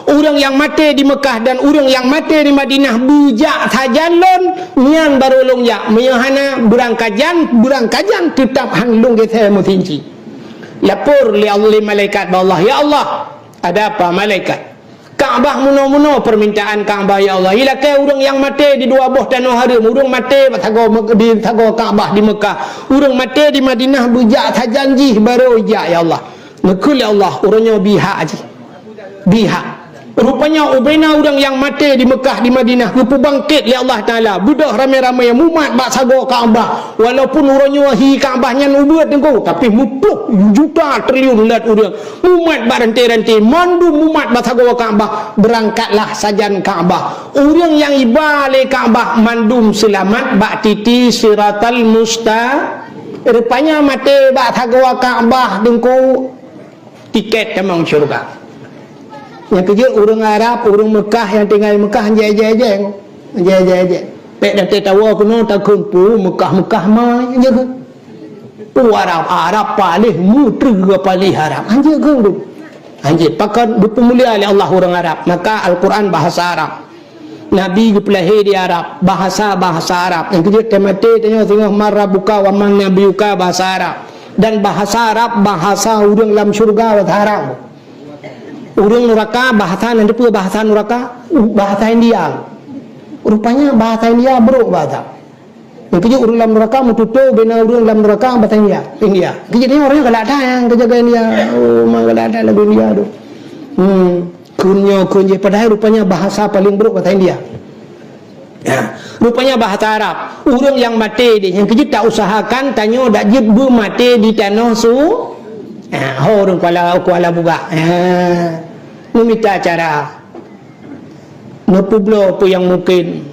Ureuëng nyang maté di Meukah dan ureuëng nyang maté di Madinah beujak sajan lôn, nyan barô lôn jak. Meunyoe hana, beurangkajan, beurangkajan teutab han lôn geusée meusinci. Lapor lé Allah, lé malaikat bak Allah, "Ya Allah, ada apa malaikat? Ka'bah meunoe-meunoe peumintaan Ka'bah, ya Allah. Ilakée ureuëng nyang maté di dua boh tanoh hareuem, ureuëng maté bak sagoe Mek-, di sagoe Ka'bah di Meukah, ureuëng maté di Madinah beujak sajan jih barô jak, ya Allah." Neukheun lé Allah, "Uroe nyoe bri hak jih. Bri hak." Rupanya ubena ureuëng nyang maté di Meukah, di Madinah, geupeubangkét lé Allah Taala, beudôh ramé-ramé mumat bak sagoe Ka'bah. Walaupun uroe nyoe hi Ka'bah nyan ubeuet teungku, tapi muploh juta triliun lat ureuëng mumat bak ranté-ranté, mandum mumat bak sagoe Ka'bah, beurangkatlah sajan Ka'bah. Ureuëng nyang iba lé Ka'bah mandum seulamat bak titi Siratal Musta-, rupanya maté bak sagoe Ka'bah teungku. Tiket tamong syeuruga. Nyang keujeuet ureuëng Arab, ureuëng Meukah nyang tinggai Meukah, jai-jai-jai. Jai-jai-jai. Bék datang tawoe keunoe takheun peue Meukah-Meukah ma, jeuet kheun. Oh, Arab, Arab paléh meuteue paléh Arab. Anjeuet kheun tu. Anjeuet, pakon geupeumulia lé Allah ureuëng Arab. Maka Al-Quran bahasa Arab. Nabi geupeulahé di Arab, bahasa-bahasa Arab. Nyang keujeuet teumaté tanyoe singoh man rabbuka wa man nabiyuka bahasa Arab. Dan bahasa Arab, bahasa ureuëng lam syeuruga bahasa Arab. Ureuëng nuraka bahasa nan teupeu bahasa nuraka, uh, bahasa India. Rupanya bahasa India brok bahasa. Nyang keujeuet ureuëng lam nuraka meututoe bina ureuëng lam nuraka bahasa India. India. Keujeuet nyoe ureuëng galak that nyang keujaga India. Oh, memang galak that lagu India tu. Hmm. Kheun nyoe, kheun jih, padahai rupanya bahasa paléng brok bahasa India. Ya, rupanya bahasa Arab. Ureuëng nyang maté deh, nyang keujeuet ta usahakan tanyoe dak jeuet beumaté di tanoh su-, ya, ho ureuëng Kuala, Kuala Bugak. Ya. Meumita cara. Neupeubloe peue nyang mungken.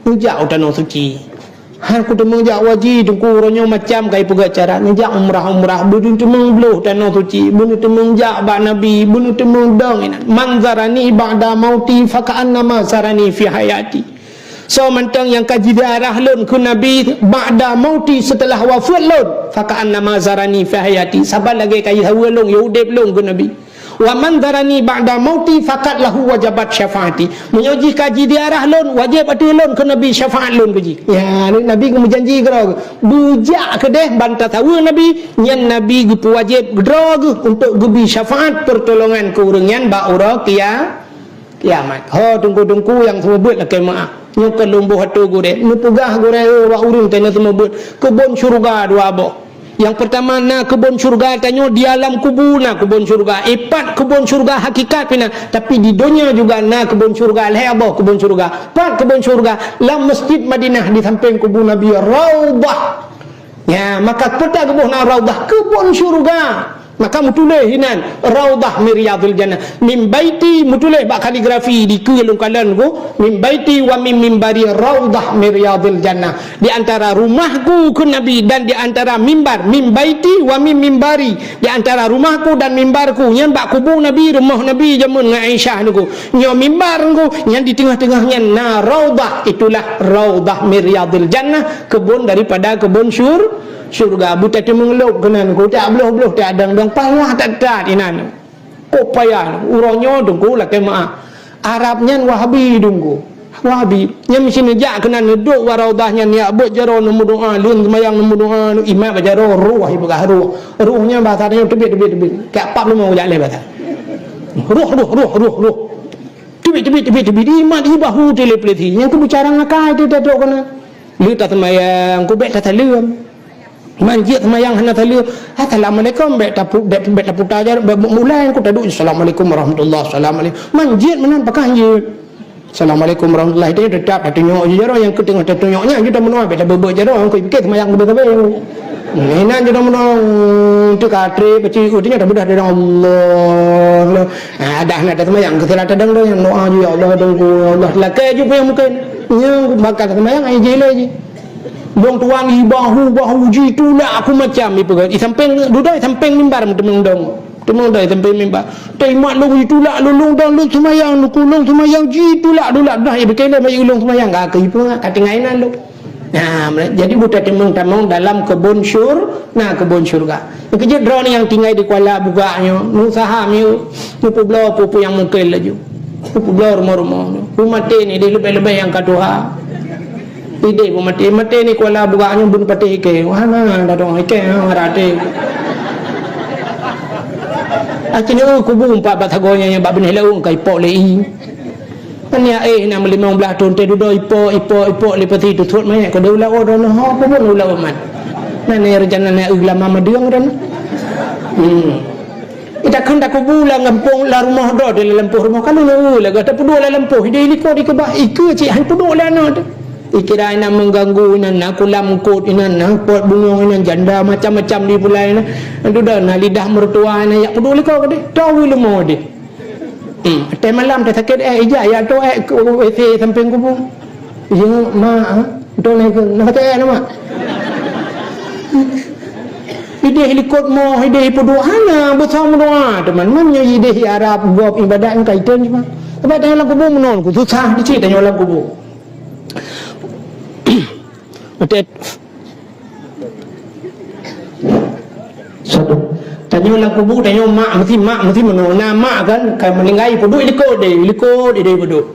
Neujak u tanoh suci. Han kuteumé jak haji, teungku, uroe nyoe macam ka ipeugah cara. Neujak umrah-umrah, beuneuteumé bloh tanoh suci, beuneuteumé jak bak Nabi, beuneuteumé dong inan. "Man zarani ba'da mauti faka'annama zarani fi hayati." Soe mantong nyang ka jiziarah lôn keu Nabi ba'da mauti, seuteulah wafeuet lôn, faka'annama zarani fi hayati. Saban lagée ka jisaweue lôn, ya udeb lôn keu Nabi. "Wa man zarani ba'da mauti faqad lahu wajabat syafaati." Meunyoe jih ka jiziarah lôn, wajéb ateueh lôn keu Nabi syafaat lôn keu jih. Ya, Nabi geumeujanji keudroe, beujak keudeh ban tasaweue Nabi, nyan Nabi geupeuwajéb keudroe geuh untuk geubri syafaat peurtolongan keu ureuëng nyan bak uroe kia-, kiamat. Ho teungku-teungku nyang seumeubeuet lakée meuáh. Nyoe keuh lôn boh ateueh gurée. Neupeugah gurée, eh, bak ureuëng tanyoe seumeubeuet. Keubon syeuruga dua boh. Nyang peurtama na keubon syeuruga tanyoe di alam kubu na keubon syeuruga. Eh, pat keubon syeuruga hakikat pih na, tapi di donya juga na keubon syeuruga, lhée boh keubon syeuruga. Pat keubon syeuruga? Lam Masjid Madinah di sampéng kubu Nabi, Raudhah. Ya, maka peue ta geuboh na Raudhah, keubon syeuruga. Maka meutuléh inan, "Raudhah min riyadhil jannah." Min baiti, meutuléh bak kaligrafi dikeue lôn kalon ku, "Min baiti wa min mimbari raudhah min riyadhil jannah." Di antara rumahku keu Nabi dan di antara mimbar, "Min baiti wa min mimbari," di antara rumahku dan mimbarku, nyan bak kubu Nabi, rumoh Nabi jameun ngon Aisyah niku. Nyoe mimbar niku, nyan di teungoh-teungoh nyan na raudhah, itulah raudhah min riyadhil jannah, keubon daripada keubon syur-, syeuruga. Beutateumeung lôb keunan niku, tabloh-bloh, tadong-dong, payah that-that inan. Kok payah, uroe nyoe teungku lakée meuáh. Arab nyan Wahabi teungku. Wahabi. Nyan meusineujak keunan neuduek bak raudhah nyan, neujak beuet jaroe neumeudoá, lheueh seumayang neumeudoá, imat bak jaroe, ruh ipeugah ruh. Ruh nyan bahasa tanyoe teubiet, teubiet, teubiet. Kak pap leumo jak lé bahasa. Ruh, ruh, ruh, ruh, ruh. Teubiet, teubiet, teubiet, teubiet. Imat ibahu teuh lé peulisi. Nyang keu bicara ngakai teuh tatrok keunan. Lheueh taseumayang, ku bék tasaleuem. Man jeuet seumayang hana saleuem, "Assalamualaikum," bék tapu-, bék, bék taputa jaroe, bék mulai ku taduek, "Assalamualaikum warahmatullah, assalamualaikum." Man jeuet meunan pakon jeuet. "Assalamualaikum warahmatullah," itu tetap tatunyok je jaroe, nyang keu teungoh tatunyok nyan, jeuet meunoe, bék tabeuet-beuet jaroe, nyang keu piké seumayang beutôi-beutôi. Nah, inan jeuet meunoe, teuka trép, baca, oh, teunyok tabeudah dalam Allah. Nah, dah nak taseumayang, keu salah tadong doh, nyang doa je, "Ya Allah, dong ku, ya Allah." Lakée ju peue nyang mungken. Nyang bakal seumayang, ai jih lé jih. Lôn tuan i bahu-bahu jitulak aku macam ipeugah. I sampéng dudoe, i sampéng mimbar meuteumé dong. Teumé dong i sampéng mimbar. Teuimat lôn jitulak lôn, lôn dan lôn seumayang, lôn seumayang jitulak-tulak dah i beukeuleh bayeue lôn seumayang ka keu ipeugah ka tinggai nan lôn. Nah, jadi buta timong tamong dalam kebun syur, nah kebun syurga. Keujeuet droeneuh nyang tinggai di Kuala Bugak nyoe, neusaha mieu, neupeubloe peue-peue nyang mungken laju. Neupeubloe rumoh-rumoh nyoe. Beumaté ni deh leubeh-leubeh nyang ka tuha. Ideh beumaté, maté ni Kuala Bugak nyoe bun patéh ikée. Wah na datang ikée ha raté. Akhirnya kubu empat bak sagoe nyang bak beuneh laung ka ipok lé i. Kan ya eh na limong blaih thon teuh dudoe ipok, ipok, ipok lepas itu thot mayat ka deuh lawa droeneuh ho pun ulah umat. Nah ni rencana na eu lama madeueng droeneuh. Hmm. Ita kheun takubu lam gampông lam rumoh droe di lam lampôh rumoh kalu leu lagak tapeuduek lam lampôh ideh likot dikeubah ikeue cit han peuduek lam na teuh. Ikira inan mengganggu inan na kulam kot inan na pot bungong inan janda macam-macam di pulai inan. Dudoe na lidah mertua inan yak peuduek likot keudeh. Tahu leumo deh. Hmm, teh malam teh sakét eh ijak ya tu eh ke W C samping kubu. Ya mak ah. Tu naik ke nak kata eh nama. Ideh likot moh, ideh ipeuduek hana beusama doa teman. Man nyoe ideh Arab gob ibadat engkai ten cuma. Sebab tanya lam kubu menon ku susah dicit tanya lam kubu. Betul. Satu. Tanyoe lam kubu, tanyoe mak mesti, mak mesti meunoe. Na mak kan, ka meuninggai peuduek likot deh, likot deh peuduek.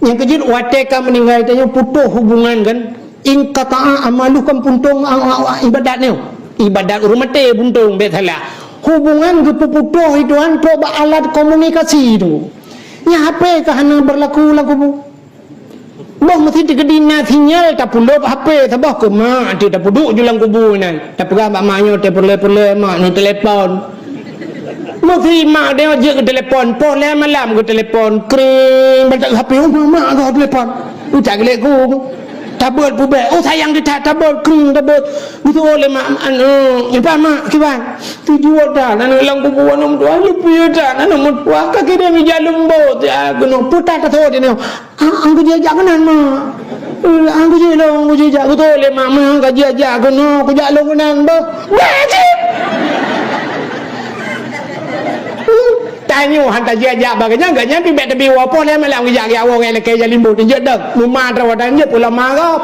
Nyang keujeuet watée ka meuninggai tanyoe putoh hubungan kan, inqata'a amaluhu kan puntong a- a- a- ibadat nyoe. Ibadat ureuëng maté puntong bék salah. Hubungan geupeuputoh itu kan trok bak alat komunikasi tu. Nya H P ka hana berlaku lam kubu. Boh meusi teukeudi na sinyal tapulop H P saboh keu mak teuh tapeuduek ju lam kubu nyan. Tapeugah bak mak nyoe teuh peureulée-peureulée mak nyoe telepon. Meusi mak nyoe jeuet geutelepon, poh lhée malam geutelepon, kring, bantak H P, "Oh, mak, mak, kau telepon." Ucak geulék ku. Tabeuet pubék, "Oh, sayang teuh that, tabeuet, kring, tabeuet." Geutuwoe lé mak, "Anu, iban mak, kiban?" "Tujuh that, aneuk lam kubu aneuk meutuah, leupie that, aneuk meutuah, ka kirém ija leumbot." Ya, keunoe, "Peue that tasot nyoe?" "Ah, angku jijak keunan, mak. Eh, angku jilong, angku jijak." Beutôi lé mak, "Meuh, ka jijak keunoe, kujak lôn keunan, beuh." Wajib! Tanyoe han tajak-jak bak geuh nyan, geuh nyan pih bék teubiet woe poh lhée malam geujak-jak woe ngon lakée jalimbot, jeuet dong. Muma droe dan jeuet ulama gob.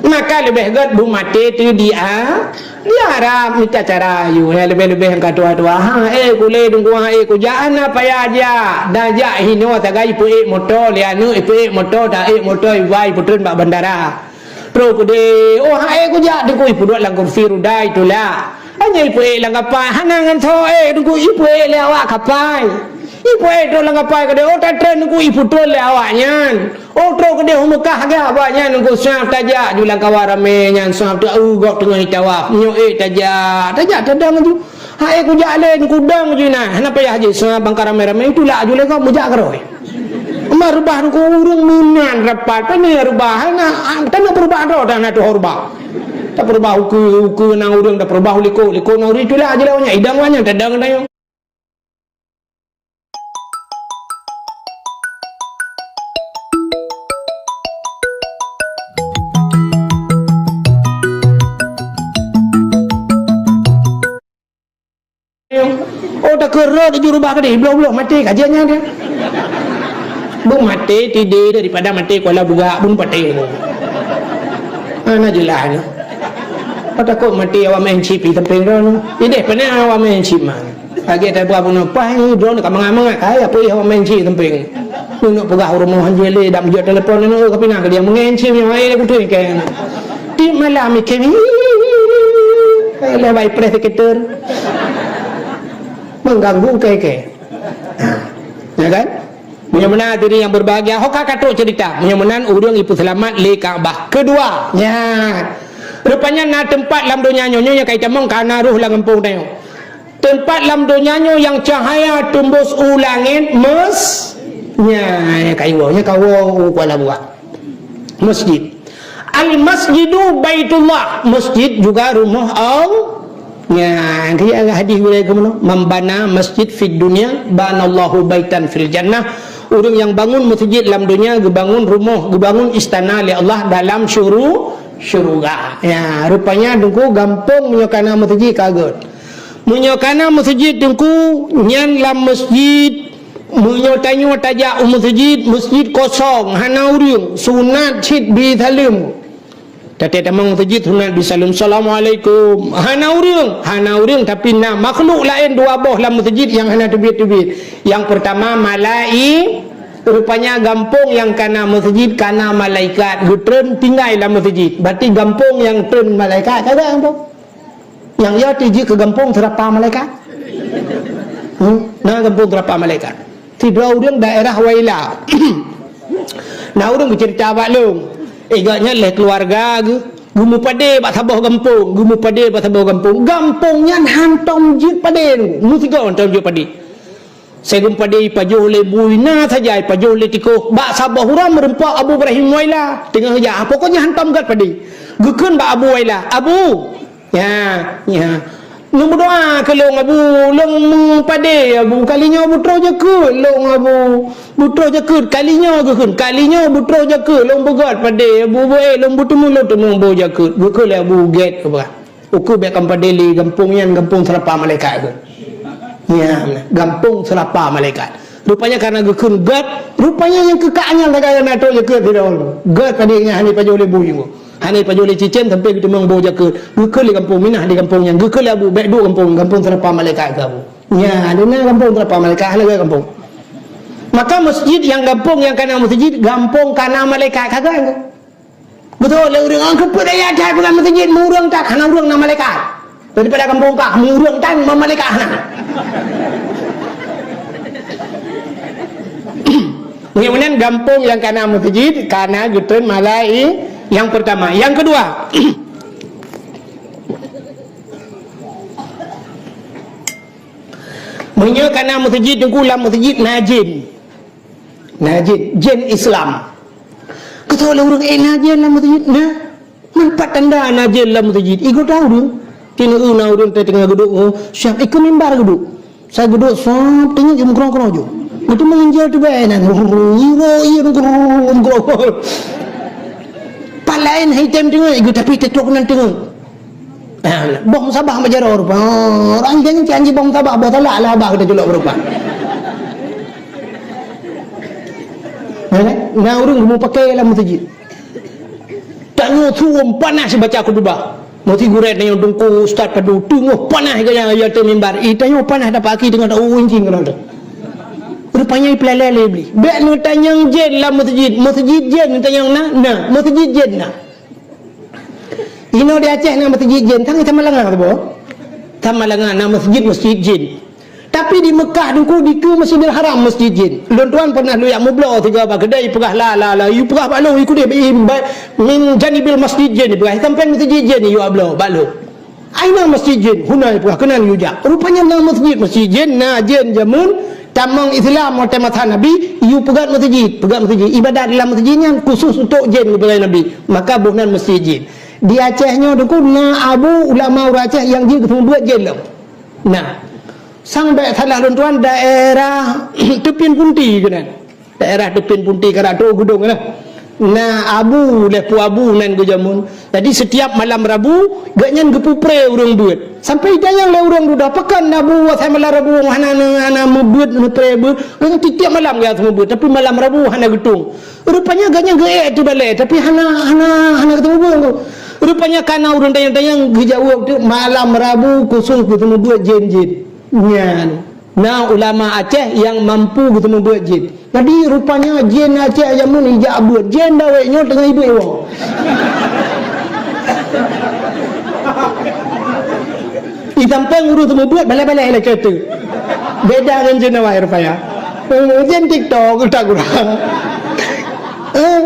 Maka leubeh gét beumaté teuh di a- Di Arab mita cara ayue, nyang leubeh-leubeh nyang ka tuha-tuha. Ha, eh, kulé teungku, ha, eh, kujak hana payah jak. Dan jak hinoe sagai ipeuék moto lé aneuk, ipeuék moto, taék moto, iba ipeutreun bak bandara. Trok keudeh, oh, ha, eh, kujak teungku, ipeuduek lam kursi ruda itulak. Hana ipeuék lam kapai, hana ngon tho, eh, teungku, ipeuék lé awak kapai. Ipeuék trok lam kapai keudeh, oh, tatreun teungku, ipeutrön lé awak nyan. Oh, trok keudeh u Meukah gak awak nyan, teungku, sab tajak ju lam kawan ramé nyan, sab teu-eu gob teungoh jitawaf. Nyoe ék tajak, tajak tadong ju. Hai kujak lé, teungku, dong ju na. Hana payah jih, sab bangka ramé-ramé, itulak ju lé gob, meujak keurôi. Meurubah teungku ureuëng meunan rapat, pane rubah, hana, tanyoe peurubah droe, dan na tuho rubah. Tapeurubah ukeue, ukeue nang ureuëng, tapeurubah likot, likot nang ureuëng, itulak ju lé awak nyan, idong awak nyan, tadong tanyoe. Oh, takheun rot jurubah keudeh, bloh-bloh maté kajian nyan dia. Beumaté tidé daripada maté kuala bugak beupaté. Hana jeulaih nyoe. Takot maté awak main chip di sampéng droeneuh. Ideh pane awak main chip man. Lagée tabuah bunoe, "Pah, eh, droeneuh ka mangat-mangat, kai apa eh awak main chip sampéng." Neunok peugah u rumoh hanjeuet lé, dak meujok telepon neunok, ka pinah keu dia meungen chip nyang laén, beutôi keu. Tiep malam ikém, eh, lewat press sekitar. Mengganggu keu-keu. Ya kan? Meunyoe meunan hadirin yang berbahagia, ho ka katrok cerita. Meunyoe meunan ureuëng ipeuseulamat lé Ka'bah. Keudua, nyan. Rupanya na teumpat lam donya nyoe, nyoe nyang ka itamong ka na roh lam gampông tanyoe. Teumpat lam donya nyoe nyang cahaya teumbus u langét mes-, nyan, nyang ka iwoe, nyang ka woe u kuala buah. Masjid. Al-masjidu baitullah, masjid juga rumoh Allah. Nya, kaya hadis gurée keunoe, "Man bana masjid fid dunya, banallahu baitan fil jannah, Ureuëng nyang bangun meuseujid lam donya geubangun rumoh, geubangun istana lé Allah dalam syuru-, syuruga. Ya, rupanya Teungku, gampông meunyoe kana meuseujid ka gét. Meunyoe kana meuseujid Teungku, nyan lam meuseujid, meunyoe tanyoe tajak u meuseujid, meuseujid kosong, hana ureuëng, sunat cit bri saleuem. Taté tamong meuseujid sunat bri saleuem, "Assalamualaikum." Hana ureuëng, hana ureuëng, tapi na makhluk laén dua boh lam meuseujid nyang hana teubiet-teubiet. Nyang peurtama malai-, rupanya gampông nyang kana meuseujid kana malaikat geutreun tinggai lam meuseujid. Berarti gampông nyang treun malaikat ka gampông. Nyang ya tijih keu gampông seurapa malaikat. Hmm? Na gampông seurapa malaikat. Sidroe ureuëng daerah Waila. Na ureuëng geuceurita bak lôn, "Eh, gobnyan lé keuluwarga geuh, geumeupadé bak saboh gampông, geumeupadé bak saboh gampông. Gampông nyan hantom jeuet padé, meusigoe hantom jeuet padé. Sigoe padé ipajoh lé bu inan saja, ipajoh lé tikôh. Bak saboh uroe meurumpok Abu Ibrahim Waila teungoh jak, pokoknya hantom gét padé." Geukheun bak Abu Waila, "Abu, ya, ya. Lôn meudoa keu lôn, Abu, lôn meupadé, Abu. Kali nyoe beutroh jakeuet lôn, Abu. Beutroh jakeuet, kali nyoe," geukheun, "kali nyoe beutroh jakeuet lôn beugét padé, Abu. Beu-, eh, lôn beuteumé, lôn teumé boh jakeuet." Geukheun lé Abu gét, Abu. Ukeue bék kamoe padé lé gampông nyan, gampông seurapa malaikat kheun. Ya, gampông seurapa malaikat. Rupanya karena geukheun gét, rupanya nyang keu kah nyan lagée na troh jakeuet sidroe. Gét padé nyan hana ipajoh lé bu inan. Hana ipajoh lé cicém sampoe geuteumé boh jakeuet. Geukheun lé gampông, minah di gampông nyan. Geukheun lé Abu, "Bék duek gampông, gampông seurapa malaikat keu Abu." Nyan, di na gampông seurapa malaikat, hana gét gampông. Maka meuseujid nyang gampông nyang kana meuseujid, gampông kana malaikat ka gét. Beutôi lé ureuëng, "Ah, keupeue daya that bukan meuseujid, meu ureuëng that, hana ureuëng na malaikat. Daripada gampông kah, meu ureuëng that, ma-, malaikat hana." Mudah-mudahan gampông nyang kana meuseujid, kana geutreun malai nyang peurtama. Nyang keudua, meunyoe kana meuseujid, Teungku, lam meuseujid na jén. Na jén, jén Islam. Geutôi lé ureuëng, "Eh, na jén lam meuseujid?" "Na." "Man pat tanda na jén lam meuseujid?" Igoe tau ureuëng. Teungoh na ureuëng teungoh geuduek, oh, siap ikeu mimbar geuduek. Sa geuduek, sop, teungoh jeuet meukeurong-keurong jeuet. Geuteumé injil teubée nan. Iro, iro, meukeurong-keurong. Pat laén hai tem teungoh, igoe tapi teutôk nan teungoh. Ah, boh musabah bak jaroe rupa. Oh, ureuëng janji, janji boh musabah, boh talak lah abah geutanyoe culok rupa. Nah, na ureuëng geumeupaké lam meuseujid. Tanyoe suwom panas baca khutubah. Meusti gurée tanyoe Teungku Ustaz Padu, teungoh panas gaya, gaya ateueh mimbar. Ih, tanyoe panas dapat aki teungoh ta-, uncing keunoe teuh. Rupanya ipeulalée lé Iblih. Bék neutanyong jén lam meuseujid. Meuseujid jén neutanyong na? Na. Meuseujid jén na. Inoe di Aceh na meuseujid jén, tangai Samalanga saboh. Samalanga na meuseujid, meuseujid jén. Tapi di Meukah Teungku dikeue Masjidil Haram meuseujid jén. Lôn tuan pernah lôn jak meubloe sigoe bak keudée, ipeugah la, la, la, ipeugah bak lôn, ikudeh bi-, ba-, min janibil masjid jén, ipeugah, "Sampéng meuseujid jén," iyue bloe bak lôn. "Aina masjid jén?" "Huna," ipeugah, "keunan yue jak." Rupanya na meuseujid, meuseujid jén, na jén jameun, tamong Islam watée masa Nabi, iyue peugét meuseujid, peugét meuseujid. Ibadat lam meuseujid nyan khusus untuk jén, geupeugah Nabi. Maka boh nan meuseujid jén. Di Aceh nyoe Teungku na abu ulama ureuëng Aceh nyang jeuet geuseumeubeuet jén lom. Nah, sang bék salah lôn tuan, daerah Teupin Punti keunan. Daerah Teupin Punti ka rot geudong na. Na abu, lheueh peue abu nan geujameun. Jadi setiap malam Rabu, gobnyan geupeupré ureuëng beuet. Sampai itanyong lé ureuëng dudoe, "Pakon abu asai malam Rabu hana, hana meubeuet, meupre beuet?" Gobnyan tiep-tiep malam geuteumé beuet, tapi malam Rabu hana geutung. Rupanya gobnyan geuék teubalée, tapi hana, hana, hana geuteumé beuet. Rupanya kana ureuëng tanyong-tanyong geujaweueb teuk, "Malam Rabu khusus geuteumeubeuet jén-jén." Nyan. Na ulama Aceh nyang mampu geuteumeubeuet jén. Jadi rupanya jén Aceh jameun ijak beuet. Jén dawét nyoe teungoh ibeuet woe. Isampéng ureuëng teumeubeuet balée-balée lagée tu. Beda ngon jén awai rupanya. Eh, jén TikTok, utak kurang. Eh,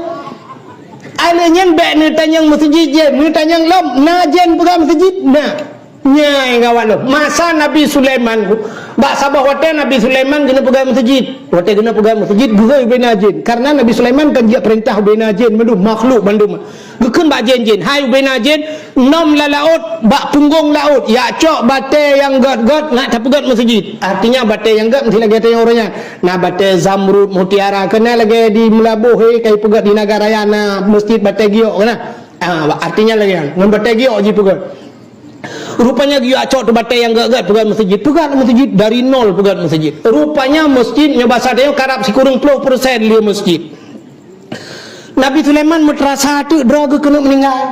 alé nyan bék neutanyong meuseujid jén, neutanyong lom, na jén peugah meuseujid? Na. Nyai gawat lom. Masa Nabi Sulaiman, Bak saboh watée Nabi Sulaiman geuneuk peugét meuseujid. Watée geuneuk peugét meuseujid, geuhôi ubena jén. Karena Nabi Sulaiman kan jeuet peurintah ubena jén, mandum makhluk mandum. Geukheun bak jén-jén, "Hai ubena jén, nom lam laôt, bak punggong laôt, jak cok batée nyang gét-gét, nak tapeugét meuseujid." Artinya batée nyang gét meusti lagée tanyoe uroe nyan. Na batée zamrud, mutiara, keunan lagée di Meulaboh, he, ka jipeugét di Nagan Raya na meuseujid batée giok keunan. Ah, artinya lagée nyan, ngon batée giok jipeugét. Rupanya geuyue cok teuh batée nyang gét-gét peugét meuseujid. Peugét meuseujid, dari nol peugét meuseujid. Rupanya meuseujid nyoe basa tanyoe karab sikureueng ploh persen lé meuseujid. Nabi Sulaiman meuteurasa teuk droe geuh keuneuk meuninggai.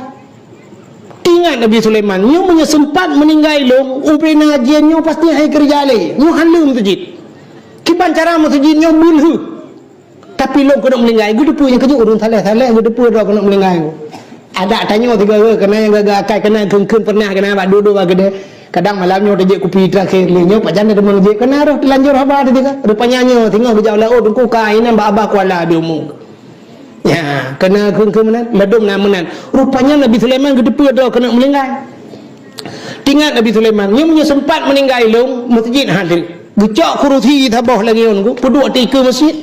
Ingat Nabi Sulaiman, nyoe meunyoe seumpat meuninggai lôn, ubena jén nyoe pasti han keureuja lé. Nyoe han lé meuseujid. Kiban cara meuseujid nyoe beulheueh. Tapi lôn keuneuk meuninggai, geuteupeue nyang keujeuet ureuëng saleh-saleh geuteupeue droe keuneuk meuninggai. Adak tanyoe sigoe keunan nyang gagah akai keunan kheun-kheun pernah keunan bak duek-duek bak keudè. Kadang malam nyoe tajak kupi terakhir lé nyoe pajan teuma jeuet keunan roh teulanjur haba teuka. Rupanya nyoe singoh geujak u laôt teungku ka inan bak abah kuala di umu. Ya, keunan kheun-kheun meunan, ladom na meunan. Rupanya Nabi Sulaiman geuteupeue droe keuneuk meuninggai. Ingat Nabi Sulaiman, nyoe meunyoe seumpat meuninggai lôn, meuseujid han lé. Geucok kurusi saboh lagée nyoe teungku, peuduek ateueh ikeue meuseujid.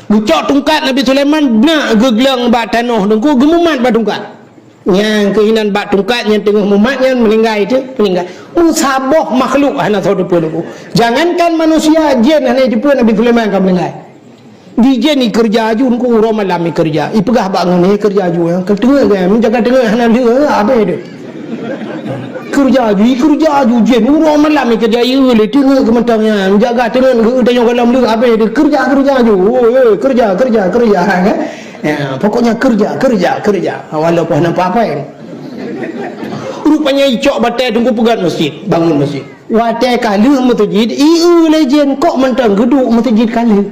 Geucok tungkat Nabi Sulaiman, na geugleueng bak tanoh teungku, geumumat bak tungkat. Nyang keuh inan bak tungkat nyang teungoh mumat nyan meuninggai teuk, meuninggai. Meusaboh makhluk hana soe teupeue teungku. Jangankan manusia, jén hana jiteupeue Nabi Sulaiman ka meuninggai. Di jén ikeureuja aju teungku, uroe malam ikeureuja. Ipeugah bak ngon ikeureuja aju, ya. Keu teungeut, ya, menjaga teungeut hana lheueh, habéh deh. Keureuja aju, keureuja aju jén. Uroe malam keureuja, ieu lé teungeut keu mantong nyan. Jaga teungeut keu tanyoe gohlom lheueh habéh deh. Keureuja, keureuja aju. Oh, eh, keureuja, keureuja, keureuja, kan? Ya, pokoknya keureuja, keureuja, keureuja. Walaupun hana apa-apa, kan? Rupanya icok batée teungku peugét meuseujid, bangun meuseujid. Watée ka lheueh meuseujid, ieu lé jén kok mantong geuduek meuseujid ka lheueh.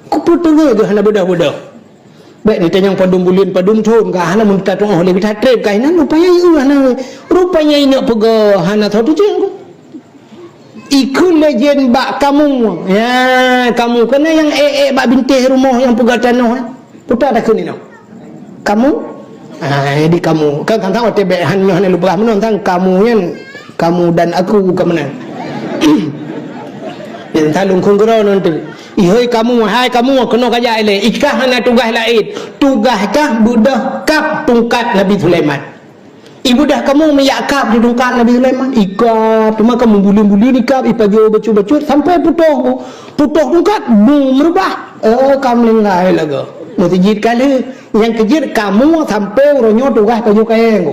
Kupeue teungeut geuh hana beudôh-beudôh. Bék neutanyong padum buleuen, padum thon ka hana meuneuta tuoh lé geuh that treb ka inan, rupanya ieu hana. Rupanya ineuk peugah hana soe teujeung. Ikheun lé jén bak kamoe. Ya, kamoe keunan nyang ék-ék bak bintéh rumoh nyang peugah tanoh, eh. Peue takheun inoe? Kamoe? Ah, jadi kamoe. Kan tang-tang watée bék han nyoe hana lôn peugah meunoe, tang kamoe nyan, kamu dan aku ka meunan. Nyang tang lôn kheun keudroe ngon teuk. Ihôi kamoe, hai kamoe, keunoe kajak ilée. Ikah hana tugaih laén. Tugaih kah beudôh kab tungkat Nabi Sulaiman. Ibeudôh kamoe meujak kab di tungkat Nabi Sulaiman. Ikab, teuma kamoe buleuen-buleuen ikab, ipajoh bacut-bacut, sampai putôh. Putôh tungkat, bu meurubah. Eh, ka meuninggai lagoe. Meuseujid ka lheueh. Nyang keujeuet kamoe sampai uroe nyoe tugaih pajoh kayée.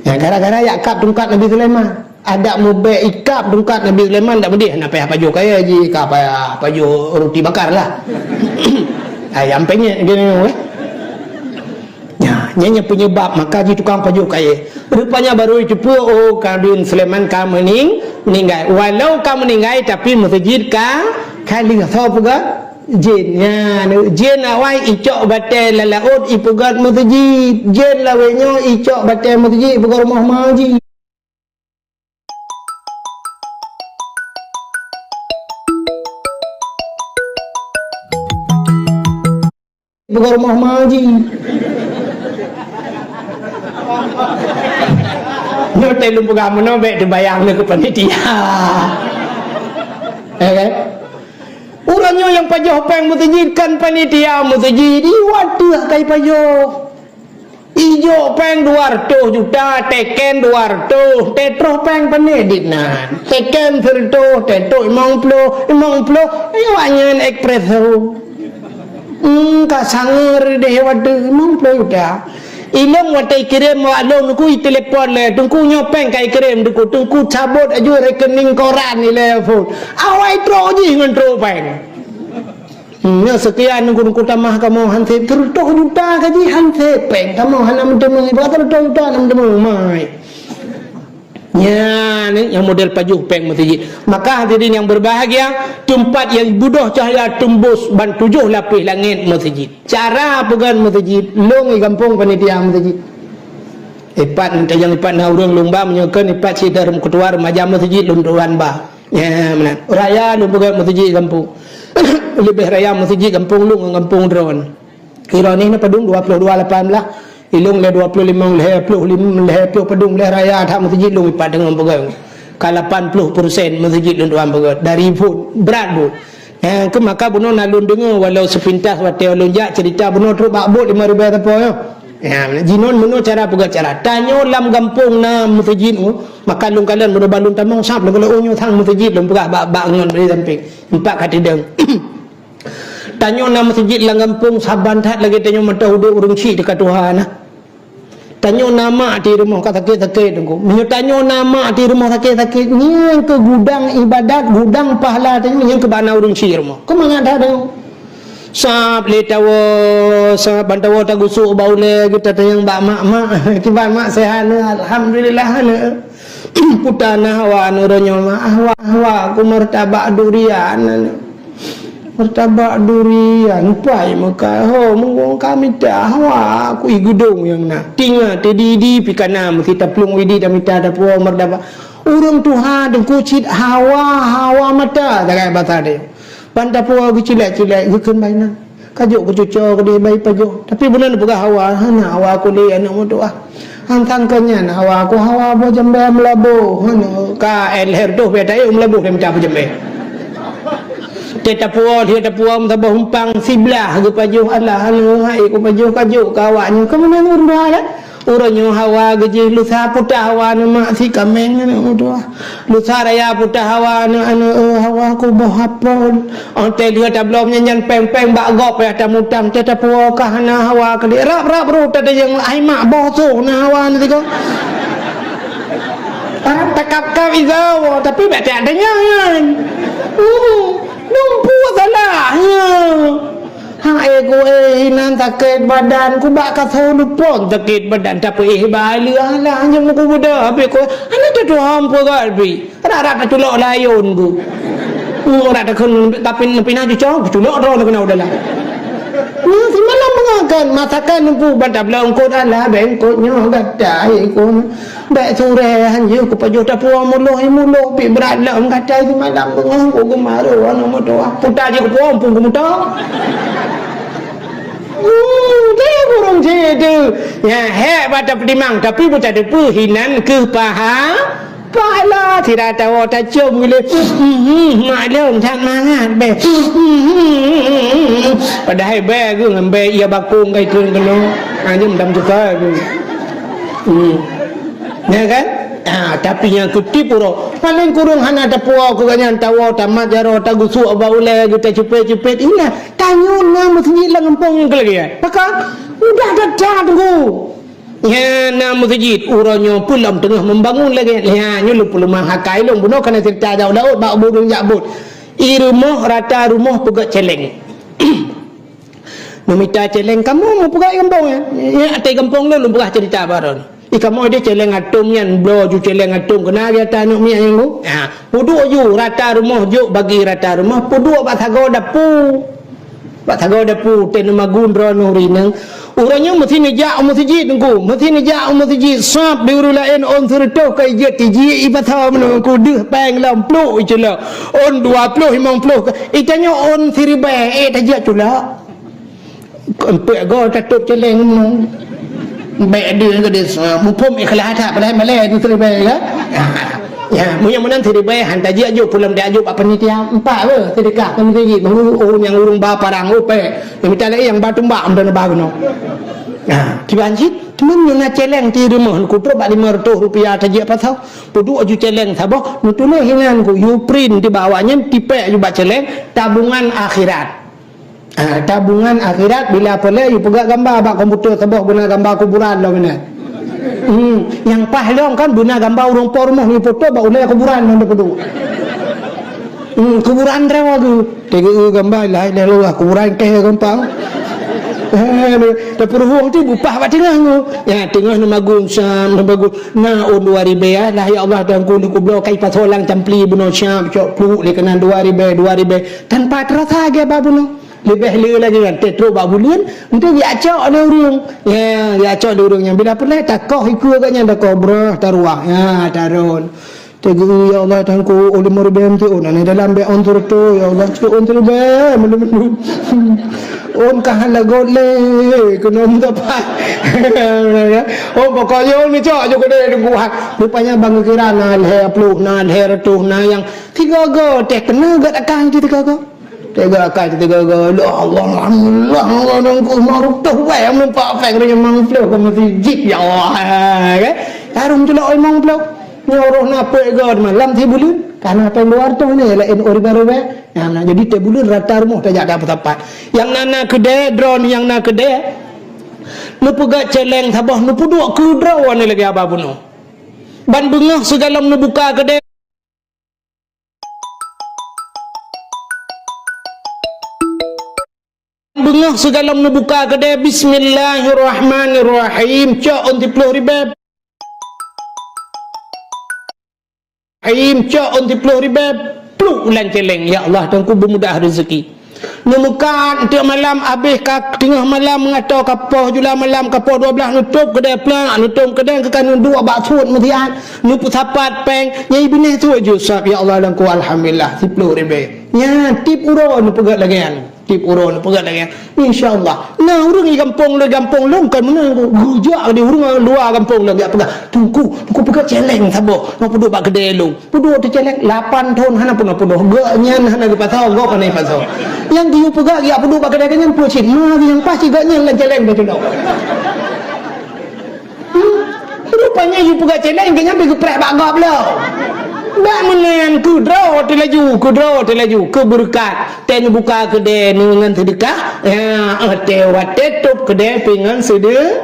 Ya, gara-gara jak kab tungkat Nabi Sulaiman. Adak mubék ikab tungkat Nabi Sulaiman dak meudeh, na payah pajoh kayée jih, ka payah pajoh ruti bakar lah. Ayam penyet gini, weh. Ya, nyan nyang penyebab maka jih tukang pajoh kayée. Rupanya baru jiteupeue, oh, Nabi Sulaiman ka meuning-, meuninggai. Walau ka meuninggai, tapi meuseujid ka, ka lheueh. Soe peugah? Jén. Nyan, jén awai icok batée lam laôt ipeugét meuseujid. Jén lawét nyoe icok batée meuseujid ipeugét rumoh ma jih. Bukan rumah maji. Nyoe teuh lôn peugah meunoe bék teubayang lé keu panitia. Ya kan? Ureuëng nyoe nyang pajoh péng meuseujid kan panitia meuseujid, iwat teuh kai pajoh. Ijok péng dua reutôh juta, teken dua reutôh, teutroh péng pané dit nan. Teken sireutôh, teutroh limong ploh, limong ploh, eh, awak nyan espresso. Hmm, ka sangeue deh watée limong ploh juta. Ilong watée ikirém awak lôn, teungku itelepon lé, teungku nyoe péng ka ikirém, teungku, teungku cabot aju rekening koran ilée phon. Awai trok jih ngon trok péng. Hmm, nyoe sekian nungku-nungku tamah kamoe han sép, sireutôh juta ka jih han sép péng kamoe hana meuteumé, bak sireutôh juta hana meuteumé, mai. Nyan, eh, nyang model pajoh péng meuseujid. Maka hadirin yang berbahagia, teumpat nyang beudôh cahya teumbôh ban tujoh lapéh langét meuseujid. Cara peugét meuseujid, lôn i gampông panitia meuseujid. Ipat, tajang ipat na ureuëng lôn ba, meunyoe kheun ipat cit dara meuketua remaja meuseujid lôn tuan ba. Ya, meunan. Raya lôn peugét meuseujid gampông. Leubeh raya meuseujid gampông lôn ngon gampông droeneuh. Droeneuh na padum dua ploh dua lapan blah. Ilong lé dua ploh limong lhée ploh lim-, lhée ploh padum lhée raya that meuseujid lôn ipat deungon peugét. Ka lapan ploh persen meuseujid lôn tuan peugah dari buet, brat buet. Eh, keu maka bunoe na lôn deungoe walau seupintas watée lôn jak ceurita bunoe trok bak buet lima ribée sapo nyoe. Ya, jinon meunoe cara peugah cara. Tanyoe lam gampông na meuseujid, oh, maka lôn kalon bunoe ban lôn tamong sab lôn kalon, oh, nyoe sang meuseujid lôn peugah bak, bak ngon di samping. Empat ka tidong. Tanyoe na meuseujid lam gampông saban that lagée tanyoe mantong udeb ureuëng syik teuka tuha na. Tanyoe na mak di rumoh ka sakét-sakét teungku. Meunyoe tanyoe na mak di rumoh sakét-sakét, nyan keu gudang ibadat, gudang pahala tanyoe nyan keu bak na ureuëng syik rumoh. Keu mangat that tanyoe. Sab lé tawoe, sab ban tawoe tagusok bak ulée geutatanyong bak mak-mak. Kiban mak sehat, alhamdulillah. Puta na hawa neuronyoe ma, hawa, hawa ku martabak durian. Martabak durian pai meuka ho mungkong ka mita hawa ku i geudong nyang na. Tinga teudi-di pi kana meusi taplueng widi tamita tapuo martabak. Ureuëng tuha deungku cit hawa, hawa mata tagai basa deh. Ban tapuo geucilek-cilek geukheun bai na. Kajok keucuco keudeh bai pajoh. Tapi bunoe neupeugah hawa, hana hawa kulé aneuk meutuah. Hantang keu nyan hawa ku hawa boh jembé meulaboh. Hana ka lhèe reutôh bèe taék meulaboh lé mita boh jembé. Teuh tapuo, lheueh tapuo meusaboh umpang siblah geupajoh alah aneuk hai kupajoh kajok keu awaknyoe. Keumeunang ureueng dua lah. Uroe nyoe hawa geujih lusa puta hawa neumak si kaméng aneuk meutuah. Lusa raya puta hawa aneuk-aneuk, eh, hawa kuboh apel. Óh teuh lheueh tabloe meunyan péng-péng bak gob payah tamutang, teuh tapuo ka hana hawa keudeh. Rab-rab roh tateuyeung ai mak boh soh na hawa na sigoe. Barang takab-kab izawa, tapi bèk tajak tanyong nyan. Hmm, lumpu salah nyan. Ha, eh, ku, eh, inan sakét badan, ku bak kasoe lupon sakét badan, tapi, eh, bak lheueh alah, nyang ku beudôh habéh ku, aneuk teutuhom peugah leubeh. Rap-rap taculok layôn ku. Hmm, rap takheun, tapi, tapi na cucok, kuculok droe na keunoe dalam. Hmm, simalam beungoh kan, masakan nungku ban tabloe eungkôt alah, bèk eungkôt nyoe gata, eh, ku. Bèk surée han jeuet kupajoh tapuo muloh, eh, muloh pih brat lom gata simalam beungoh ku geumaru aneuk meutuah. Puta jih kupuo muphom ku geumeuto. Hmm, deh burông cit tu. Nyan hék bak tapeutimang, tapi beuteupeue hinan keuh paha, pahala sira tawoe tacöm geuh lé. Hmm, maklum that mangat bèe. Hmm, padahai bèe geuh ngon bèe ia bakong kai treun keunoe. Ha, nyan dam tuka tu. Hmm. Ya kan? Ha, tapi nyang kutip uroe, paléng kureueng hana tapuo keu gobnyan tawoe tamat jaroe tagusok bak ulée geuh tacupet-cupet ilah. Tanyoe na meuseujid lam gampông nyang keulagèe. Pakon? Mudah that-that teungku. Nyan na meuseujid, uroe nyoe peue lom teungoh meubangun lagèe. Nyan nyoe lôn peuleumah akai lôn bunoe kana ceurita jak u laôt bak ureueng jak bot. I rumoh rata rumoh peugöt céléng. Meumita céléng kamoe meupeugöt gampông nyan. Nyan até gampông lôn, lôn peugah ceurita baroe. Ih, kamoe deh céléng atôm nyan, bloe ju céléng atôm keunan gata aneuk miet nyang bu. Ha, peuduek ju rata rumoh jok bagi rata rumoh, peuduek bak sagoe dapu. Bak sagoe dapu teuh neumagun droeneuh rineueng. Uroe nyoe meusi neujak u meuseujid teungku, meusi neujak u meuseujid sab di ureueng laén ôn sireutôh ka ijeuet tijik i pasau meunurutku deuh péng lom pluek iculok. Ôn dua ploh limong ploh ka, itanyoe ôn siribèe, eh, tajak culok. Eumpeuk goe tatôp céléng nyoe. Bèk deuh keu desa, muphom ikhlas that, padahai malèe tu siribèe ka. Ya, meunyoe meunan siribèe han tajak jok, peulom tajak jok bak panitia. Empat beuh, sedekah keu meuseujid, oh, nyang ureueng ba parang, oh, pèk. Nyang mita laén nyang ba tumbak, meunan ba keunoe. Ha, kiban cit, teuma nyoe na céléng di rumoh, kutrok bak lima reutôh rupiah tajak pasau. Peuduek ju céléng saboh, neutuléh hinan ku, you print di bawah nyan, tipèk ju bak céléng, tabungan akhirat. Ah, tabungan akhirat bila peureulèe yue peugah gamba bak komputer saboh beuna gamba kuburan lom inan. Hmm, nyang paih lom kan beuna gamba ureueng po rumoh yue foto bak ulèe kuburan lom teupeuduk. Hmm, kuburan droe geuh. Teugeue gamba la ilaha illallah kuburan kèe gampang. Eh, tapeuruhueng tu bupah bak teungoh nyoe. Ya, teungoh neumagun sam, neumagun. Na ôn dua ribèe, ya. Lah ya Allah Tuhanku, neukubloe kai pasoe lam campli bunoe siap cok pluek lé keunan dua ribèe, dua ribèe. Tanpa terasa lagèe ba bunoe. Leubeh le lagèe nyan, trok bak buleuen, enteuk geujak cok lé ureueng. Ya, geujak cok lé ureueng nyan. Bila peureulèe, takoh ikeue gobnyan, takoh breuh, taruwah. Ya, tarôn. Teugeue, ya Allah, Teungku, ulôn meuribèe teuh, oh, na dalam bèk ôn teureutôh, ya Allah, cok ôn teureubèe, meulôn-meulôn. Ôn ka hana göt lé, keunoe meusapat. Oh, pokoknya ôn cok, cok keudéh Teungku. Rupanya bang geukira na lhèe plôh, na lhèe reutôh, na nyang tiga go, teuh keunoe göt akai teuh tiga go. Teuga akai teuga-ga, "Ya Allah, alhamdulillah, Allah dan ku maruf tuh weh, meumpa péng rimong ploh keu meuseujid, ya Allah." Kan? Harum tulok rimong ploh. Nyoe roh na peuet go malam sibuleuen, kana péng dua ratus ni, laén ureueng ribèe. Nah, nah, jadi tiep buleuen rata rumoh tajak dapat-dapat. Nyang na, na keudè, droeneuh nyang na keudè, neupeugah céléng saboh, neupeuduek keu droeneuh lagèe haba bunoe. Ban beungoh sigohlom neubuka keudè. Beungoh sigohlom neubuka keudè, bismillahirrahmanirrahim. Cok ôn siplôh ribèe. Rahim, cok ôn siplôh ribèe. Pluk lam céléng. Ya Allah, Teungku beumudah rezeki. Neumeukat teuk malam, abéh ka teungoh malam, meungatô ka poh jula malam, ka poh dua blaih, neutôp keudè plak, neutôp keudè keu ka neuduek bak suet meusiat, neupeusapat péng, nyang binéh suet jih sab, ya Allah, Teungku, alhamdulillah, siplôh ribèe. Nyan tiep uroe neupeugah lagèe nyan. Tiep uroe neupeugah lagèe nyan. Insya Allah. Na ureueng di gampông lôn, gampông lôn kon meunan. Geujak di ureueng luwa gampông lôn, jak peugah, "Teungku, Teungku peugah céléng saboh. Nyoe peuduek bak keudè lôn." Peuduek teuh céléng, lapan thon hana peunoh-peunoh. Gobnyan hana geupasoe, gob hana geupasoe. Nyang geuyue peugah geujak peuduek bak keudè gobnyan peue cit? Ma nyang pas cit gobnyan lam céléng teuh tulok. Hmm. Rupanya yue peugah céléng gobnyan pih geupreh bak gob lom. Bak meunan keu droe teuh laju, keu droe teuh laju, keu beureukat. Teuh neubuka keudè ngon seudeukah. Ya, teuh watèe tôp keudè pih ngon seude-,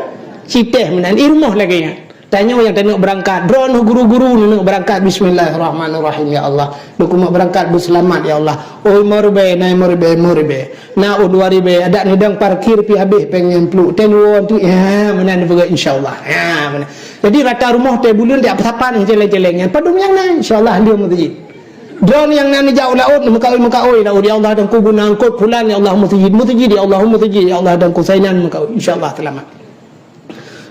sitèh meunan. I rumoh lagèe nyan. Tanyoe nyang taneuk beurangkat, droeneuh guru-guru neuneuk beurangkat, bismillahirrahmanirrahim, ya Allah. Lôn keumeung beurangkat beuseulamat, ya Allah. Ôi meuribèe, na meuribèe, meuribèe. Na ôn dua ribèe, adak neudong parkir pih habéh péng nyan pluk. Teuh nyoe ôn tu, ya, meunan neupeugah, insya Allah. Ya, meunan. Jadi rata rumoh tiep buleuen tiep sapat céléng-céléng nyan. Padum nyang na, insya Allah, lheueh meuseujid. Droeneuh nyang na neujak u laôt, meukaôi-meukaôi laôt. Ya Allah, Teungku beuna eungkôt pulan, ya Allah, meuseujid, meuseujid, ya Allah, meuseujid, ya Allah, Teungku sainan meukaôi. Insya Allah, seulamat.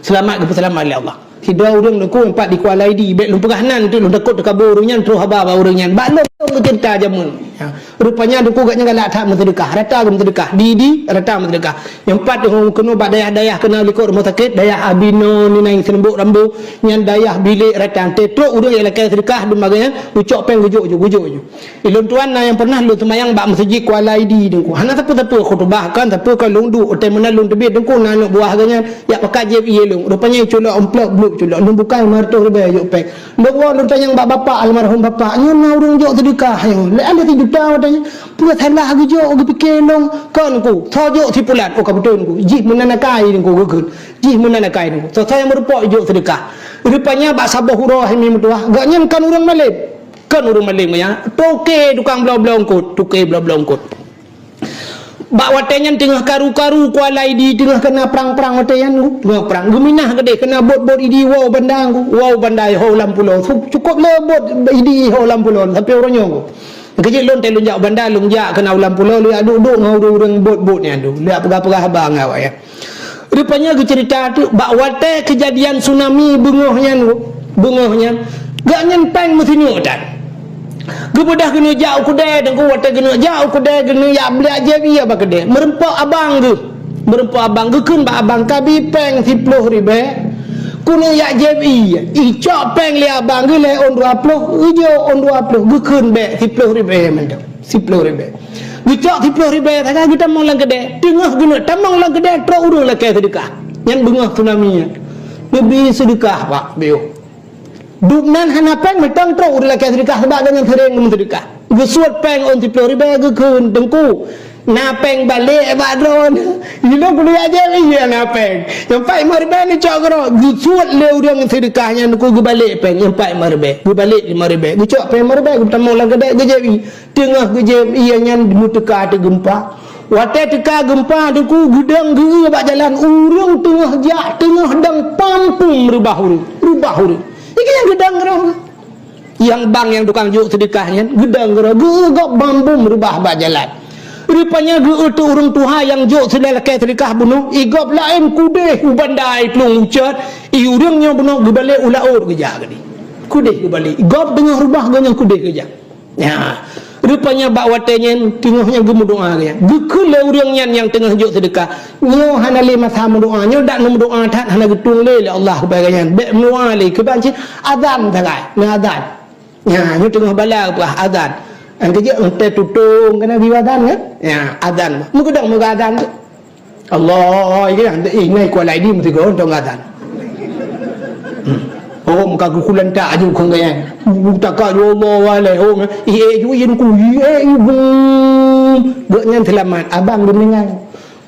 Seulamat geupeuseulamat lé Allah. Sidroe ureueng Teungku empat di Kuala Idi, bèk lôn peugah nan tu, lôn takot teukabô ureueng nyan, troh haba bak ureueng nyan. Bak lôn, lôn geuceurita jameun. Ya. Rupanya Teungku gobnyan galak that meuseudeukah, rata geumeuseudeukah. Di Idi, rata meuseudeukah. Nyang pat keunoe bak dayah-dayah keunoe likot rumoh sakét, dayah Abinoe, Ninai Seuneubok Rambo, nyan dayah bilék rata. Teutrok ureueng nyang lakèe seudeukah, dum bagèe nyan, geucok péng geujok ju, geujok ju. Ilôn tuan na nyang pernah lôn seumayang bak meuseujid Kuala Idi Teungku. Hana sapeue-sapeue khutubah kan, sapeue kan lôn duek, watèe meunan lôn teubiet Teungku na aneuk buah geuh nyan, jak pakat jieb ié lôn. Rupanya culok amplop, bluk culok. Lôn bukai lima ratus ribèe jok pék. Lôn woe lôn tanyong bak bapak, almarhum bapak, nyoe na ureueng jok seudeukah nyoe. Lé alèh sijuta watèe nyan. Peue salah geujok, geupike lôn, kon Teungku. Soe jok si pulan, oh ka beutôi Teungku. Jih meunan akai Teungku geukheun. Jih meunan akai Teungku. Soe-soe nyang meurumpok jok seudeukah. Rupanya bak saboh uroe hai mi meutuah, gobnyan kon ureueng malém. Kon ureueng malém nyan, toke tukang bloe-bloe eungkôt, toke bloe-bloe eungkôt. Bak watèe nyan teungoh karu-karu Kuala Idi, teungoh keuna prang-prang watèe nyan, teungoh prang. Geuminah keudéh keuna bot-bot Idi woe banda, woe banda ho lam pulo. Su-, cukôp le bot Idi ho lam pulo, sampoe uroe nyoe. Keujeuet lôn teuh lôn jak banda, lôn jak keuna u lam pulo, lôn jak duek-duek ngon ureueng-ureueng bot-bot nyan tu. Lôn jak peugah-peugah haba ngon awak nyan. Rupanya geuceurita teuk bak watèe keujadian tsunami beungoh nyan, beungoh nyan, gobnyan péng meusineuk that. Geubeudôh geuneuk jak u keudè, Teungku, watèe geuneuk jak u keudè, geuneuk jak beuliak jieb ié bak keudè. Meurumpok abang geuh. Meurumpok abang geukheun bak abang, "Kabi péng siplôh ribèe. Keuneuk jak jieb ié." Icok péng lé abang geuh lhèe ôn dua plôh, geujok ôn dua plôh, geukheun bèk siplôh ribèe mantong. Siplôh ribèe. Geucok siplôh ribèe sagai geutamong lam keudè. Teungoh geuneuk tamong lam keudè, trok ureueng lakèe seudeukah. Nyan beungoh tsunami nyan. Neubi seudeukah, Pak, biyôh. Dum nan hana péng, mantong trok ureueng lakèe seudeukah, sabab gobnyan seuréng meuseudeukah. Geusuet péng ôn siplôh ribèe, geukheun, "Teungku, na péng balek bak droeneuh. Ilôn keuneuk jak jieb ié na péng. Nyang pat limong ribèe neucok keudroe." Geusuet lé ureueng seudeukah nyan, Teungku, geubalek péng. Nyang pat limong ribèe. Geubalek limong ribèe. Geucok péng limong ribèe, geutamong lam keudè, geujieb ié. Teungoh geujieb ié nyan meuteuka ateueh geumpa. Watèe teuka geumpa, Teungku, geudong geu-eu bak jalan, ureueng teungoh jak, teungoh dong pam-pum reubah ureueng, reubah ureueng. Nyan keuh nyang geudong keudroe. Nyang bang nyang tukang jok seudeukah nyan, geudong keudroe, geu-eu gob pam-pum reubah bak jalan. Rupanya geu-eu teuk ureueng tuha nyang jok seulakèe seudeukah bunoe, i gob laén keudéh u banda i plueng ucot, i ureueng nyoe bunoe geubalek u laôt geujak keudéh. Keudeh geubalek. Gob teungoh reubah, gobnyan keudeh geujak. Nya. Rupanya bak watée nyan, teungoh nyan geumeudoá gobnyan. Geukheun lé ureuëng nyan nyang teungoh jok seudeukah, "Nyoe hana lé masa meudoá, nyoe dak neumeudoá that hana geutueng lé, lé Allah keupada gobnyan. Bék meudoá lé, keuban cit azan sagai, neuazan." Nya, nyoe teungoh bala peugah azan. Nyang keujeuet watée tutong keunan bri azan kan? Nya, azan. Meukeudong meuga azan tu. Allah, ya, eh, nai Kuala Idi meusigoe tong azan. Hmm. Oh, muka geukulan tak aju kong gaya. Utaka ju Allah walai. Oh, eh, eh, ju yin ku, eh, eh, bum. Gobnyan seulamat, abang geumeuninggai.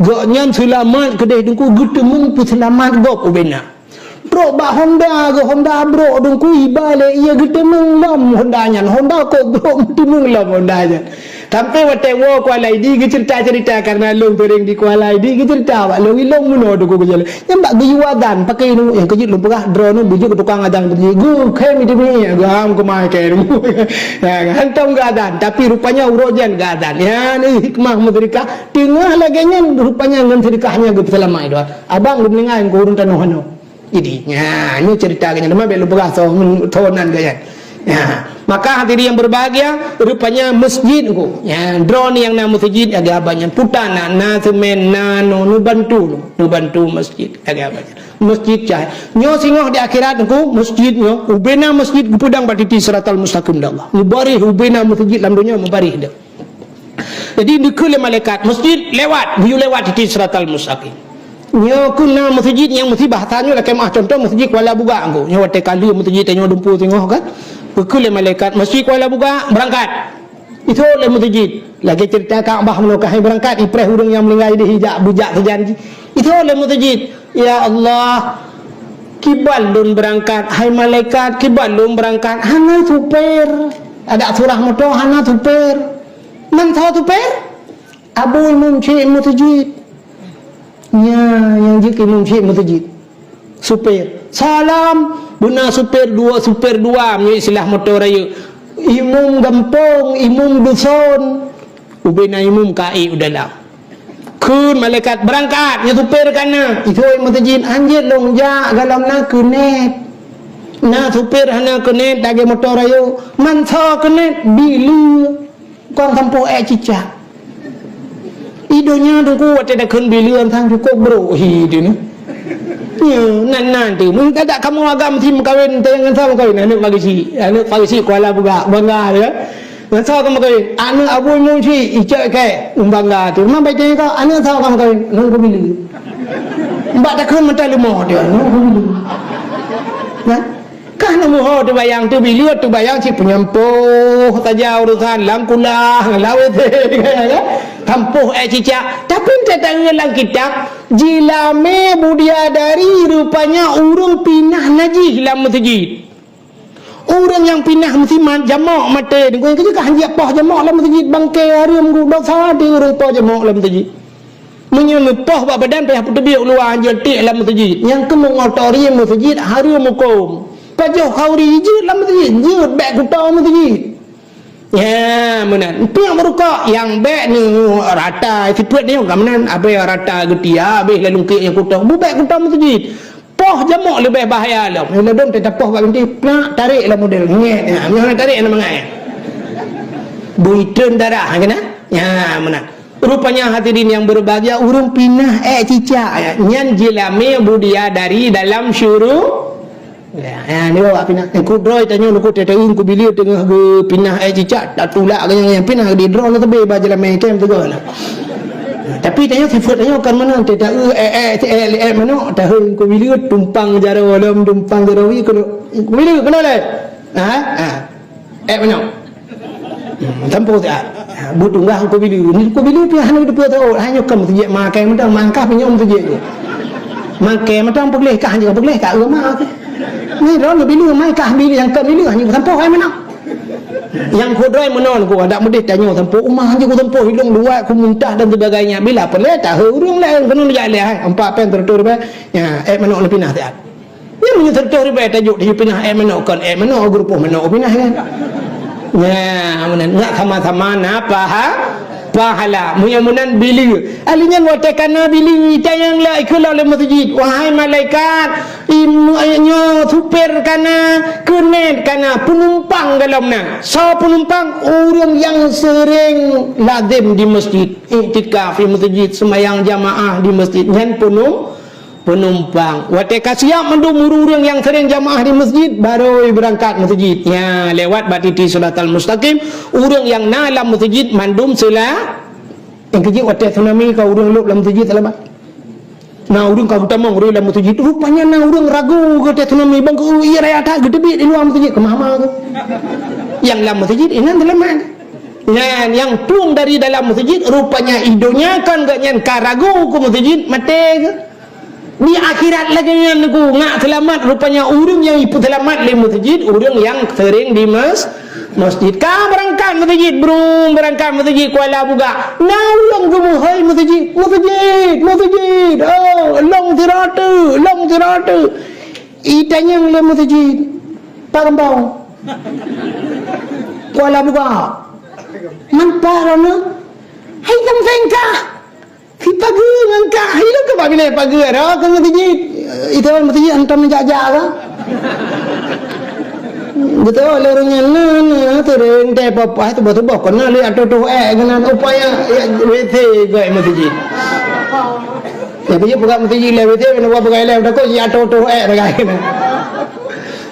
Gobnyan seulamat keudeh teungku geuteumeung peuseulamat gob ubena. Trok bak Honda geuh, Honda brok teungku iba lé ia geuteumeung lom Honda nyan. Honda kok brok geuteumeung lom Honda nyan. Sampai watée woe Kuala Idi geuceurita-ceurita karena lôn seuring di Kuala Idi geuceurita bak lôn ilong meunoe teungku geujalan. Nyan bak geuyue azan pakai nu nyang keujeuet lôn peugah droeneuh beujeuet keu tukang azan beujeuet geukhém di dunia gam keumai kém. Ya, hantom geuazan tapi rupanya uroe jan geuazan. Ya, ni hikmah meuseudekah teungoh lagée nyan rupanya ngon seudekah nyan geupeuseulamat dua. Abang geumeuninggai keu ureuëng tanoh hano. Jadi, ya, ini cerita geuhnyan. Teuma bék lôn peugah soe, soe nan geuhnyan. Ya, maka hadirin yang berbahagia, rupanya masjid ku. Ya, droeneuh nyang na masjid lagée abang nyan. Puta na, na semen, na nu, neubantu nu, neubantu masjid lagée abang nyan. Masjid cahya. Nyoe singoh di akhirat ku, masjid nyoe, ubena masjid geupeudong bak titi siratal mustaqim di Allah. Mubarih ubena masjid lam donya mubarih deh. Jadi dikeue lé malaikat, masjid lewat, geuyue lewat titi siratal mustaqim. Nyoe keuh na masjid nyang meusi bahasa nyoe lakée meuah contoh masjid Kuala Bugak ngko. Nyoe watée ka lheueh masjid tanyoe dumpeue singoh kan. Dikeue lé malaikat, masjid Kuala Bugak berangkat. Ithot lé masjid. Lagée cerita Ka'bah meunyoe ka hai berangkat, ipreh ureuëng nyang meuninggai deh ijak beujak keu janji. Ithot lé masjid. Ya Allah, kiban lôn berangkat, hai malaikat, kiban lôn berangkat, hana supir. Ada surah moto hana supir. Man soe supir? Abu imum cik masjid. Nya, nyang jeuet imum cik masjid. Supir. Salam, beuna supir dua, supir dua, meunyoe istilah moto rayeuk. Imum gampông, imum duson. Ubena imum ka ék u dalam. Kheun malaikat, "Beurangkat, nyoe supir ka na." Ithot masjid, "Hanjeuet lôn jak, gohlom na keunet." Na supir hana keunet, lagée moto rayeuk. Man soe keunet, bileue. Kon sampôh ék cicak. I donya teungku watée takheun bileue sang cukôp brok hi teuneuh. Nyo, nan-nan teuh. Meunyoe tadak kamoe agam si meukawen, teuh ngon soe meukawen? Aneuk Farisi. Aneuk Farisi Kuala Bugak, bangga teuh. Ngon soe ka meukawen? Aneuk Abu Imum Syik, icok kée, bangga teuh. Memang baca ka, aneuk soe ka meukawen? Ngon kubileue. Bak takheun mata leumo teuh, ngon kubileue. Nah, Kah neumuho teubayang teubileue teubayang cit peunyampôh saja urusan lam kulah, lam W C, kan? Sampôh ék cicak. Tapi teutanggée lam kitab, jilamé budiadari rupanya ureuëng pinah najih lam meuseujid. Ureuëng nyang pinah meusimat jamok maté, deungon keujeuet kah hanjeuet poh jamok lam meuseujid bangke hareuem geudosa di ureuëng poh jamok lam meuseujid. Meunyoe neupoh bak badan payah peuteubiet u luwa hanjeuet tiek lam meuseujid. Nyang keumeung otori meuseujid hareuem hukôm. Pajoh khauri jeuet lam meuseujid, jeuet bék kuto meuseujid. Nya, meunan. Piang meurukok nyang bék neu rata sifeuet nyoe ka meunan, abéh rata geutia, abéh lalungkek nyang kuto. Bubék kuto meuseujid. Poh jamok leubeh bahaya lom. Nyoe ladôm teuka poh bak binti, prak, tarek lam model. Ngét. Ha, meunyoe hana tarek, hana mangat. Bui treun darah, ha, keunan? Ya, meunan. Rupanya hadirin yang berbahagia, ureuëng pinah ék cicak, ya. Nyan jilamé budia dari dalam syuru-, ya, ya, ni bawa pinah. Eh, ku droe tanyoe, ku teuteun, ku bileue teungoh geupinah ék cicak, tatulak ke nyang, nyang pinah di droe na teubi ba jilamé kem teugah na. Tapi tanyoe sifeuet tanyoe kan meunan, teuta eu, eh, eh, eh, eh, manok, tahun kubileue tumpang jaroe lom, tumpang jaroe wi keunoe. Kubileue keunoe lé. Ha? Ha. Eh, manok. Hmm, sampôh siat. Ha, beutunggah kubileue. Ni kubileue pih hana teupeue teuôt. Hanya kam teujiek makai mantong, mangkah pih nyoe teujiek je. Makai mantong peugleh kah je, peugleh ka eu ma ke. Ni ron kubileue mai kah bileue nyang kam bileue hanya sampôh ai manok. Nyang kudroe meunan ku adak meudeh tanyoe sampôh uma hanjeuet ku sampôh ilong luwat ku muntah dan sebagainya. Bila peureulée tahe ureuëng laén keuneuk jak lé hai empat péng seratus ribèe. Nya, ék manok leupinah siat. Nya meunyoe seratus ribèe tajok di pinah ék manok kon ék manok geurupoh manok pinah kan. Nya, meunan ngak sama-sama na paha. Pahala, meunyoe meunan bili. Ahli nyan watée kana bili, itanyong lé, ikheun lom lé meuseujid, "Wahai malaikat, im-, nyoe supir kana, keuneuk kana, penumpang golom na." Soe penumpang? Ureuëng nyang seuring lazem di meuseujid, iktikaf di meuseujid, seumayang jamaah di meuseujid, nyan peunum-, penumpang. Watée ka siap mandum ureuëng-ureuëng nyang seuring jamaah di meuseujid, barô beurangkat meuseujid. Nya, lewat bak titi siratal mustaqim, ureuëng nyang na lam meuseujid mandum seula-, nyang keujeuet watée tsunami ka ureuëng lôb lam meuseujid seulamat. Na ureuëng ka geutamong ureuëng lam meuseujid, rupanya na ureuëng ragu watée tsunami, bang geu-, iya raya that geuteubiet di luwa meuseujid, keumah-mah geuh. Nyang lam meuseujid inan seulamat. Nyan nyang plueng dari dalam meuseujid, rupanya i donya kon geuh nyan ka ragu keu meuseujid, maté geuh. Di akhirat lagée nyan Teungku, ngat seulamat, rupanya ureuëng nyang ipeuseulamat lé meuseujid, ureuëng nyang seuring di mes-, meuseujid. Ka beurangkat meuseujid, brung, beurangkat meuseujid Kuala Bugak. Na ureuëng geumeuhôi meuseujid, "Meuseujid, meuseujid, oh, lôn sidroe teuk, lôn sidroe teuk." Itanyong lé meuseujid, "Pat keumbang?" "Kuala Bugak." "Man pat droeneuh?" "Hai, tam sengkah." "Sipageue ngon kah, hai lôn keuh bak binéh pageue dah keu meuseujid." "Itu meuseujid hantom jak-jak kah?" Beutôi lé ureuëng nyan na, na, seuring teuh papa tuboh-tuboh keunan lé ateueh tuh ék keunan upaya ya W C goi meuseujid. Ya, biji peugah meuseujid lé W C, keunan buat peugah lé, takot ji ateueh tuh ék dah keunan.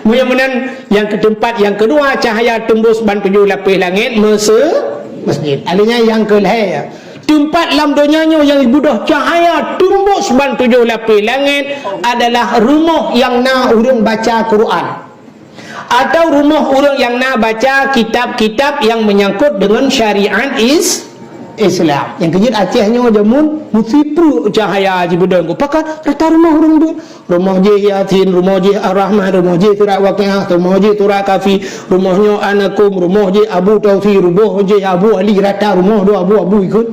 Meunyoe meunan, nyang keuteumpat, nyang keudua, cahaya teumbus ban tujoh lapéh langét meuse-, meuseujid. Artinya nyang keu lhée, teumpat lam donya nyoe nyang ibeudôh cahaya teumbus ban tujoh lapéh langét adalah rumoh nyang na ureuëng baca Quran, atau rumoh ureuëng nyang na baca kitab-kitab nyang menyangkut deungon syariat is-, Islam. Nyang keujeuet Aceh nyoe jameun meusipreuk cahaya jibeudôh. Pakon? Rata rumoh ureuëng deuek. Rumoh jih Yasin, rumoh jih Ar-Rahman, rumoh jih surat Waqiah, rumoh jih surat Kahfi, rumoh nyoe Anakum, rumoh jih Abu Tausi, rumoh jih Abu Ali, rata rumoh dua Abu, Abu ikheun.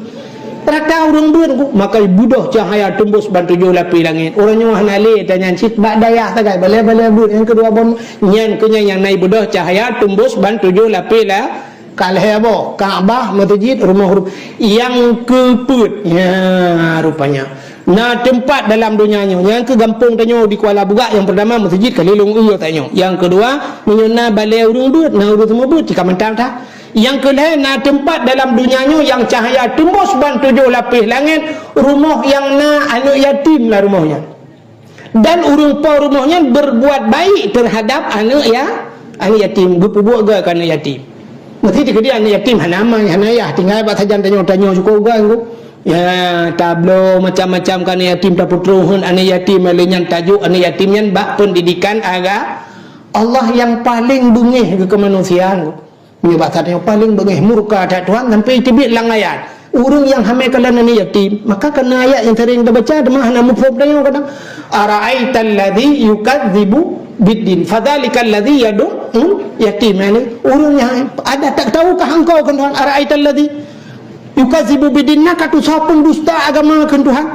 Rata ureuëng beuet, maka beudôh cahaya teumbus ban tujoh lapéh langét. Ureuëng nyoe hana lé, tanyan cit bak dayah sagai, balée-balée beuet. Nyang keudua bon, nyan keuh nyan nyang na ibeudôh cahaya teumbus ban tujoh lapéh la-, Ka lhée boh, Ka'bah, meuseujid, rumoh ru-, nyang keupeuet. Nya, rupanya. Na teumpat dalam donya nyoe, nyang keu gampông tanyoe di Kuala Bugak, nyang peurtama meuseujid ka lhée lôn eu tanyoe. Nyang keudua, meunyoe na balée ureuëng beuet, na ureuëng seumeubeuet, cit ka mantong that. Nyang keu lhée, na teumpat dalam donya nyoe nyang cahya teumbus ban tujoh lapéh langét, rumoh nyang na aneuëk yatim lam rumoh nyan. Dan ureuëng po rumoh nyan berbuat baik terhadap aneuëk ya-, aneuëk yatim, geupeubuet göt keu aneuëk yatim. Meusti teukeudi aneuëk yatim hana ma, hana yah, tinggai bak sajan tanyoe, tanyoe syukur göt ngon. Ya, tablo macam-macam keu aneuëk yatim, tapeutrôh aneuëk yatim, lé nyan tajok aneuëk yatim nyan bak pendidikan aga-, Allah nyang paleng beungéh keu keumanusiaan. Meunyoe bak that nyoe paleng beungéh murka that Tuhan sampai teubiet lam ayat. Ureuëng nyang hamé kalon aneuëk yatim, maka kana ayat nyang sering tabaca teuma hana muphom tanyoe kadang. "Ara'aital ladzi yukadzibu biddin, fadzalikal ladzi yad'ul yatim." Yani, ureuëng nyang ada tak tahukah engkau kheun Tuhan, "Ara'aital ladzi yukadzibu biddin", na ka tusoe pendusta agama kheun Tuhan.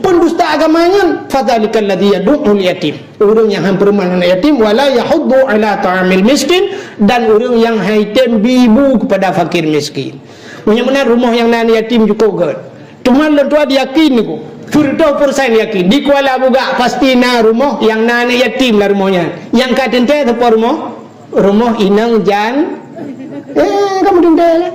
Pendusta agama nyan, "Fadzalikal ladzi yad'ul yatim." Ureuëng nyang han peureuman aneuëk yatim, "Wala yahuddu ala ta'amil miskin," dan ureuëng nyang han item bi bu kepada fakir miskin. Meunyoe meunan rumoh nyang na aneuëk yatim jukôb göt. Teuma lôn tuan yakin niku, siratoh persen yakin, di Kuala Bugak pasti na rumoh nyang na aneuëk yatim lam rumoh nyan. Nyang ka teuntée sapeue rumoh? Rumoh inong jan-, eh, kamu teuntée lah.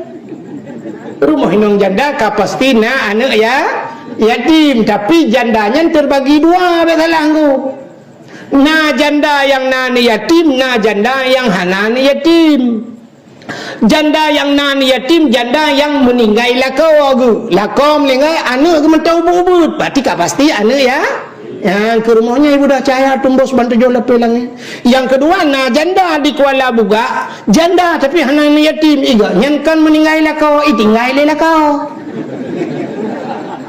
Rumoh inong janda ka pasti na aneuëk ya-, yatim, tapi janda nyan terbagi dua, bék salah ngon. Na janda nyang na aneuëk yatim, na janda nyang hana aneuëk yatim. Janda nyang na aneuëk yatim, janda nyang meuninggai lakoe geuh. Lakoe meuninggai, aneuëk geuh mantong ubit-ubit. Berarti ka pasti aneuëk ya-, nyang keu rumoh nyan ibudah cahya teumbus ban tujoh lapéh langét. Nyang keudua, na janda di Kuala Bugak, janda tapi hana aneuëk yatim. Iga nyan kon meuninggai lakoe, itinggai lé lakoe.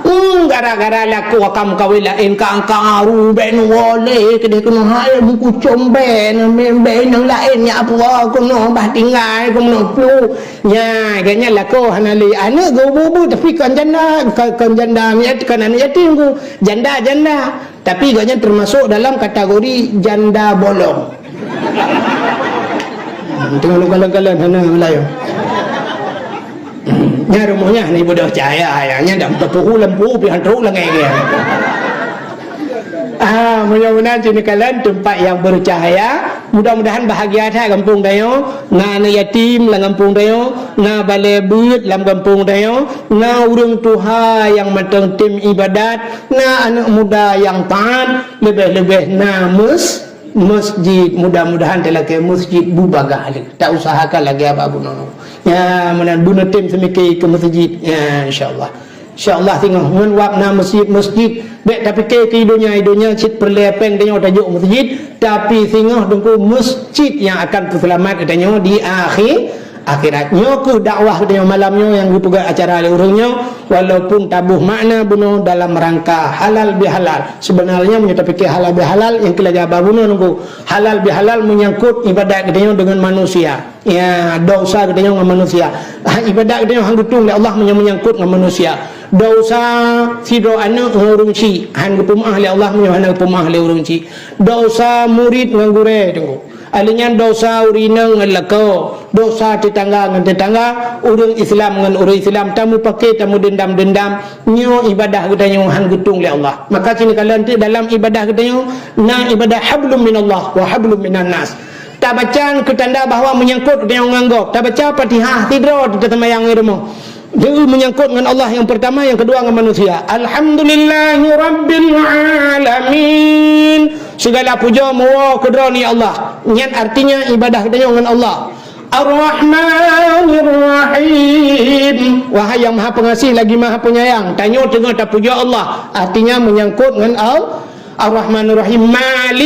Hmm, gara-gara lakoe ka meukawen laén, ka angka aru, bék neuwoe lé keudeh keunoe hai, buku com bék, bék nyang laén nyak puwoe keunoe bah tinggai keunoe plu. Nya, gobnyan lakoe hana lé aneuëk geuh bu-bu, tapi kon janda, kon, kon janda, kon aneuëk yatim geuh, janda, janda. Tapi gobnyan termasuk dalam kategori janda bolong. Hmm, tengok lu kalon-kalon hana Melayu. Nyan rumoh nyan hana ibodoh cahya, ya. Nyan dak meuteupeuhu lampu pih han trok langèt geuh. Ah, mudah-mudahan sini kalian tempat yang bercahaya. Mudah-mudahan bahagia that gampông tanyoe. Na aneuk yatim lam gampông tanyoe, na balè beuet lam gampông tanyoe, na ureueng tuha nyang mantong tem ibadat, na aneuk muda nyang taat, leubeh-leubeh na mes-, masjid. Mudah-mudahan talakèe masjid bubagaih lé. Tausahakan lagèe Abah Bunoe. Ya, meunan bunoe tem seumike keu masjid. Ya, insya Allah. Insya Allah singoh ngon wab na masjid-masjid. Bèk tapike keu donya, donya cit peureulèe pèng tanyoe tajok masjid, tapi singoh teungku masjid nyang akan peuseulamat geutanyoe di akhé-, akhirat. Nyoe keuh dakwah geutanyoe malam nyoe nyang geupeugah acara lé ureueng nyoe, walaupun taboh makna bunoe dalam rangka halal bihalal. Seubeunarnya meunyoe tapike halal bihalal, nyang keu lagèe Abah Bunoe teungku, halal bihalal meunyangkot ibadat geutanyoe deungon manusia. Ya, desya geutanyoe ngon manusia. Ha, ibadat geutanyoe han geutueng lé Allah meunyoe meunyangkot ngon manusia. Desya sidroe aneuk ngon ureueng chik, han geupeumeu'ah lé Allah meunyoe hana geupeumeu'ah lé ureueng chik. Desya murit ngon gurèe, teungku. Lheuh nyan desya ureueng inong ngon lakoe, desya teutangga ngon teutangga, ureueng Islam ngon ureueng Islam, tameupake, tameudeundam-deundam, nyoe ibadat geutanyoe han geutueng lé Allah. Maka sini kalian teuk dalam ibadat geutanyoe, na ibadat hablum minallah wa hablum minan nas. Tabaca keu tanda bahwa meunyangkot geutanyoe ngon gob. Tabaca Fatihah sidroe teuh taseumbahyang di rumoh. Jadi meunyangkot ngon Allah nyang peurtama, nyang keudua ngon manusia. Alhamdulillahirabbil alamin. Segala puja meuwoe keu Droeneuh ya Allah. Nyan artinya ibadat geutanyoe ngon Allah. Ar-Rahmanir Rahim. Wahai Yang Maha Pengasih lagi Maha Penyayang. Tanyoe teungoh tapuja Allah. Artinya meunyangkot ngon Al-, Ar-Rahmanir Rahim. Malik